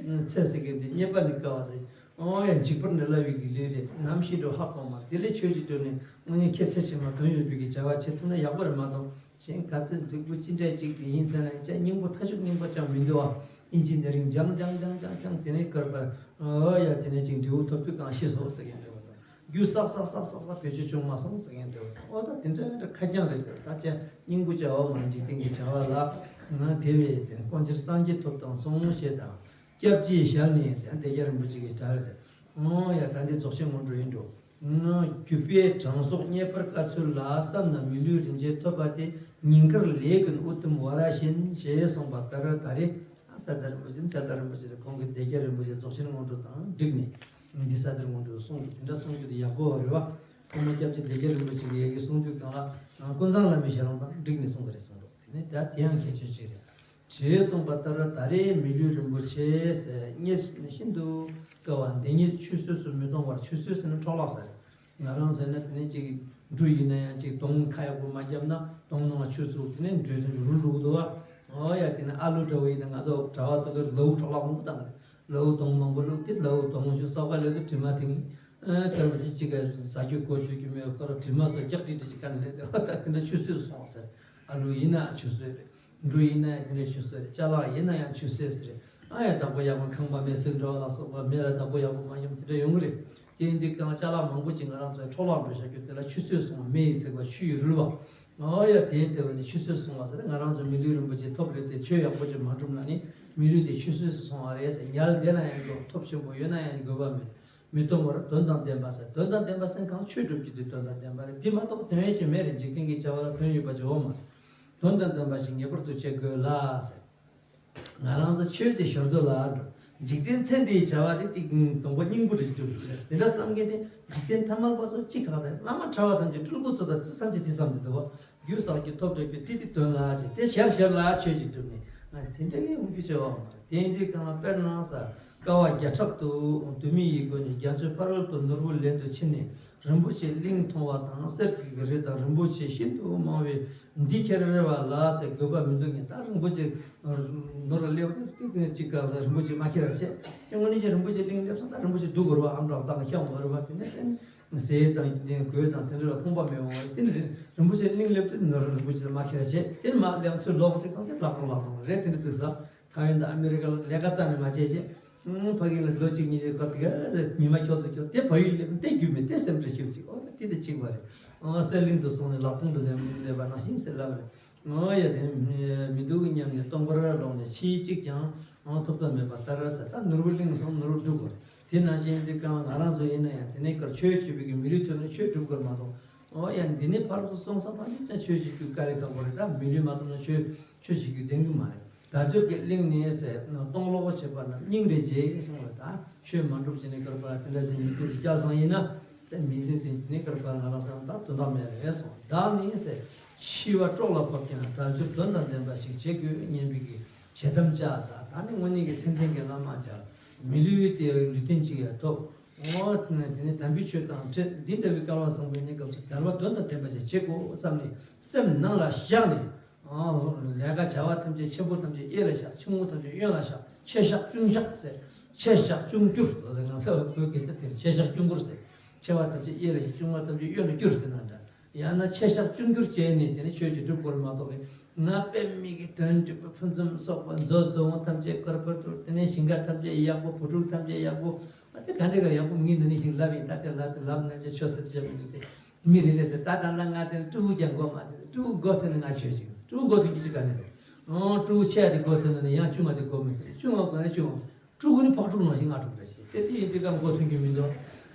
ཚད་ཟེར་མཁན་དེ་རྙེད་པ་ནི་དཀའ་བ་དེ། ཨོ་ཡ་འཇིགས་པར་ནི་སླ་བའི་གི་ལུས་རེད། ནམ་ཤི་འགྲོ་ཧ་གོ་མ། དེ་ལས་ཆོས་ཅིག་སྒྲུབ་ནས་དངོས་གནས་ཁྱད་ཚད་ཆེ་མ་དོན་ཡོད་པའི་གི་བྱ་བ་བྱེད་ཐུབ་ན་ཡག་པོ་རེད་མ་གཏོགས། གཞན་ག་ཚོད་རྫིག་པོ་ཅི་འདྲ་ཅིག་ཡིན་ཟེར་ན་ཡང་ཅག་སྙིང་པོ་ཐ་ཤུག་སྙིང་པོ་ཅང་མི་འདུག་ཨ། ཨིན་ཇི་ནི་རིང་སྦྱང་སྦྱང་སྦྱང་སྦྱང་སྦྱང་དེ་ནས་སྐར་པར་ཨོ་ཡ་དེ་ནས་ཅིག་འབྲས་བུ་ཐོབ་དུས་གང་ཤི་སོ་ཟེར་མཁན་འདྲ་བ་དང་། རྒྱུ་བསགས་བསགས་བསགས་བསགས་བསགས་བེད་སྤྱོད་བྱུང་མ་སོང་ཟེར་མཁན་འདྲ་བ་དང་། ཨོ་ད་དེ་འདྲ་འདྲ་ཁ་རྐྱང་རེད་དེ། ད་ཅག་སྙིང་པོ་ཅག་འོ་མ་འཇིག་རྟེན་གྱི་བྱ་བ་ལ་ང་དེ་བས་དེ་དཀོན་ཕྱིར་སངས་རྒྱས་ཐོབ་དང་མཚུངས་ཞེས་དང་། སྐྱབས་རྗེའི་ཞལ་ནས་ཟེར་ཡང་བདེ་རྒྱལ་རིན་པོ་ཆེ་གི་གྲྭ་རེད། ཨོ་ཡ་ད་འདི་རྫོགས་ཆེན་སྔོན་འགྲོ་ཡིན་འགྲོ། རྒྱུད་པའི་གྲངས་གསོག་རྙེད་པར་དཀའ་ཚུལ་ལ། བསམ་ན་མི་ལུས་རིན་ཆེན་ཐོབ་པ་དེ། ཉིན་དཀར་ལས་ཀུན་ཨུ་དུམ་ཝ་ར་བཞིན་ཞེས་གསུངས་པ་ལྟར་ད་རེས་ཨ་ས་དར་རིན་པོ་ཆེ་ས་དར་རིན་པོ་ཆེ་དེ་ཁོང་གི་བདེ་རྒྱལ་རིན་པོ་ཆེ་རྫོགས་ཆེན་སྔོན་འགྲོ་དང་འགྲིག་ནས་འདི་ས་དར་སྔོན་འགྲོ་གསུངས་འདུག་དེ་འདྲ་གསུང་རྒྱུ་དེ་ཡག་པོ་རེད་བ། ཐོག་མ་སྐྱབས་རྗེ་བདེ་རྒྱལ་རིན་པོ་ཆེ་གིས་ཡ་གི་གསུང་དུས་གང་ལ་ཀུན་བཟང་བླ་མའི་ཞལ་ལུང་དང་འགྲིག་ནས་གསུངས་པ་རེད་གསུངས་འདུག་དེ་ནས་ད་དེ་ཡང་ཁྱད་ཆོས་ཅིག་རེད། ཞེས་གསུངས་པ་ལྟར་ད་རེས་མི་ལུས་རིན་པོ་ཆེ་ཟེར་རྙེད་ཤིན་ཏུ་དཀའ་བ་འདི་ཉིད་ཆུད་ཟོས་སུ་མི་གཏོང་བར། ཆུད་ཟོས་ཟེར་ན་འཕྲོ་བརླག་ཟེར། ང་རང་ཟེར་ན་དེ་ནས་ཅིག་འབྲུ་ཡིན་ན་ཡང་ཅིག་དོང་ཁ་ཡག་པོ་མ་བརྒྱབ་ན་དོང་ནང་ལ་ཆུ་བཙུགས། དེ་ནས་འབྲུ་རུལ་འགྲོ་གི་འདུག་བ། ཨོ་ཡ་དེ་ནས་ཨ་ལུ་འདྲ་བོ་ཡིན་ན་ང་ཚོ་གྲྭ་བ་ཚོ་གི་ལའུ་འཕྲོ་བརླག་མང་པོ་བཏང་གི་རེད། ལའུ་དོང་མང་པོ་བླུགས་ཏེ་ལའུ་དོང་ཞུ་སོགས་ཀ་ལས་དུ་དྲི་མ་དེ་ངས་དཀར་པོ་ཅི་ཅི་ག་ཟ་རྒྱུ་གོ་ཆོད་རྒྱུ་མེད་པར་དྲི་མ་ཚོ་རྒྱག་ཀྲིག་ཀྲིག་ཅིག་ག་ནས་ལས་དེ་ད་དེ་འདྲ་ཆུད་ཟོས་སུ་སོང་ཟེར། ཨ་ལུ་ཡིན་ན་ཆུད་ཟོས་རེད། འབྲུ་ཡིན་ན་ཡང་དེ་འདྲ་ཆུད་ཟོས་རེད། ཅ་ལག་ཡིན་ན་ཡང་ཆུད་ཟོས་རེད། ཨ་ཡ་བདག་པོ་ཡག་པོ་ཁང་པ་མེ་སྲེག་འགྲོ་བ་ལ་སོགས་པ་མེ་ལ་བདག་པོ་ཡག་པོ་མ་ཉམས་དེ་འདྲ་ཡོང་གི་རེད། དེ་ཡིན་དུས་གང་ཅ་ལག་མང་པོ་ཅིག་ང་རང་ཚོའི་འཕྲོ་བརླག་འགྲོ་བཞག་རྒྱུ་དེ་ལ་ཆུད་ཟོས་སོང་བ། མེ་ཡིས་བསྲེགས་པ་ཆུ་ཡིས་རུལ་བ། ཨོ་ཡ་དེའི་ལྟེ་བ་ནས་ཆུད་ཟོས་སོང་བ་ཟེར། ང་རང་ཚོ་མི་ལུས་རིན་པོ་ཆེ་ཐོབ་རེད་དེ་ཆོས་ཡག་པོ་ཅིག་མ་སྒྲུབ་ན་ནི་མི་ལུས་དེ་ཆུད་ཟོས་སུ་སོང་བ་རེད་ཟེར། ཉལ་བསྡད་ན་ཡང་དགོས། ཐོབ་ཆེན་པོ་ཡོད་ན་ཡང་དགོས་པ་མེད། མི་གཏོང་བར་དོན་དང་ལྡན་པ་ཟེར། དོན་དང་ལྡན་པ་ཟེར་གང་ཆོས་སྒྲུབ་ཀྱི་དུས་དོན་དང་ལྡན་པ་རེད། དེ་མ་གཏོགས་དོན་ཡོད་ཅིག་མེད་རེད། འཇིག་རྟེན་གྱི་བྱ་བ་ལ་དོན་ཡོད་པ་ཅིག་འོང་མ་རེད། དོན་དང་ལྡན་པ་ཞིག་ངེས་པར་དུ་བྱེད་དགོས་ལ་ཟེར། ང་རང་ཚོ་ཆོས་དེ་ཞོར་དུ་ལ་འགྲོ། འཇིག་རྟེན་ཚེ་འདིའི་བྱ་བ་དེ་གཅིག་སྡོང་པོ་སྙིང་པོ་རེ་གྲུབ་ཀྱི་རེད། དེ་འདྲ་བསམ་མཁན་དེ་འཇིག་རྟེན་ཐ་མལ་པ་ཚོ་གཅིག་ཁག་དང་བླ་མ་གྲྭ་བ་ཐམས་ཅད་སྤྲུལ་སྐུ་ཚོ་དང་ཅི་བསམ་གྱི་དེ་བསམ་གྱི་འདུག་བ། རྒྱུ་བསགས་རྒྱུ་ཐོབ་འགྲོ་རྒྱུ་དེ་དེ་དོན་ལ་བྱས་ཏེ་ཞར་ཞར་ལ་ཆོས་ཅིག་བསྒྲུབས་ནས་ང་དེ་འདྲ་གི་འོང་རྒྱུ་བྱེད་པ་མ་རེད། དེ་འདྲའི་སྒང་ལ་དཔེར་ན་ས་དཀའ་བ་བརྒྱ་ཕྲག་ཏུ་སྡུག་མི་ཡི་སྒོ་ནས་རྒྱ་མཚོའི་ཕ་རོལ་ཏུ་ནོར་བུ་ལེན་དུ་ཕྱིན་ནས་རིན་པོ་ཆེ་གླིང་མཐོང་བ་དང་གསེར་གྱི་རི་དང་རིན་པོ་ཆེ་ཤིན་ཏུ་མང་བའི་འདི་ཁྱེར་རེ་བ་ལ་ཟེར་དགོས་པ་མི་འདུག་ངས་ད་རིན་པོ་ཆེ་ནོར་ལ་སླེབས་ཏེ་ཏིག་ཏིག་ཅིག་ག་ཟེར་རིན་པོ་ཆེ་མ་ཁྱེར་བ་བྱས། དེ་དངོས་གནས་ཀྱི་རིན་པོ་ཆེ་གླིང་སླེབས་སོང་། ད་རིན་པོ་ཆེ་སྡུག་དགོས་རེད་བ། ཨམ་ཕྲག་བཏང་ཁྱེར་འོང་བ་རེད་བ། དེ་ནས་དེ་ཟས་དང་གོས་དང་དེ་འདྲ་ལ་ཕོངས་པ་མེད་འོང་བ་རེད། དེ་ནས་རིན་པོ་ཆེ་གླིང་སླེབས་ཏེ་ནོར་རིན་པོ་ཆེ་མ་ཁྱེར་བ་བྱས། དེ་ནས་མ་སླེབས་ཚུར་ལོག་དེ་གང་དེ་ལག་ཁོང་ལག་ཐོག་རེད། དེ་འདྲ་འདུག་ས། ཐའེ་ཝན་དང་ཨ་མི་རི་ཀ་ལ་ལས་ཀ་རྩ་ནས་མ་བྱས་བྱས། ཨང་། ཕ་གི་ལ་ལོ་གཅིག་གཉིས་ཀྱི་སྐབས་དེ་ག་ཉི་མ་ཁྱོད་ཚོ་ཁྱོད་དེ་བལ་ཡུལ་སླེབས་དེ་རྒྱུས་མེད་དེ་སེམས་ཁྲལ་ཞིབ་ཅིག་ཨོ་ད་དེ་དེ་གཅིག་པ་རེད། ཨང་། གསེར་གླིང་དུ་སོང་ནས་ལག་ཁོང་དུ་ལེན་སླེབས་པ་ནང་བཞིན་ཟེར་ལབ་རེད། ཨོ་ཡ་དེ་མི་འདུག་སྙམ་ནས་སྟོང་པར་ལོག་ནས་ཕྱིའི་གཅིག་ཀྱང་ཨང་ཐོབ་ཐབས་མེད་པ་ལྟར་ཟེར། ད་ནོར་བུ་གླིང་སོང་ནོར་བུ་སྒྲུབ་དགོས་རེད། དེ་ནང་བཞིན་དེ་གང་ང་རང་ཚོ་ཡིན་ན་ཡང་དེ་ནས་ཀར་ཆོས་བྱེད་པའི་གི་མི་ལུས་ཐོབ་ནས་ཆོས་སྒྲུབ་དགོས་མ་གཏོགས། ཨོ་ཡ་འདི་ནས་ཕར་ཚུར་སོང་ས་ཕར་ནས་ཀྱང་ཆོས་བྱེད་རྒྱུ་དཀའ་ལས་ཁག་པོ་རེད། ད་མི་ལུས་མ་ཐོབ་ན་ཆོས་ཆོས་བྱེད་རྒྱུ་ལྡན་གི་མ་རེད། དལ་འབྱོར་གྱི་གླིང་ནས་ཟེར་སྟོང་ལོག་བྱེད་པ་རྣམས་སྙིང་རེ་རྗེ་གསུངས་པ་དང་། ཆོས་མ་སྒྲུབ་ཅིག་ནས་སྐར་པ་དེ་འདྲ་ཞིག་མི་ཚེ་འདི་བསྐྱལ་སོང་ཡིན་ན། དེ་མི་ཚེ་དེ་ནི་སྐར་པ་ང་རང་སང་ད་དོན་དག་མེད་རེད་གསུངས། བདག་ནི་ཟེར་འཆི་བ་སྲོག་ལ་བབ་ཀྱང་དལ་འབྱོར་དོན་དང་ལྡན་པ་ཞིག་བྱེད་དགོས་སྙམ་པའི་གི་ཞེ་དམ་བཅའ་ས། ད་ནི་དངོས་གནས་ཀྱི་མཚན་ལྡན་གྱི་བླ་མ་བཅར། མི་ལུས་དེ་ལུས་རྟེན་ཅིག་ཡང་ཐོབ། འོ་དེ་ནས་དམ་པའི་ཆོས་དང་འཕྲད། འདི་འདྲ་བའི་སྐལ་བ་བཟང་པོའི་གནས་སྐབས་སུ་དལ་བ་དོན་དང་ལྡན་པ་ཞིག་བྱེད་དགོས་བསམ་ནས་སེམས་ནང་ལ་བཞག་ནས། ལས་ཀ་བྱ་བ་ཐམས་ཅད་ཆེན་པོ་ཐམས་ཅད་གཡས་ལ་བཞག་ཆུང་ངུ་ཐམས་ཅད་གཡོན་ལ་བཞག་ཆེ་བཞག་ཆུང་བཞག་ཟེར། ཆེ་བཞག་ཆུང་བསྐྱུར་ཟེར། ང་ཚོ་བོད་སྐད་ཆ་དེར་ཆེ་བཞག་ཆུང་བསྐྱུར་ཟེར། ཆེ་བ་ཐམས་ཅད་གཡས་ལ་བཞག་ཆུང་བ་ཐམས་ཅད་གཡོན་ལ་བསྐྱུར་ཟེར་ན་འདྲ། ཡང་ན་ཆེ་བཞག་ཆུང་བསྐྱུར་བྱས་ནས་དེ་ནས་ཆོས་ཅིག་སྒྲུབ་དགོས་མ་གཏོགས་པའི། ང་དཔེ་མི་སྲིད་དོན་འགྲུབ་པ་ཕུན་སུམ་ཚོགས་པ་མཛོ་མཛོ་བོ་ཐམས་ཅད་དཀར་པོ་དུ། དེ་ནས་ཞིང་ཁ་ཐམས་ཅད་ཡག་པོ། བུ་ཕྲུག་ཐམས་ཅད་ཡག་པོ། ཨ་དེ་ག་འདྲ་ག་ཡག་པོ་མི་འདི་ནི་ཞིག་ལབ་ཡིན། ད་དེ་ལབ་དེ་ལབ་ན་ཅི་ཆོས་ཟེར་ཅི་བྱ་མི་འདུག་སྟེ། མི་རེ་རེ་ཟེར། ད་ད་ལྟ་ང་དེ་ཕྲུ་གུ་ཀྱང་དགོས་མ་དེ། ཕྲུ་གུ་དགོས་ཐོན་ནས་ང་ཆོས་ཤིག་ཕྲུ་གུ་དགོས་ཐོན་གྱི་ཅི་ག་ནས་འདུག་ཨང་། ཕྲུ་གུ་ཆེ་བ་དེ་དགོས་ཐོན་ནས་ཡང་ཆུང་བ་དེ་དགོས་མི་ཐོན། ཆུང་བ་དགོས་ན་ཆུང་བ། ཕྲུ་གུ་ནི་ཕག་ཕྲུག་ནང་བཞིན་ང་ཕྲུག་རེད་ཟེར། དེ་དེ་ཡིན་དུས་ཀ་མགོ་ཐོན་གྱི་མི་འདུག་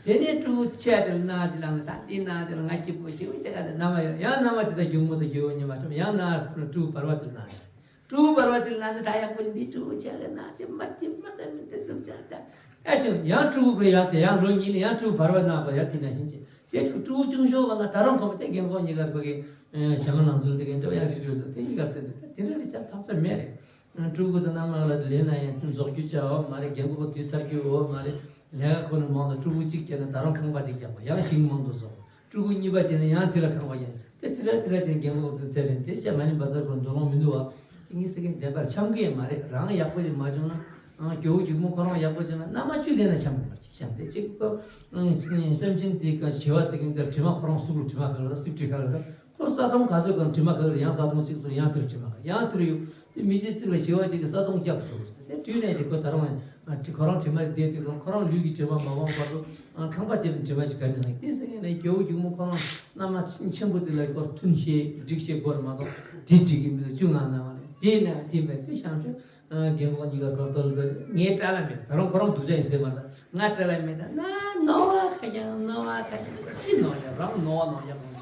དེ་ནས་ཕྲུ་གུ་ཆེ་དེ་ལ་ན་དེ་ལ་ནི་ད་འདི་ན་དེ་ལ་ང་སྐྱིད་པོ་ཞིག་བྱེད་ག་དེ་ན་མ་ཡོད། ཡང་ན་མ་དེ་ད་སྒྱུག་མོ་དང་སྒྱུག་མོ་ཉི་མ་ཐུབ། ཡང་ན་ཕྲུ་གུ་བར་བ་དེ་ལ་ན་ཡོད། ཕྲུ་གུ་བར་བ་དེ་ལ་ན་ནི་ད་ཡག་པོ་ཡིན། འདི་ཕྲུ་གུ་ཆེ་ག་ན་དེ་མ་དེ་མ་ད་མི་འདི་འདུག་ཅག་ད་ཨ་ཅུ་ཡང་ཕྲུ་གུ་གི་ཡང་དེ་ཡང་ལོ་གཉིས་ལ་ཡང་ཕྲུ་གུ་བར་བ་ན་པ་ཡང་དེ་ན་བཞིན་བྱེད། དེ་ཕྲུ་གུ་ཕྲུ་གུ་ཆུང་ཤོས་ག་ན་ད་རུང་ཁོ་མོ་དེ་རྒན་གོག་གཉིས་ཀ་ཕ་གི་བྱང་ནང་ཚུལ་དེ་ག་འདྲ་ཡང་རིག་རུས་དེ་གཉིས་ཀ་ཟེར་དུས་དེ་འདྲ་ལས་ཅག་ཐག་ས་མེད་རེད། ཕྲུ་གུ་དང་མནའ་མ་ལ་ལེན་ན་ཡང་རྫོགས་རྒྱུ་བྱ་བ་མ་རེད། རྒན་གོག་དུས་ཚར་རྒྱུ་འོ་མ་རེད། ལས་ཀ་ཁོ་ནས་མང་ལ་ཕྲུ་གུ་གཅིག་སྐྱེས་ན་ད་རུང་ཁང་པ་གཅིག་རྒྱག་པ། ཡང་ཞིང་མང་དུ་བཟོ། ཕྲུ་གུ་གཉིས་པ་སྐྱེས་ན་ཡང་དེ་ལ་ཁང་པ་རྒྱག་དེ་དེ་ལ་དེ་ལ་བྱས་རྒན་གོག་ཚོ་ཚེ་རིང་དེ་བྱས་མ་ནི་འབའ་ཚར་གོ་འདོད་ལོང་མི་འདུག་བ། དེ་ངས་ཟེར་མཁན་བདེན་པར་འཆམ་གི་ཡང་མ་རེད། རང་ཡག་པོ་ཞིག་མ་བྱུང་ན། ཨང་། རྒྱལ་བོ་རྒྱུག་མོ་ཁོ་རང་ཡག་པོ་བྱུང་ན་མནའ་མ་བཅུ་ལེན་ན་འཆམ་གི་མ་རེད། ཅིག་བཤད་དེ་གཅིག་གོ། སེམས་ཅན་དེ་ག་བྱེ་བ་ཟེར་མཁན་དེ་དྲི་མ་ཁོ་རང་གཟུགས་ལ་དྲི་མ་ག་ལ་ད་སྲིབ་དྲི་ག་ལ་ད། ཁོ་ས་དོང་ག་ཚོད་གང་དྲི་མ་ག་རེ་ཡང་ས་དོང་གཅིག་སོང་ཡང་དེར་དྲི་མ་ག་ཡང་དེར་ཡོད། དེ་མི་ཚེ་གཅིག་ལ་བྱེ་བ་གཅིག་གིས་ས་དོང་བརྒྱ་འགྲོ་གི་རེད་ཟེར། དེ་དུས་ནས་ཅིག་ཁོ་ད་རུང་ཁོ་རང་དྲི་མ་བསྡད་དུས་ཁོ་རང་ལུས་ཀྱི་དྲི་མ་མ་སྤངས་བར་དུ་ཁང་པ་བརྒྱབ་ནས་དྲི་མ་ཅིག་ག་ནས་སངས་དེ་ཟེར་མཁན་ལ་རྒྱལ་བོ་རྒྱུག་མོ་ཁོ་རང་མནའ་མ་ཆེན་པོ་དེ་ལ་སྐོར་མཐུན་བྱེད་འགྲིག་བྱེད་སྐོར་མ་གཏོགས་དེ་འགྲིག་གི་མི་འདུག་བཅུ་ང་ན་བ་ནས་དེ་ནས་དེ་མེད་དེ་བཤམས་ཤོག་རྒན་གོག་གཉིས་ཀ་གོ་ཏོལ་ཏོལ། ངའི་སྐྲ་ལ་མེད། ད་རུང་ཁོ་རང་སྡུག་ཅག་ཡིན་ཟེར་མ་ད། ང་སྐྲ་ལ་མེད། ད་ན་ནོར་བ་ཁ་རྐྱང་ནོར་བ་ཁ་རྐྱང་ཅི་ནོར་ཡ་རང་ནོར་བ་ནོར་ཡ་གང་བྱེད།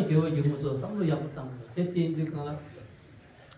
རྒྱལ་བོ་རྒྱུག་མོ་ཚོ་བསམ་བློ་ཡག་པོ་བཏང་དགོས། དེ་དེ་འདུག་གང་ལ།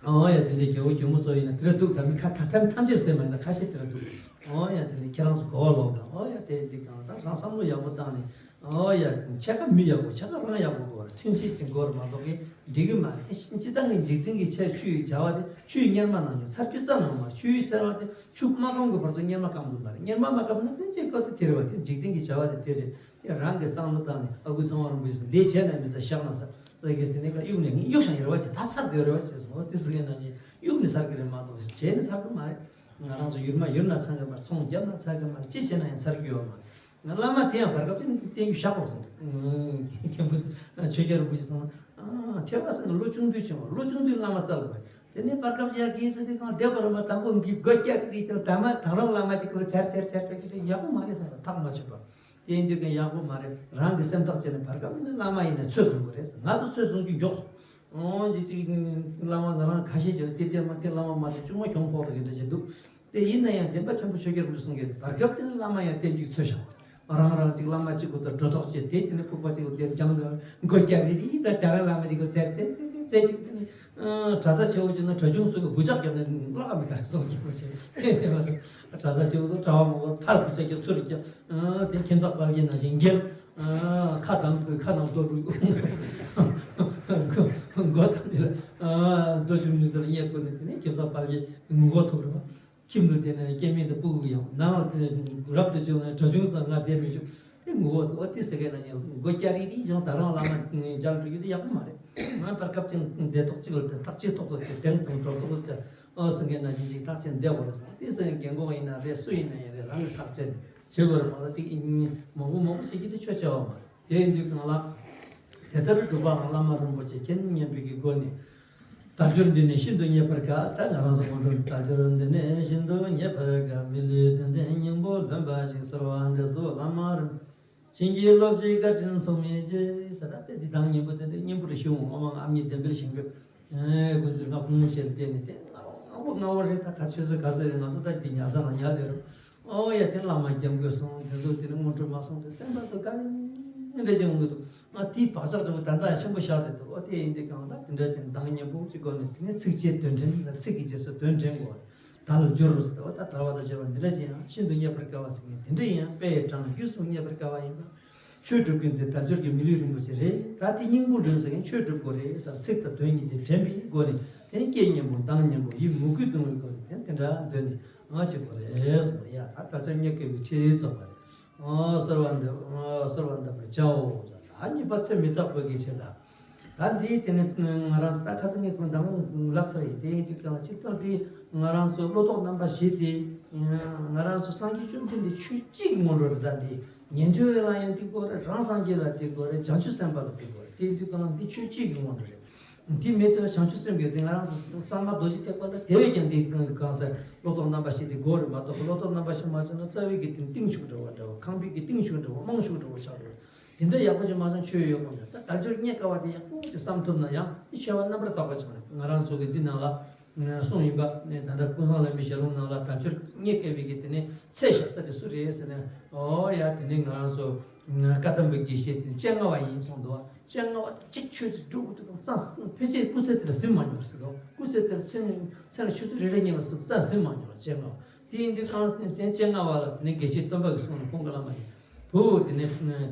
ཨོ་ཡ་དེ་འདྲའི་རྒྱལ་བོ་རྒྱུག་མོ་ཚོ་ཡིན་ན་དེ་འདྲ་འདུག་ད་མི་ཁ་ཐ་ཐམ་ཐམས་ཅད་ཟེར་མ་ཡིན་ད་ཁ་ཤས་དེ་འདྲ་འདུག་ཨོ་ཡ་དེ་འདྲ་ཁྱེད་རང་ཚོ་གོ་བ་ལོག་དང་། ཨོ་ཡ་དེ་འདི་གང་ལ་ད་རང་བསམ་བློ་ཡག་པོ་བཏང་ནས། ཨོ་ཡ། ཕྱེད་ཀ་མི་ཡག་པོ་ཕྱེད་ཀ་རང་ཡག་པོ་དགོས་རེད། མཐུན་སྒྲིལ་ཟིན་དགོས་རེད་མ་གཏོགས་ཀྱི་འགྲིག་གི་མ་རེད། སྤྱི་བཏང་གི་འཇིག་རྟེན་གྱི་ཆེས་ཆུ་ཡི་བྱ་བ་དེ་ཆུའི་གཉེར་མ་ནང་བཞིན་ཚར་རྒྱུ་རྩ་ནང་མ་རེད། ཆུ་ཡི་སེར་བ་དེ་ཆུ་མ་སྐམ་གི་བར་དུ་གཉེར་མ་སྐམ་དགོས་མ་རེད། གཉེར་མ་མ་སྐམ་ན་དེ་ཅི་ཁོ་ཐག་དེ་རེད་བ། དེ་འཇིག་རྟེན་གྱི་བྱ་བ་དེ་དེ་རེད། དེ་རང་གི་བསམ་བློ་བཏང་ནས་ཨ་ཁུ་ཚང་བ་རིན་པོ་ཆེ་ལས་བྱས་ན་མི་ཚ་བཞག་ན་ས་ས་གི་དེ་ནས་ཀ་གཡུག་ནས་གཡུག་ཤང་ཡོད་རེད་བ། ཅེས་ད་ཚར་དེ་རེད་བ། ཅེས་སོང་དེ་ཟེར་མཁན་ནང་བཞིན་གཡུག་ནས་ཚར་གི་རེད་མ་གཏོགས་བྱས་ནས་ཚར་གི་མ་རེད། ང་རང་ཚོ་ཡུར་མ་ཡུར་ན་ཚར་གི་མ་རེད། ཚོང་བརྒྱབ་ན་ཚར་གི་མ་རེད། ཅི་བྱས་ན་ཡང་ཚར་རྒྱུ་ཡོད་མ་རེད། ང་བླ་མ་དེ་ཡང་བར་སྐབས་ཅིག་བསྟན་རྒྱུ་ཞག་པོ་སོང་། མཁན་པོ་ཆོས་རྒྱལ་རིན་པོ་ཆེ་སོང་། ཨ་ཐོས་པ་ཟེར་ན་ལོ་ཆུང་དུས་ཆུང་བ། ལོ་ཆུང་དུས་བླ་མ་བཙལ་དགོས་རེད། དེ་ནས་བར་སྐབས་ཡར་རྒན་ཚོ་དེ་གང་བསྡད་པ་རེད་མ། དང་པོ་འགི་སྒོ་རྒྱག་གི་ཀྱང་དང་མ་དང་རང་བླ་མ་ཅིག་གི་ཚར་ཚར་ཚར་ཚར་གི་དེ་ཡག་པོ་མ་རེད་སོང་། ཐག་མ་ཆོད་པ། དེ་ཡིན་དུས་ཀྱང་ཡག་པོ་མ་རེད། རང་གི་སེམས་ཐག་བཅད་ནས་བར་སྐབས་ནས་བླ་མ་ཡིན་ན་ཚོད་བཟུང་དགོས་རེད། ང་ཚོ་ཚོད་བཟུང་རྒྱུ་མགྱོགས་སོང་། ཨོ་ཅིག་ཅིག་བླ་མ་ང་རང་ཁ་ཤས་ཀྱིས་དེ་བསྟེན་མ་བསྟེན་བླ་མ་མ་བསྟེན་ཅུང་མ་གྱོང་ཕོག་ད་གི་འདྲ་ཞིག་འདུག་དེ་ཡིན་ན་ཡང་བདེན་པ་མཁན་པོ་ཆོས་རྒྱལ་རིན་པོ་ཆེ་གསུང་གི་བར་སྐབས་དེ་ནི་བླ་མ་ཡང་བསྟེན་རྒྱུ་ཚོད་བཞག་རང་རང་ཅིག་བླ་མ་གཅིག་པུ་དང་གྲོས་ཐོག་བཅད་དེ་དེ་ནི་ཕུག་པ་གཅིག་ལ་དེར་རྒྱང་དུ་མགོ་སྐྱ་རི་རི་ད་དེ་རང་བླ་མ་གཅིག་གི་ཚད་ཚད་ཚད་ དེ་རྒྱུ་དེ་ནི་གྲྭ་ས་ཆེ་བོ་ཅིག་ན་གྲྭ་ཆུང་ཚོ་གི་སྒུག་ལྕག་བརྒྱབ་ནས་བརླག་མི་དགའ་རེ་སོང་གི་གོ་ཆེ་དེ་དེ་མ་གཏོགས་གྲྭ་ས་ཆེ་བོ་ཚོ་གྲྭ་བ་མང་པོ་ཕར་སྒུག་ལྕག་རྒྱབ་ཚུར་རྒྱབ་དེ་ཁྱིམ་བདག་དཔལ་གྱི་ནང་བཞིན་འགྱེལ། ཁ་དང་ཁ་ནང་སྡོད་རུ་མགོ་དང་ལ་རྡོ་ཆུང་ཆུང་ཚོ་ལ་གཡས་བསྐུར་ནས་དེ་ནས་ཁྱིམ་བདག་དཔལ་གྱི་མགོ་ཐོག་རུ་ཁྱིམ་དུ་བསྡད་ནས་སྐྱེ་དམན་དུ་སྤུ་གུ་ཡང་ནང་རབ་ཏུ་བྱུང་ནས་གྲྭ་ཆུང་ཚོ་ང་བསྡད་མི་ཆོག་དེ་ངུ་འོ་དེ་དེ་ཟེར་མཁན་ན་ཡང་མགོ་སྐྱ་རིག་རིག་བྱུང་ད་རང་བླ་མ་མཇལ་འགྲོ་རྒྱུ་དེ་ཡག་པོ་མ་རེད། ང་བར་སྐབས་ཅིག་བདེ་ཐོག་གཅིག་ལ་བདེ་ཐག་ཆོད་ཐོག་ཏུ་ཆེ་དེང་དང་གྲོགས་ཐོག་ཏུ་ཆེ་ཨོ་ཟེར་མཁན་ན་བཞིན་ཅིག་ཐག་ཆོད་བསྡད་དགོས་རེད་ཟེར་དེ་ཟེར་རྒན་གོག་ཡིན་ན་རེད་སུ་ཡིན་ན་ཡང་རེད་རང་གི་ཐག་ཆོད་བྱེད་དགོས་རེད་མ་གཏོགས་ཅིག་མང་པོ་མང་པོ་བྱེད་རྒྱུ་དེ་ཆོས་ཆེ་བ་མ་རེད། དེ་ཡིན་དུས་གང་ལ། དེ་ལྟར་སྒྲུབ་པའང་བླ་མ་རིན་པོ་ཆེ་མཁྱེན་སྙམ་པའི་གི་སྒོ་ནས། དལ་འབྱོར་འདི་ནི་ཤིན་ཏུ་རྙེད་པར་དཀའ། ད་ང་རང་ཚོ་སྔོན་འགྲོ་དལ་འབྱོར་འདི་ནི་ཤིན་ཏུ་རྙེད་པར་དཀའ། མི་ལུས་དོན་ལྡན་སྙིང་པོ་ལོན་པ་ཞིག་ཟེར་བ་འདི་ཚོ་བླ་མ་རིན་བྱིན་གྱིས་རློབ་ཅིང་བཀའ་དྲིན་མཚུངས་མེད་ཅེས་ཟེར་ད་དཔེ་འདི་གདངས་སྙན་པོ་དེ་འདྲ་སྙན་པོ་རེ་ཞུ་འོང་ཨ་མ་ང་ཨ་མྱེས་ལྡེམ་པར་བཞེངས་པའི་དགོན་འདིར་ང་ཕུང་མོ་ཞལ་བལྟས་ནས་དེ་ང་རང་ང་བོ་ང་བོ་རེད་ད་ག་ཆོས་སུ་ག་ཚོད་རེད་ང་ཚོ་ད་འདི་ཉལ་ས་ལ་ཉལ་བསྡད་རོགས། ཨོ་ཡ་དེ་བླ་མ་སྐྱབས་མགོན་སོང་དེ་ཚོ་དེ་ནི་སྔོན་འགྲོ་མ་སོང་དེ་སེམས་པ་ཚོ་ག་ནས་འདྲ་ཅིག་འོང་གི་འདུག་ང་དེའི་བག་ཆགས་འདྲ་པོ་ད་ལྟ་ཆེན་པོ་བཞག་བསྡད་འདུག་ཨོ་དེ་ཡིན་དུས་གང་ལྟར་དེ་འདྲ་ཅིག་གདངས་སྙན་པོ་ཅིག་སྒོ་ནས་དེ་ནས་ཚིགས་བཅད་དོན་དྲན་ཚིག་གི་རྗེས་སུ་དོན་དྲན་དགོས་དལ་འབྱོར་ཟེར་ཏེ་ཨོ་ད་དལ་བ་དང་འབྱོར་བ་འདི་འདྲ་ཅིག་ཡང་ཤིན་ཏུ་རྙེད་པར་དཀའ་བ་ཟེར་མཁན་དེ་འདྲ་ཡིན་ཡང་དཔེ་ཡི་གྲངས་རྒྱུད་སོགས་རྙེད་པར་དཀའ་བ་ཡིན་པ། ཆོས་སྒྲུབ་མཁན་དེ་དལ་འབྱོར་གྱི་མི་ལུས་རིན་པོ་ཆེ་རེད། ད་དེ་སྙིང་པོ་ལོན་ཟེར་མཁན་ཆོས་སྒྲུབ་དགོས་རེད་ཟེར་ཚིག་དང་དོན་གཉིས་དེ་དྲན་པའི་སྒོ་ནས་དེ་སྐད་སྙན་པོ་གདངས་སྙན་པོ་ཡིད་མོས་གུས་གཏོང་བའི་སྒོ་ནས་དེ་དེ་འདྲ་འདོན་ནས་ང་བྱེད་དགོས་རེད་ཟེར་བ་ཡ་ད་དལ་འབྱོར་རྙེད་དཀའ་བའི་ཁྲིད་རྩོམ་པ་རེད། ཨོ་གསོལ་བ་འདེབས་ཨོ་གསོལ་བ་འདེབས་པར་བྱའོ་ཟེར་ད་གཉིས་པ་ཚེ་མི་རྟག་པའི་གི་ཁྲིད་ལ། ད་འདི་དེ་ནི་ང་རང་ཚོ་ད་ཁ་སང་ངས་ཁོང་མདང་ལབ་ཚར་ཡིན་དེ་ཡིན་དུས་ཀྱང་སྤྱིར་བཏང་དེ་ང་རང་ཚོ་བློ་ལྡོག་རྣམ་པ་བཞི་དེ་ང་རང་ཚོ་སངས་རྒྱས་བཅོམ་ལྡན་འདས་ཆོས་གཅིག་གི་སྔོན་འགྲོ་རེད། ད་འདི་ཉན་ཐོས་ལ་ཡང་དེ་དགོས་རེད། རང་སངས་རྒྱས་ལ་དེ་དགོས་རེད། བྱང་ཆུབ་སེམས་དཔའ་ལ་དེ་དགོས་རེད། དེ་ཡིན་དུས་ཀྱང་འདི་ཆོས་གཅིག་གི་སྔོན་འགྲོ་རེད། དེ་མེད་ཚེ་བྱང་ཆུབ་སེམས་ཀྱི་དེ་ང་རང་ཚོ་གསང་སྔགས་རྡོ་རྗེ་ཐེག་པ་ལ་དེ་བས་ཀྱང་དེ་གང་ཟེར་བློ་ལྡོག་རྣམ་པ་བཞི་དེ་དགོས་རེད་མ་གཏོགས་བློ་ལྡོག་རྣམ་པ་བཞི་མ་བྱུང་ན་རྩ་བའི་གི་དེ་གཏིང་ཤུགས་འདྲ་བ་འདྲ་བ་ཁང་པའི་གི་གཏིང་ཤུགས་འདྲ་བ་རྨང་ཤུགས་འདྲ་བ་ཆགས་འགྲོ། དེ་འདྲ་ཡག་པོ་ཅིག་མ་བྱུང་ཆོས་ཡོད་དགོས་མེད་ད་དལ་འབྱོར་རྙེད་དཀའ་བ་དེ་ཡག་པོ་ཅིག་བསམ་ཐུབ་ན་ཡང་དེ་ཆེ་བ་རྣམ་པར་དག་པ་ཅིག་རེད། ང་རང་ཚོ་གི་འདི་ནང་ལ་གསུངས་ཡིན་པ་ནས་ད་ལྟ་ཀུན་བཟང་བླ་མའི་ཞལ་ལུང་ནང་ལ་དལ་འབྱོར་རྙེད་དཀའ་བའི་གི་དེ་ནས་ཚད་བཞག་ས་དེ་སུ་རེད་ཟེར་ན་ཨོ་ཡ་དེ་ནས་ང་རང་ཚོ་བཀའ་གདམས་པའི་དགེ་བཤེས་དེ་སྤྱན་སྔ་བ་ཡིན་གསུངས་འདུག་སྤྱན་སྔ་བ་དེ་གཅིག་ཆོས་ཚུལ་སྒྲུབ་དགོས་དུས་དང་ཙང་ཕལ་ཆེར་སྐུ་ཚེ་དེ་ལ་ཟིན་མ་མྱོང་ཟེར་གོ་སྐུ་ཚེ་དེ་ལ་མཚན་མཚན་ལ་ཆོས་ཚུལ་རེ་རེ་ཉན་པ་སོགས་ཙང་ཟིན་མ་མྱོང་སྤྱན་སྔ་བ། དེ་ཡིན་དུས་གང་ལྟར་སྤྱན་སྔ་བ་ལ་དེ་ནས་དགེ་བཤེས་སྟོན་པ་གིས་གསུངས་ནས་ཁོང་གི་བླ་མ་ཡིན། བུ་དེ་ནས་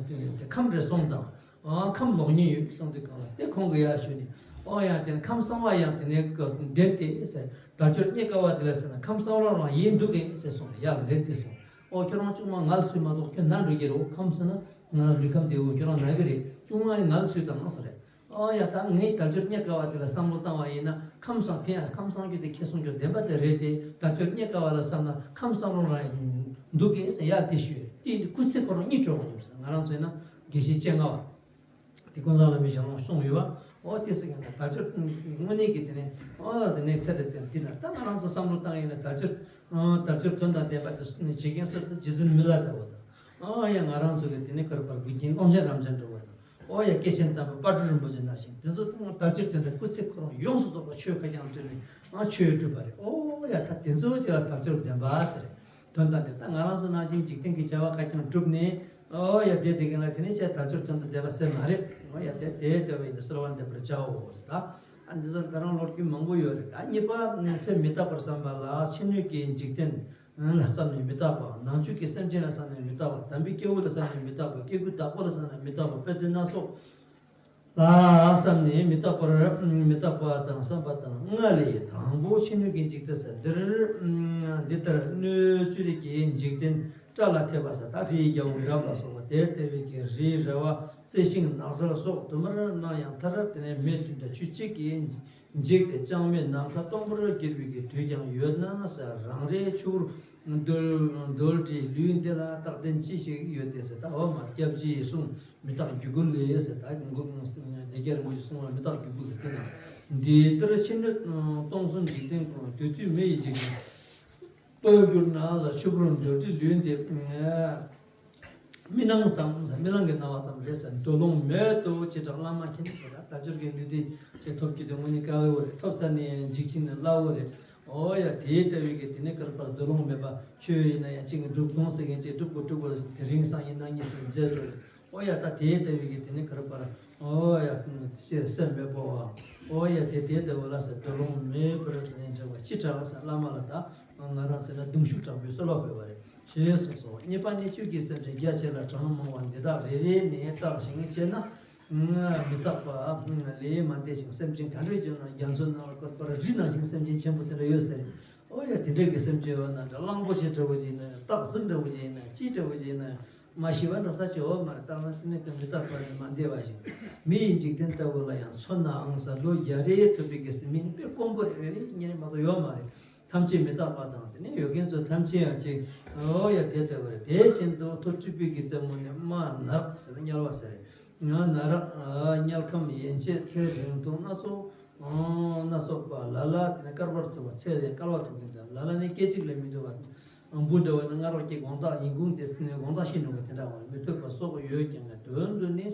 དེ་ཁམས་རེ་གསུམ་དང་ཨ་ཁམས་ལོག་ཉེན་ཡོད་གསུངས་དུས་གང་ལ་དེ་ཁོང་གིས་ཡར་ཞུས་ནས་ཨོ་ཡ་དེ་ནས་ཁམས་གསང་བ་ཡང་དེ་ནས་བདེན་ཏེ་ཟེར་དལ་འབྱོར་རྙེད་དཀའ་བ་དེ་ལ་ཟེར་ན་ཁམས་གསང་བ་རང་ཡིན་འདུག་གས་ཟེར་གསུངས་ནས་ཡར་ལེན་ཏེ་སོང་། ཨོ་ཁྱོད་རང་ཅུང་མ་ངལ་གསོས་མ་གཏོགས་ཁྱོད་ན་འགྲོ་གི་རེད། ཁམས་ཟེར་ན་ང་ལུས་ཁམས་དེ་འོ་ཁྱོད་རང་ན་གི་རེད། ཅུང་མ་ངལ་གསོས་དང་ཟེར་རེད། ཨོ་ཡ་ད་ངའི་དལ་འབྱོར་རྙེད་དཀའ་བ་དེ་ལ་བསམ་བློ་བཏང་བ་ཡིན་ན་ཁམས་སངས་དེ་ཡང་ཁམས་སངས་རྒྱས་དེ་ཁྱེད་གསུང་རྒྱུ་བདེན་པ་དེ་རེད་དེ་དལ་འབྱོར་རྙེད་དཀའ་བ་ལ་བསམ་ན་ཁམས་སངས་རུང་རང་ཡང་འདུག་གས་ཟེར་ཡར་དེ་ཞུས་རེད། དེ་ཡིན་དུས་སྐུ་ཚེ་ཁོ་རང་གཉིད་བྲོ་བ་ཡོད་ཟེར། ང་རང་ཚོ་ཡིན་ན་དགེ་བཤེས་སྤྱན་སྔ་བ་དེ་ཀུན་བཟང་བླ་མའི་ཞལ་ལུང་གསུངས་ཡོད་པ། ཨོ་དེ་ཟེར་གྱི་ན་དལ་འབྱོར་དངོས་གནས་ཀྱི་དེ་ནས་ཨོ་དེ་ནས་ཚེ་དེ་དེ་ན་ད་ང་རང་ཚོ་བསམ་བློ་བཏང་ཡིན་ན་དལ་འབྱོར་ཨོ་དལ་འབྱོར་དོན་དང་ལྡན་པ་དེ་བྱེད་མཁན་སོ་སོ་རྗེ་བཙུན་མི་ལ་འདྲ་བོ་དང་ཨོ་ཡ་ང་རང་ཚོ་གི་དེ་ནས་ཀར་པར་འབུལ་མཁན་ཀློང་ཆེན་རབ་འབྱམས་འདྲ་བོ་དང་། ཨོ་ཡ་སྐྱེས་ཆེན་དམ་པ་དཔལ་སྤྲུལ་རིན་པོ་ཆེ་ནང་བཞིན་དེ་ཚོ་དང་དལ་འབྱོར་དོན་དང་སྐུ་ཚེ་ཁོ་རང་ཡོངས་སུ་རྫོགས་པ་ཆོས་ཁ་རྐྱང་སྤྲོད་ནས་ཨ་ཆོས་སྒྲུབ་པ་རེད། ཨོ་ཡ་ད་དེ་ཚོ་ཅིག་ལ་དལ་འབྱོར་ལྡན་པ་ཟེར་རེད། དོན་དང་དེ་ད་ང་རང་ཚོ་ནང་བཞིན་འཇིག་རྟེན་གྱི་བྱ་བ་ཁ་རྐྱང་བསྒྲུབས་ནས་ཨོ་ཡ་དེ་དེ་གིན་ལ་དེ་ནས་ཅིག་དལ་འབྱོར་དོན་དང་ལྡན་པ་ཟེར་མ་རེད། ཨོ་ཡ་དེ་དེ་ལྟ་བུ་ཡིན་ད་གསོལ་བ་འདེབས་པར་བྱའོ་ཟེར་ད། ཨ་འདི་ཚོ་ད་རང་ལོ་རྒྱུས་མང་པོ་ཡོད་རེད། ད་གཉིས་པ་ཚེ་མི་རྟག་པར་བསམ་པ་ལ་ཕྱི་སྣོད་ཀྱི་འཇིག་རྟེན་ལ་བསམ་ནས་མི་རྟག་པ། ནང་བཅུད་ཀྱི་སེམས་ཅན་ལ་བསམ་ནས་མི་རྟག་པ། དམ་པའི་སྐྱེ་བོ་ལ་བསམ་ནས་མི་རྟག་པ། སྐྱེ་དགུའི་བདག་པོ་ལ་བསམ་ནས་མི་རྟག་པ། དཔེ་དོན་སྣ་ཚོགས་ལ་བསམ་ནས་མི་རྟག་པར་མི་རྟག་པ་དང་བསམ་པ་དང་ལྔ་ལས་དང་པོ་ཕྱི་སྣོད་ཀྱི་འཇིག་རྟེན་ཟེར་འདིར་འདི་ལྟར་སྣོད་བཅུད་ཀྱི་འཇིག་རྟེན་སྐྲ་ལ་ཐེབས་པ་ཟེར་ད་རིའི་རྒྱལ་པོ་རབ་ལ་སོགས་པ་དེ་ལྟ་བུའི་གི་རིའི་ར་བ་རྩི་ཤིང་ནགས་ཚལ་སོགས་དུ་མར་སྣང་ཡང་མཐར་དེ་ནས་མེ་བདུན་དང་ཆུ་གཅིག་གིས་འཇིག་སྟེ་ལྕང་མའི་ནམ་མཁའ་སྟོང་པར་གྱུར་པའི་གི་དུས་ཀྱང་ཡོད་ན་ཟེར། རང་རེའི་ཆུ་བུར་རྡོལ་རྡོལ་དྲིས་ལུས་འདི་ལ་རྟག་བརྟན་ཅི་ཞིག་ཡོད་དེ་ཟེར། ད་འོ་མ་སྐྱབས་རྗེའི་གསུང་མི་རྟག་རྒྱུད་དགུ་ལས་ཟེར། ད་མགོ་སྡེ་རྒྱལ་མོ་ཞིག་གསུང་བ་མི་རྟག་རྒྱུད་དགུ་ཟེར་དེ་ན། འདི་ལྟར་ཕྱི་སྣོད་སྟོང་གསུམ་འཇིག་རྟེན་ཀུན། དུས་དུས་མེ་ཡི་འཇིག་རྟེན་སྟོང་གྱུར་ན་ལ། ཆུ་བུར་རྡོལ་དྲིས་ལུས་འདི་རྨི་ལམ་ཙམ་ཟེར། རྨི་ལམ་གྱི་སྣང་བ་ཙམ་རེད་ཟེར། འདོད་ལོང་མེད་དོ་ཅི་དྲག་བླ་མ་མཁྱེན་ཟེར། ད་དལ་འབྱོར་གྱི་ལུས་འདི་ཅིག་ཐོབ་རྒྱུ་དེ་དངོས་གནས་དཀའ་བའི་འོ་རེད། ཐོབ་ཚར་ནས་འཇིག་ཕྱིན་ནི་སླ་བོ་རེད། ཨོ་ཡ་དེའི་ལྟ་བའི་གི་དེ་ནས་ཀར་པར་འདོད་ལོང་མེད་པ་ཆོས་ཡིན་ན་ཡང་ཅིག་སྒྲུབ་དགོས་ཟེར་མཁན་ཅིག་སྒྲུབ་དགོས་སྒྲུབ་དགོས་དེ་རིང་སང་ཉིན་གནངས་ཉིན་ཟེར་མཛད་འགྲོ་རེད། ཨོ་ཡ་ད་དེའི་ལྟ་བའི་གི་དེ་ནས་ཀར་པར་ ཨོ་ཡ། ཅེས་སེམས་མེད་པོ་བ། ཨོ་ཡ། དེ་དེ་ལྟ་བུ་ལ་ཟེར། འདོད་ལོང་མེད་པར་དེ་ནས་འདྲ་བ་ཅི་དྲག་ཟེར། བླ་མ་ལ་ད་ང་རང་ཟེར་ན་གདུང་ཤུགས་དྲག་པོས་གསོལ་བ་འབུལ་བ་རེད། ཞེས་གསུངས་སོ། གཉིས་པ་ནི། བཅུད་ཀྱི་སེམས་ཅན་རྒྱ་ཆེ་ལ་གྲངས་མང་བ་འདི་དག་རེ་རེ་ནས་བརྟགས་ཤིང་དཔྱད་ན། མི་རྟག་པ་ལས་མ་འདས་ཤིང་། སེམས་ཅན་ག་འདྲ་བྱུང་ན་རྒྱ་མཚོ་ནང་ལ་བསྐོར་བར་རི་ནང་བཞིན་སེམས་ཅན་ཆེན་པོ་དེ་འདྲ་ཡོད་ཟེར། ཨོ་ཡ། དེ་འདྲ་གི་སེམས་ཅན་ཡོད་ན་འདྲ། གླང་པོ་ཆེ་འདྲ་བོ་ཅིག་ཡིན་ན། སྟག་གཟིག་འདྲ་བོ་ཅིག་ཡིན་ན། ཅི་འདྲ་བོ་ཅིག་ཡིན་ན། མ་ཤི་བ་འགྲོ་ས་ཅིག་ཡོད་མ་རེད། བརྟགས་ན་དེ་ནི་མི་རྟག་པ་ནས་མ་འདས་པ་ཞིག། མི་ཡི་འཇིག་རྟེན་ལྟ་བུ་ལ་ཡང་མཚོན་ནའང་ཟེར། ལོ་བརྒྱ་རེ་ཐུབ་པའི་གི་སེམས་མིན་པའི་དཀོན་པོ་རེ་རེ་གཉིས་རེ་མ་གཏོགས་ཡོད་མ་རེད། ཐམས་ཅད་མི་རྟག་པ་དང་། དེ་ནས་ཡོད་མཁན་ཚོ་ཐམས་ཅད་ཡང་ཅིག། ཨོ་ཡ། དེ་ལྟ་བུ་རེད། དེ་བཞིན་དུ་ཐོ་སྤྲུལ་པའི་གི་རྩེ་མོ་ནས། རྨ་ནག་ཟེར་ན་དམྱལ་བ་ཟེར་རེད། ང་ན་རག་དམྱལ་ཁམས་ཡན་ཆད་ཚེ་རིང་ཐུང་སྣ་ཚོགས་སྣ་ཚོགས་པ་ལ་ལ་དེ་ནས་བསྐལ་པར་ཐུབ་པ། ཚེ་ལས་བསྐལ་པ་ཐུབ་མཁན་དང་། ལ་ལ་ནི་སྐད་ཅིག་ལས་མི་ཐུབ་པ། འབུ་འདྲ་བ་ནི་སྔ་རོགས་ཀྱི་དགོང་དག་ཉིན་གུང་དེ་ནས་དགོང་དག་ཤི་འགྲོ་བ་དེ་འདྲ་བ་མི་ཐུབ་པ་སོགས་ཡོད་ཀྱང་། དོན་དུ་ནི་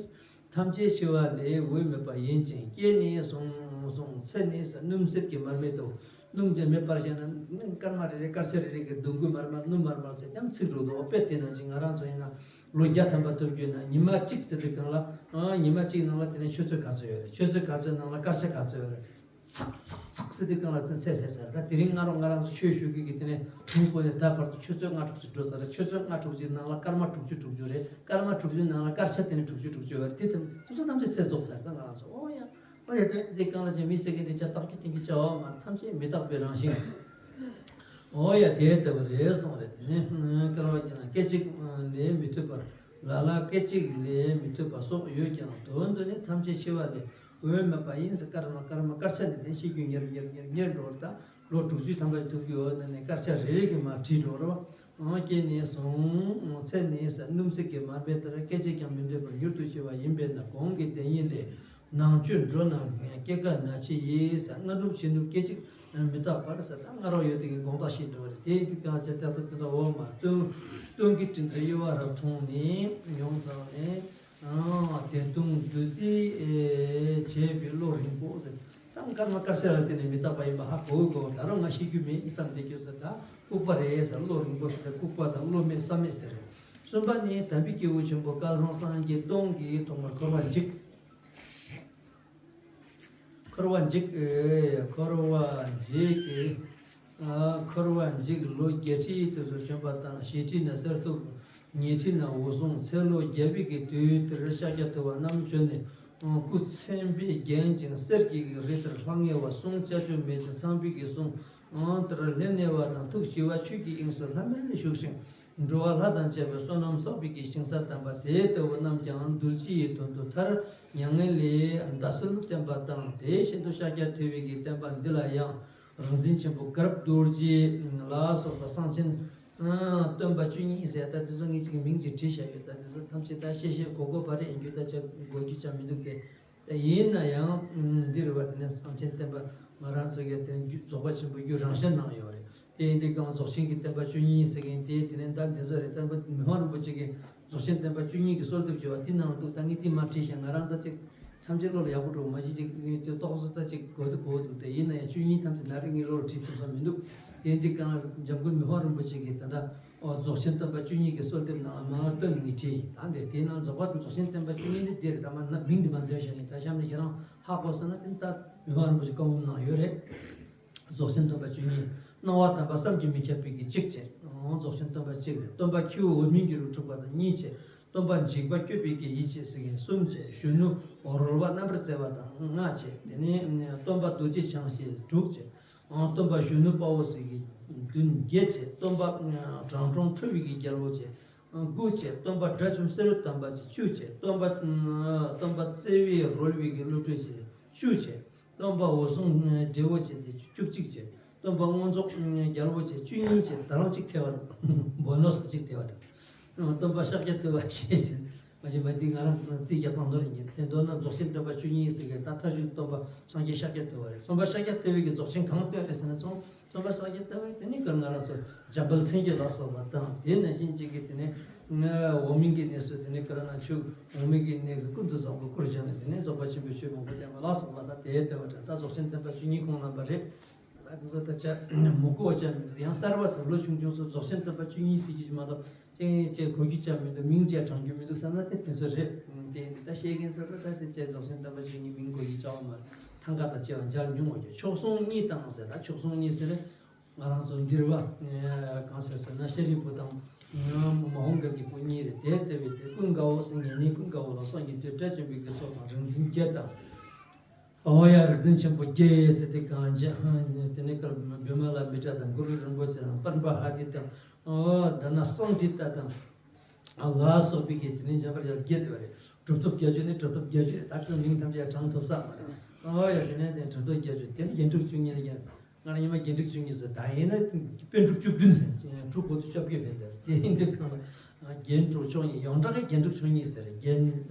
ཐམས་ཅད་འཆི་བ་ལས་འོས་མེད་པ་ཡིན་ཅིང་། སྐྱེ་ནས་བཟུང་བཟུང་ཚེ་ནི་སྣུམ་སེར་གྱི་མར་མེ་ལྟ་བུ། སྣུམ་དེ་མེ་སྤར་བྱས་ན་སྐར་མ་རེ་རེ་སྐར་ཆ་རེ་རེ་གི་སྡུག་གུ་མར་མར་སྣུམ་མར་མར་ཚེ་ཙམ་ཚིག་འགྲོ་འདུག་དཔེ་དེ་ནང་བཞིན་ང་རང་ཚོ་ཡིན་ན་ལོ་བརྒྱ་ཐམ་པ་ཐུབ་རྒྱུ་ན། ཉི་མ་གཅིག་ཟེར་དུས་སྒང་ལ། ཨ། ཉི་མ་གཅིག་ནང་ལ་དེ་ནས་ཆུ་ཚོད་ག་ཚོད་ཡོད་རེད། ཆུ་ཚོད་ག་ཚོད་ནང་ལ་སྐར་ཆ་ག་ཚོད་ཡོད་རེད། ཚག་ཚག་ཚག་ཟེར་དུས་སྒང་ལ་ཚེ་ཚད་ཟེར་ཟེར། ད་དེ་རིང་ང་རང་ང་རང་ཚོ་ཆོས་ཞུ་གི་གི་དེ་ནས་དུས་འཁོར་ནས་ད་བར་དུ་ཆུ་ཚོད་ལྔ་དྲུག་ཅུ་འགྲོ་ཚར་རེད། ཆུ་ཚོད་ལྔ་དྲུག་ཅུ་ནང་ལ་སྐར་མ་དྲུག་ཅུ་དྲུག་ཅུ་རེད། སྐར་མ་དྲུག་ཅུ་ནང་ལ་སྐར་ཆ་དེ་ནས་དྲུག་ཅུ་དྲུག་ཅུ་ཡོད་རེད། དེ་ཐམས་དེ་ཚོ་ཐམས་ཅད་ཚེ་རྫོགས་ཟེར། ད་ང་རང་ཚོ། ཨོ་ཡ། ཨོ་ཡ། དེ་འདི་གང་ལ་ཅི་མི་ཟེར་གི་འདི་ཆ་བརྟག་རྒྱུ་བསྟན་རྒྱུ་བྱ་བ་མ། ཐམས་ཅད་མི་རྟག་པའི་རང་བཞིན། ཨོ་ཡ། དེ་ལྟ་བུ་རེད་གསུངས་རེད། དེ་ནས་བསྐལ་པ་ཀྱི་ནང་སྐད་ཅིག་ལས་མི་ཐུབ་པར། ལ་ལ་སྐད་ཅིག་ལས་མི་ཐུབ་པ་སོགས་ཡོད་ཀྱང་། དོན་དུ་ནི་ཐམས་ཅད་འཆི་བ་ལས་འོས་མེད་པ་ཡིན་ཟེར། སྐར་མ་སྐར་མ་སྐར་ཆ་ནས་དེ་ཤི་རྒྱུ་ཉེར་ཉེར་ཉེར་ཉེར་འགྲོ་བར། ད་ལོ་དྲུག་ཅུ་ཐམ་པ་ཐུབ་རྒྱུ་ཡོད་ན་ནས་སྐར་ཆ་རེ་རེ་གི་མར་བྲིས་འགྲོ་རོགས། སྐྱེ་ནས་བཟུང་ཚེ་ནི་སྣུམ་སེར་གྱི་མར་མེ་ལྟར། སྐད་ཅིག་ཀྱང་མི་སྡོད་པར་མྱུར་དུ་འཆི་བ་ཡིན་པས་ན། གོང་གི་དེ་ཉིད་ལས་ནང་བཅུད་འགྲོ་ན་སྐྱེ་རྒ་ན་འཆི་ཡི་ཟེར། སྔ་ནུབ་ཕྱི་ནུབ་སྐད་ཅིག་མི་རྟག་པར་ཟེར། ད་སྔ་རོགས་ཡོད་དེ་གི་དགོང་དག་ཤི་འགྲོ་བ་རེད། དེ་ཡིན་དུས་གང་བྱས་ཏག་ཏག་དེ་འདྲ་འོག་མ་སྟོན་སྟོན་གྱི་སྤྲིན་མཐའ་གཡོ་བ་རབ་མཐོང་ནས། མྱོང་ཐག་ནས། ཨ། དད་གདུང་བདུད་རྩི་བྱས་པའི་བློ་རིང་པོ་ཟེར། ད་སྐར་མ་སྐར་ཆ་ལ་བརྟེན་ནས་མི་རྟག་པ་ཡིན་པ་ཧ་གོ་གོ། ད་རུང་ང་ཤི་རྒྱུ་མེད་བསམ་བསྡད་རྒྱུ་ཟེར། ད་ལྐུགས་པ་རེད་ཟེར། བློ་རིང་པོ་ཟེར། ལྐུགས་པ་དང་བློ་མེད་བསམ་མེད་ཟེར། གསུམ་པ་ནི་དམ་པའི་སྐྱེས་བུ་ཆེན་པོ་སྐལ་བཟང་སངས་རྒྱས་སྟོང་གིས་ཐོག་མར་འཁོར་བ་འཇིག་འཁོར་བ་འཇིག་འཁོར་བ་འཇིག་འཁོར་བ་འཇིག་ལོ་བརྒྱད་ཁྲིའི་དུས་སུ་བྱོན་པ་དང་། ཞེ་ཁྲིད་ནས་གསེར་ཐུབ། ཉི་ཁྲིད་ནས་འོད་སྲུང་། ཚེ་ལོ་བརྒྱ་པའི་གི་དུས་དེར་ཤཱཀྱ་ཐུབ་པ་རྣམས་བྱོན་ནས། སྐུ་མཚན་དཔེས་བརྒྱན་ཅིང་གསེར་གྱི་རི་ལྟར་ལྷང་ངེ་བ་གསུང་། ཅ་ཅོ་མེད་ཅིང་ཚངས་པའི་གི་གསུང་ལྟར་ལྷན་གནས་པ་དང་། ཐུགས་ཞི་བ་ཆོས་ཀྱི་དབྱིངས་སུ་ལྷམ་མེར་བཞུགས་ཤིང་། འགྲོ་བ་ལྷ་དང་བཅས་པའི་བསོད་ནམས་བསགས་པའི་གི་ཞིང་ས་དམ་པ་དེ་ལྟ་བུ་རྣམས་ཀྱང་གདུལ་བྱའི་དོན་དུ་མཐར་མྱ་ངན་ལས་འདའ་ཚུལ་བསྟན་པ་དང་། དེ་བཞིན་དུ་ཤཱཀྱ་ཐུབ་པའི་གི་བསྟན་པ་འདི་ལ་ཡང་རིག་འཛིན་ཆེན་པོ་གར་པ་རྡོ་རྗེ་ལ་སོགས་པ་གསང་ཆེན་སྟོན་པ་བཅུ་གཉིས་ཟེར། ད་དེ་ཚོ་ངས་ཅིག་མིང་ཅིག་བྲིས་བཞག་ཡོད། ད་དེ་ཚོ་ཐམས་ཅད་ད་བཤད་བཤད་གོ་གོ་བ་རེད། ཡིན་རྒྱུ་ད་ཅིག་གོ་རྒྱུ་ཅང་མི་འདུག་སྟེ། ད་ཡིན་ན་ཡང་འདི་རེད་བ། དེ་ནས་གསང་ཆེན་བསྟན་པ་ང་རང་ཚོ་གི་དེ་རྒྱུད་རྫོགས་པ་ཆེན་པོ་རྒྱུད་རང་བཞིན་ནང་ཡོད་རེད། དེ་ཡིན་དུས་གང་རྫོགས་ཆེན་གྱི་བསྟན་པ་བཅུ་གཉིས་ཟེར་མཁན་དེ། དེ་ནས་ད་འདི་ཚོ་རེད། བསྟན་པ་མི་ཕམ་རིན་པོ་ཆེ་གིས་རྫོགས་ཆེན་བསྟན་པ་བཅུ་གཉིས་ཀྱི་གསོལ་འདེབས་བརྗོད་པ་དེ་ནང་འདུག་ད་ངས་དེ་མར་བྲིས་ཤག་ང་རང་ད་ཅིག་ཐམས་ཅད་བློ་ལ་ཡག་པོ་འགྲོ་མ་གཞི་ཅིག་ངས་ཅིག་ཏོག་ཙམ་ད་ཅིག་གོ་དུ་གོ་འདུག་དེ་ཡིན་ན་ཡང་བཅུ་གཉིས་ཐམས་ཅད་ན་རེ་ངས་བློ་ལ་བྲིས་ཐུབ་ས་མི་འདུག་དེ་ཡིན་དུས་གང་འཇམ་མགོན་མི་ཕམ་རིན་པོ་ཆེ་གིས་ད་ལྟ་ཨོ་རྫོགས་ཆེན་བསྟན་པ་བཅུ་གཉིས་ཀྱི་གསོལ་འདེབས་ནང་ལ་མར་བཏོན་ནས་ངས་བྲིས་ཡིན། ད་འདི་དེའི་ནང་རྫོགས་པ་དང་རྫོགས་ཆེན་བསྟན་པ་བཅུ་གཉིས་འདི་འདི་རེད། ད་མར་ན་མིང་འདི་མར་འདོན་བཞག་ཡིན། ད་གཤམ་ནས་ཁྱེད་རང་ཧ་གོ་སོང་ན་དེ་ད་མི་ཕམ་རིན་པོ་ཆེ་བཀའ་འབུམ་ནང་ཡོད་རེད། རྫོགས་ཆེན་སྟོན་པ་བཅུ་གཉིས། སྣང་བ་དམ་པ་བསམ་གྱིས་མི་ཁྱབ་པའི་གི་གཅིག་བྱས། རྫོགས་ཆེན་སྟོན་པ་གཅིག་རེད། སྟོན་པ་ཁྱེའུ་འོད་མའི་གི་རུ་འཁྲུངས་པ་དང་གཉིས་བྱས། སྟོན་པ་འཇིགས་པ་སྐྱོབ་པའི་གི་ཡིད་ཆེས་ཟེར་མཁན་གསུམ་བྱས། གཞོན་ནུ་རོལ་པ་རྣམ་པར་རྩེ་བ་དང་ལྔ་བྱས། དེ་ནས་སྟོན་པ་རྡོ་རྗེ་འཆང་ཞེས་དྲུག་བྱས། སྟོན་པ་གཞོན་ནུ་དཔའ་བོ་ཟེར་གི་བདུན་བརྒྱད་བྱས། སྟོན་པ་དྲང་སྲོང་ཁྲོ་བོའི་གི་རྒྱལ་པོ་བྱས། དགུ་བྱས། སྟོན་པ་དགྲ་བཅོམ་བསེ་རུ་དམ་པ་བྱས། བཅུ་བྱས། སྟོན་པ་སྟོན་པ་བརྩེ་བས་རོལ་པའི་གི་བློ་གྲོས་བྱས། བཅུ་བྱས། སྟོན་པ་འོད་སྲུང་བགྲེས་པོ་བྱས་ཏེ་བཅུ་གཅིག་བྱས། སྟོན་པ་མངོན་རྫོགས་རྒྱལ་པོ་བྱས་བཅུ་གཉིས་བྱས། ད་རུང་གཅིག་ཐེ་བ་འདུག་སྦོ་ནོ་སི་གཅིག་ཐེ་བ་འདུག་སྟོན་པ་ཤཱཀྱ་ཐུབ་པ་ཞེས་བྱས། མ་གཞི་མ་འདི་ང་རང་རྩིས་རྒྱག་སྟངས་ནོར་ཡིན། དེ་མདོར་ན་རྫོགས་ཆེན་སྟོན་པ་བཅུ་གཉིས་ཟེར་མཁན་ད་མཐའ་བཞུགས་སྟོན་པ་སངས་རྒྱས་ཤཱཀྱ་ཐུབ་པ་རེད། སྟོན་པ་ཤཱཀྱ་ཐུབ་པའི་གི་རྫོགས་ཆེན་གང་བསྟན་རེད་ཟེར་ན། ཚོང་སྟོན་པ་ཤཱཀྱ་ཐུབ་པའི་དེ་ནི་ག་ང་རང་ཚོ་འཇམ་དཔལ་མཚན་བརྒྱད་ལ་སོགས་པ་དང་། དེ་ནང་བཞིན་གཅིག་གི་དེ་ནི་འོག་མིན་གྱི་གནས་སུ་དེ་ནི་ག་ར་ན་ཆོས་འོག་མིན་གྱི་གནས་སུ་ཀུན་ཏུ་བཟང་པོ་སྐུར་བཞེངས་ནས་དེ་ནི་རྫོགས་པ་ཆེན་པོའི་ཆོས་མང་པོ་བསྟན་པ་ལ་སོགས་པ་དང་། དེ་ལྟ་བུ་དྲན། ད་རྫོགས་ཆེན་སྟོན་པ་བཅུ་གཉིས་ཁོང་རྣམ་པ་རེད། ད་དེ་ཚོ་ད་ཆ་མི་གོ་བ་ཆ་མི་འདུག། ཡང་གསར་བ་ཚོ་ལོ་ཆུང་ཆུང་ཚོ་རྫོགས་ཆེན་བསྟན་པ་བཅུ་གཉིས་ཟེར་གྱི་མ་གཏོགས་ཅན་ཅན་གོ་རྒྱུ་ཆ་མི་འདུག། མིང་བཅས་དྲང་རྒྱུ་མི་འདུག་བསམ་ན་དེ་དེ་ཚོ་རེད། དེ་ད་བཤད་མཁན་ཚོ་ད་ད་དེ་ཅན་རྫོགས་ཆེན་བསྟན་པ་བཅུ་གཉིས་མིང་གོ་རྒྱུ་ཆ་བ་མ་རེད། ཐང་ག་དང་བཅས་པ་མཇལ་མྱོང་བ་ཡོད། མཆོག་ཟུང་གཉིས་དང་ཟེར། ད་མཆོག་ཟུང་གཉིས་ཟེར་ན། ང་རང་ཚོ་འདིར་བ་གང་ཟེར་ཟེར་ན་ཤཱ་རིའི་བུ་དང་མ་ཧོ་མོ་ཀ་གི་བུ་གཉིས་རེད། དེ་ལྟ་བུའི་དེ་ཀུན་དགའ་བོ་ཟེར་ཉེ་གནས་ཀུན་དགའ་བོ་ལ་སོགས་ཀྱི་དེ་སྒྲ་ཆེན་པོའི་དགེ་ཚོགས་དང་རིག་འཛིན་བརྒྱད་དང་། ཨོ་ཡ་རིག་འཛིན་ཆེན་པོ་བརྒྱད་ཟེར་དེ་གང་ཅི་དེ་ནས་ཀར་བི་མ་ལ་མི་ཏྲ་དང་གུ་རུ་རིན་པོ་ཆེ་དང་པར་པ་ཧ་དི་དང་ཨོ་ད་ན་སང་ཏི་ཏ་དང་ལ་སོགས་པའི་གི་དེ་ནས་འཇམ་པར་ཡར་བརྒྱད་དེ་བ་རེད། གྲུབ་ཐོབ་བརྒྱད་ཅུ་ནི་གྲུབ་ཐོབ་བརྒྱད་ཅུ་རེད། ད་ཁོའི་མིང་ཐམས་ཅད་གྲངས་ཐོབ་ས་མ་རེད། ཨོ་ཡ་དེ་ནས་དེ་གྲུབ་ཐོབ་བརྒྱད་ཅུ་དེ་ནི་རྒྱན་དྲུག་བཅུ་གཉིས་ལ་རྒྱན། ང་ལ་ཉི་མ་རྒྱན་དྲུག་བཅུ་གཉིས་ཟེར། ད་ཡིན་ན་པཎ་དྲུག་བཅུ་བདུན་ཟེར། དྲུག་གོ་དུ་བཅོ་བརྒྱད་བས་འདིར་དེ་ཡིན་དུས་གང་ལ་རྒྱན་དྲུག་མཆོག་གཉིས། ཡོངས་གྲགས་ཀྱི་རྒྱན་དྲུག་མཆོག་གཉིས་ཟེར། རྒྱན་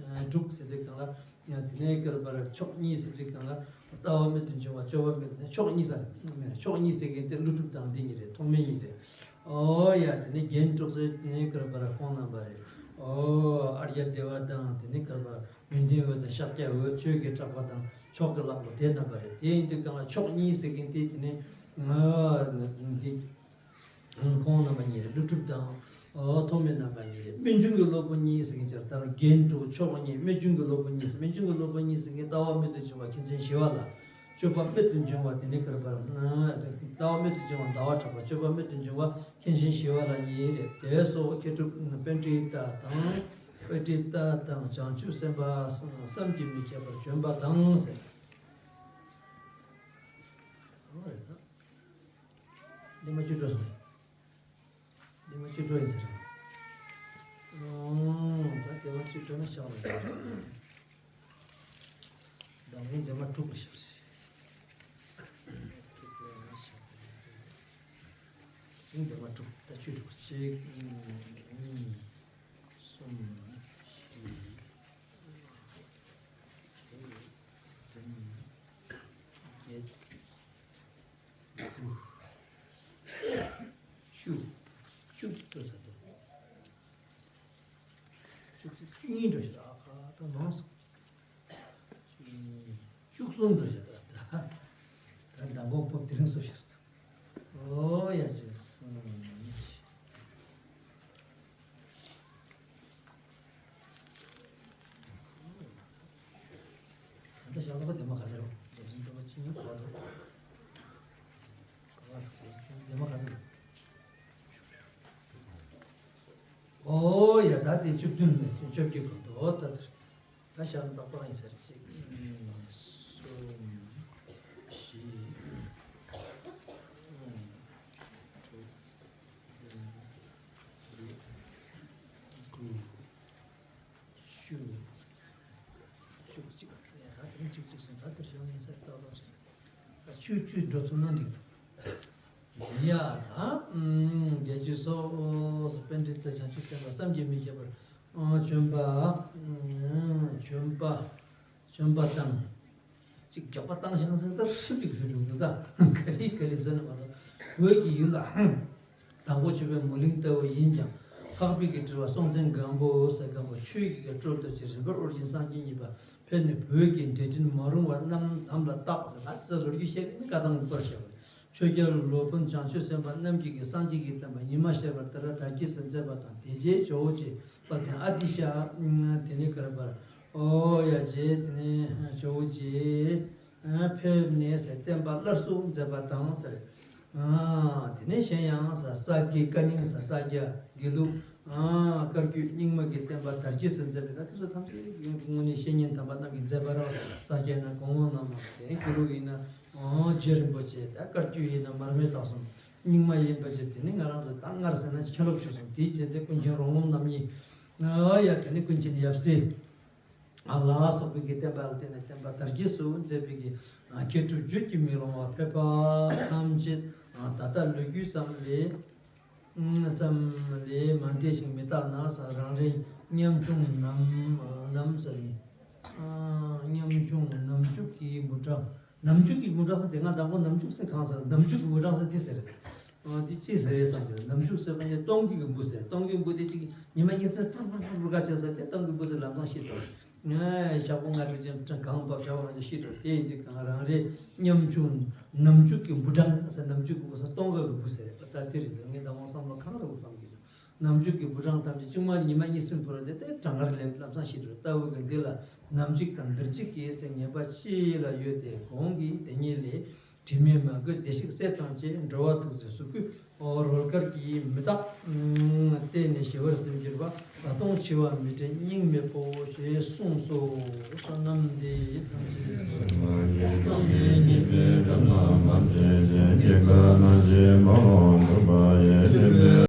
དྲུག་ཟེར་དུས་གང་ལ་དེ་ནས་ཀར་པར་མཆོག་གཉིས་ཟེར་དུས་གང་ལ་ལྟ་བ་རྨད་དུ་བྱུང་བ། སྤྱོད་པ་རྨད་དུ། མཆོག་གཉིས་ཟེར་མེད། མཆོག་གཉིས་ཟེར་མཁན་དེ་ཀླུ་སྒྲུབ་དང་འདི་གཉིས་རེད། ཐོགས་མེད་གཉིས་རེད། ཨོ་ཡ་དེ་ནས་རྒྱན་དྲུག་ཟེར་དེ་ནས་ཀར་པར་ཁོང་རྣམ་པ་རེད། ཨོ་ཨཱརྱ་དེ་བ་དང་དེ་ནས་ཀར་པར་ཡོན་ཏན་འོད་དང་ཤཱཀྱ་འོད། ཆོས་ཀྱི་གྲགས་པ་དང་མཆོག་གི་གླང་པོ་དེ་རྣམ་པ་རེད། དེ་ཡིན་དུས་གང་ལ་མཆོག་གཉིས་ཟེར་མཁན་དེ་དེ་ནས་ང་འདི་ཁོང་རྣམ་པ་གཉིས་རེད། ཀླུ་སྒྲུབ་དང་ཨོ་ཐོགས་མེད་རྣམ་པ་གཉིས་རེད། རྨད་བྱུང་གི་སློབ་དཔོན་གཉིས་ཟེར་མཁན་ཅིག་ད་རྒྱན་དྲུག་མཆོག་གཉིས། རྨད་བྱུང་གི་སློབ་དཔོན་གཉིས། རྨད་བྱུང་གི་སློབ་དཔོན་གཉིས་ཟེར་མཁན་ལྟ་བ་རྨད་དུ་བྱུང་བ་མཁན་ཆེན་ཞི་བ་ལྷ། སྤྱོད་པ་རྨད་དུ་བྱུང་བ་དེ་ནི་ཀར་པར་ལྟ་བ་རྨད་དུ་བྱུང་བ་ཟླ་བ་གྲགས་པ། སྤྱོད་པ་རྨད་དུ་བྱུང་བ་མཁན་ཆེན་ཞི་བ་ལྷ་གཉིས་རེད། དེ་སོགས་མཁས་གྲུབ་པཎྜི་ཏ་དང་། པཎྜི་ཏ་དང་བྱང་ཆུབ་སེམས་དཔའ་བསམ་གྱིས་མི་ཁྱབ་པར་བྱོན་པ་དང་ཟེར། འདི་མ་བཅུ་དྲུག་སོང་། འདི་མ་བཅུ་དྲུག་ཡིན་ཟེར། ཨོ། ད་འདི་མ་བཅུ་དྲུག་ན་ཤག་ལ། ཟླ་བ་འདི་མ་དྲུག་ལ་ཤག་ཟེར། དྲུག་ལ་ཡང་ཤག་འདི་མ་དྲུག་ད་བཅུ་དྲུག་གཅིག་གཉིས། གསུམ། བཞི། བདུན། བརྒྱད། དགུ། བཅུ། བཅུ་གཅིག་སྤྲོད་ས་འདུག། བཅུ་གཅིག་བཅུ་གཉིས་འགྲོ་ཞིག་ཨ་ཁ་ད་མང་སོང་། བཅུ་གཉིས། བཅུ་གསུམ་འགྲོ་ཞིག་ད་ད་ད་མདང་དགོང་ཕོབ་དེ་རིང་སོ་ཞིག་ད། ཨོ་ཡ་ཅེ་སོང་། ད་ལྟ་ཞག་ལྷག་པ་དེ་མ་ག་ཚོད་རེད། རྒྱབ་ཟིན་ལྟ་བ་ཅི་ཡང་གོ་བ་དང་། གོ་བ་དང་། དེ་མ་ག་ཚོད་རེད། ཨོ་ཡ་ད་དེ་བཅུ་བདུན་ནས་བཅོ་བརྒྱད་གོ་འདུག། ཨོ་ད་དེར། ད་ཞག་ཏག་ཏག་ཡིན་ས་རེད། གཅིག་གཉིས་གསུམ་བཞི་ལྔ་དྲུག་བདུན་བརྒྱད་དགུ་བཅུ་བཅུ་གཅིག། ཡ་ད་དེ་རིང་བཅུ་གཅིག་སོང་། ད་དེར་ཞག་ཡིན་ས་རེད། ཏག་ཏག་རེད། ད་བཅུ་བཅུ་འགྲོ་ཐུབ་ན་འགྲིག་འདུག། ཡ་ད་བརྒྱད་ཅུ་སོགས་པཎྜི་ཏ་བྱང་ཆུབ་སེམས་དཔའ་བསམ་གྱིས་མི་ཁྱབ་པར་བྱོན་པ། བྱོན་པ། བྱོན་པ་དང་། གཅིག་རྒྱག་པ་བཏང་ཤག་ཟེར། ད་ཧྲིབ་ཅིག་ཕུལ་འགྲོ་འདུག། ད་ག་ལེ་ག་ལེ་ཟེར་ན་མ་གཏོགས་བོད་ཀྱི་ཡུལ་ལ་དྭགས་པོ་ཆོས་པའི་མོ་གླིང་ལྟ་བུ་ཡིན་ཀྱང་། འཕགས་པའི་གི་སྤྲུལ་པ་སྲོང་བཙན་སྒམ་པོ་ཟེར། སྒམ་པོ་ཆོས་ཀྱི་གི་སྤྲུལ་ཏོ་ཅིག་རིམ་པར་ཨོ་རྒྱན་སངས་རྒྱས་གཉིས་པ་ཕེབས་ནས་བོད་ཀྱི་འབྲས་སྤྲིན་མ་རུངས་པ་རྣམས་ལམ་ལ་བཏགས་ཟེར། ད་ཅི་ལོ་རྒྱུས་བཤད་ཀྱི་ནི་བཀའ་ཐང་ལུགས་པར་བཤད་པ་རེད། ཆོས་རྒྱལ་སློབ་དཔོན་བྱང་ཆུབ་སེམས་དཔའ་རྣམས་ཀྱིས་ཀྱི་སངས་རྒྱས་ཀྱི་བསྟན་པ་ཉི་མ་ཤར་བར་དེ་ལ་དར་རྒྱས་སུ་མཛད་པ་དང་། དེ་རྗེས་ཇོ་བོ་རྗེ་དཔལ་ལྡན་ཨ་ཏི་ཤ། དེ་ནས་ཀར་པར། ཨོ་ཡ་རྗེ་དེ་ནས་ཇོ་བོ་རྗེ་ཕེབས་ནས་ཟེར། བསྟན་པ་སླར་གསོ་མཛད་པ་དང་ཟེར། དེ་ནས་གཞན་ཡང་ས་ས་དགེ་བཀའ་རྙིང་ས་ས་སྐྱ་དགེ་ལུགས། བཀའ་བརྒྱུད་རྙིང་མ་གི་བསྟན་པ་དར་རྒྱས་སུ་མཛད་པའི། ད་དེ་ཚོ་ཐམས་ཅད་དངོས་གནས་བཤེས་གཉེན་དམ་པ་རྣམས་ཀྱིས་མཛད་པ་རེད། ས་སྐྱ་ཡིན་ན་གོང་འོག་རྣམས་དང་། དེ་དགེ་ལུགས་ཡིན་ན་རྗེ་རིན་པོ་ཆེ། ད་བཀའ་བརྒྱུད་ཡིན་ན་མར་མེ་སྟག་གསུམ། རྙིང་མ་ཡིན་པ་བྱས། དེ་ནི་ང་རང་ཚོ་ད་སྔར་ཟེར་ན་མཁན་སློབ་ཆོས་གསུམ། དེའི་རྗེས་དེ་ཀུན་མཁྱེན་རོང་ལུང་རྣམ་གཉིས། ཨ་ཡ་དེ་ནི་ཀུན་མཁྱེན་ཡབ་སྲས་ལ་སོགས་པའི་གི་བསྟན་པ་ལ་བརྟེན་ནས་བསྟན་པ་དར་རྒྱས་སུ་མཛད་པའི་གི་མཁས་གྲུབ་བརྗོད་ཀྱིས་མི་ལང་བ་ཕེབས་པ་ཐམས་ཅད་ད་ལྟ་ལོ་རྒྱུས་ཙམ་ལས། ཙམ་ལས་མ་འདས་ཤིང་མི་རྟག་ན་ཟེར། རང་རེའི་ཉམ་ཆུང་ནམ་ནམ་ཟེར། ཉམ་ཆུང་ནམ་འཇུག་གི་འབུ་སྦྲང་། ནམ་འཇུག་གི་འབུ་སྦྲང་ཟེར་དེ་སྔ་དང་པོ་ནམ་འཇུག་ཟེར་གང་ཟེར། ནམ་འཇུག་གི་འབུ་སྦྲང་ཟེར་འདི་ཟེར། འདི་ཅི་ཟེར་རེད་བསམ་གི་རེད། ནམ་འཇུག་ཟེར་བ་ནི་སྟོང་གི་འབུ་ཟེར། སྟོང་གི་འབུ་དེ་ཅིག་ཉི་མ་ཉི་ཚེ་ཕུར་ཕུར་ཕུར་ཕུར་ག་བྱས་ཟེར། དེ་སྟོང་གི་འབུ་ཟེར། ལམ་སང་ཤི་ཟེར། ཞག་པོ་ལྔ་དྲུག་ཅན་གང་བབས་ཞག་པོ་ལྔ་དྲུག་ཤི་འགྲོ། དེ་ཡིན་དུས་གང་རང་རེ་ཉམ་ཆུང་ནམ་ཕྱུགས་ཀྱི་འབུ་སྦྲང་ཟེར། ནམ་ཕྱུགས་ཀྱི་འབུ་ཟེར་སྟོན་ཀ་གི་འབུ་ཟེར་རེད་པ། ད་དེ་རེད། ངས་ད་དབང་བསམ་བློ་གང་རེད་བསམ་གྱི་འདུག་ནམ་ཕྱུགས་ཀྱི་འབུ་སྦྲང་ཐམས་ཅད་གཅིག་མ་ཉི་མ་གཉིས་གསུམ་བུ་ར་དེ་ལྟར་གྲང་ངར་ལམ་ལམ་སང་ཤི་འགྲོ་ལྟ་བུ་གི་འདི་ལ་ནམ་འཇིག་དང་འདིར་འཇིག་གི་ཟེར་ངེས་པ་ཕྱི་ལ་ཡོད་དེ། གོང་གི་དེ་ཉིད་ལས། དྲི་མས་མ་གོས་བདེ་གཤེགས་སྲས་དང་བཅས། འགྲོ་བ་ཐུགས་བརྩེ་གཟུགས་སྐུའི་རོལ་གར་གྱིས། མི་རྟག་བརྟེན་ནས་ཞི་བར་སེམས་གྱུར་པ། ད་དུང་འཆི་བ་མི་དྲན་སྙིང་མེད་པོ། ཞེས་གསུངས་སོ། བསོད་ནམས་འདི་ཡིས་ཐམས་ཅད་གཟིགས་པ་ཉིད་ཀྱི་དགྲ་རྣམས་ཕམ་བྱས་ཤིང་། སྐྱེ་རྒ་ན་འཆིའི་རྦ་ཀློང་འཁྲུགས་པ་ཡི། སྲིད་པའི་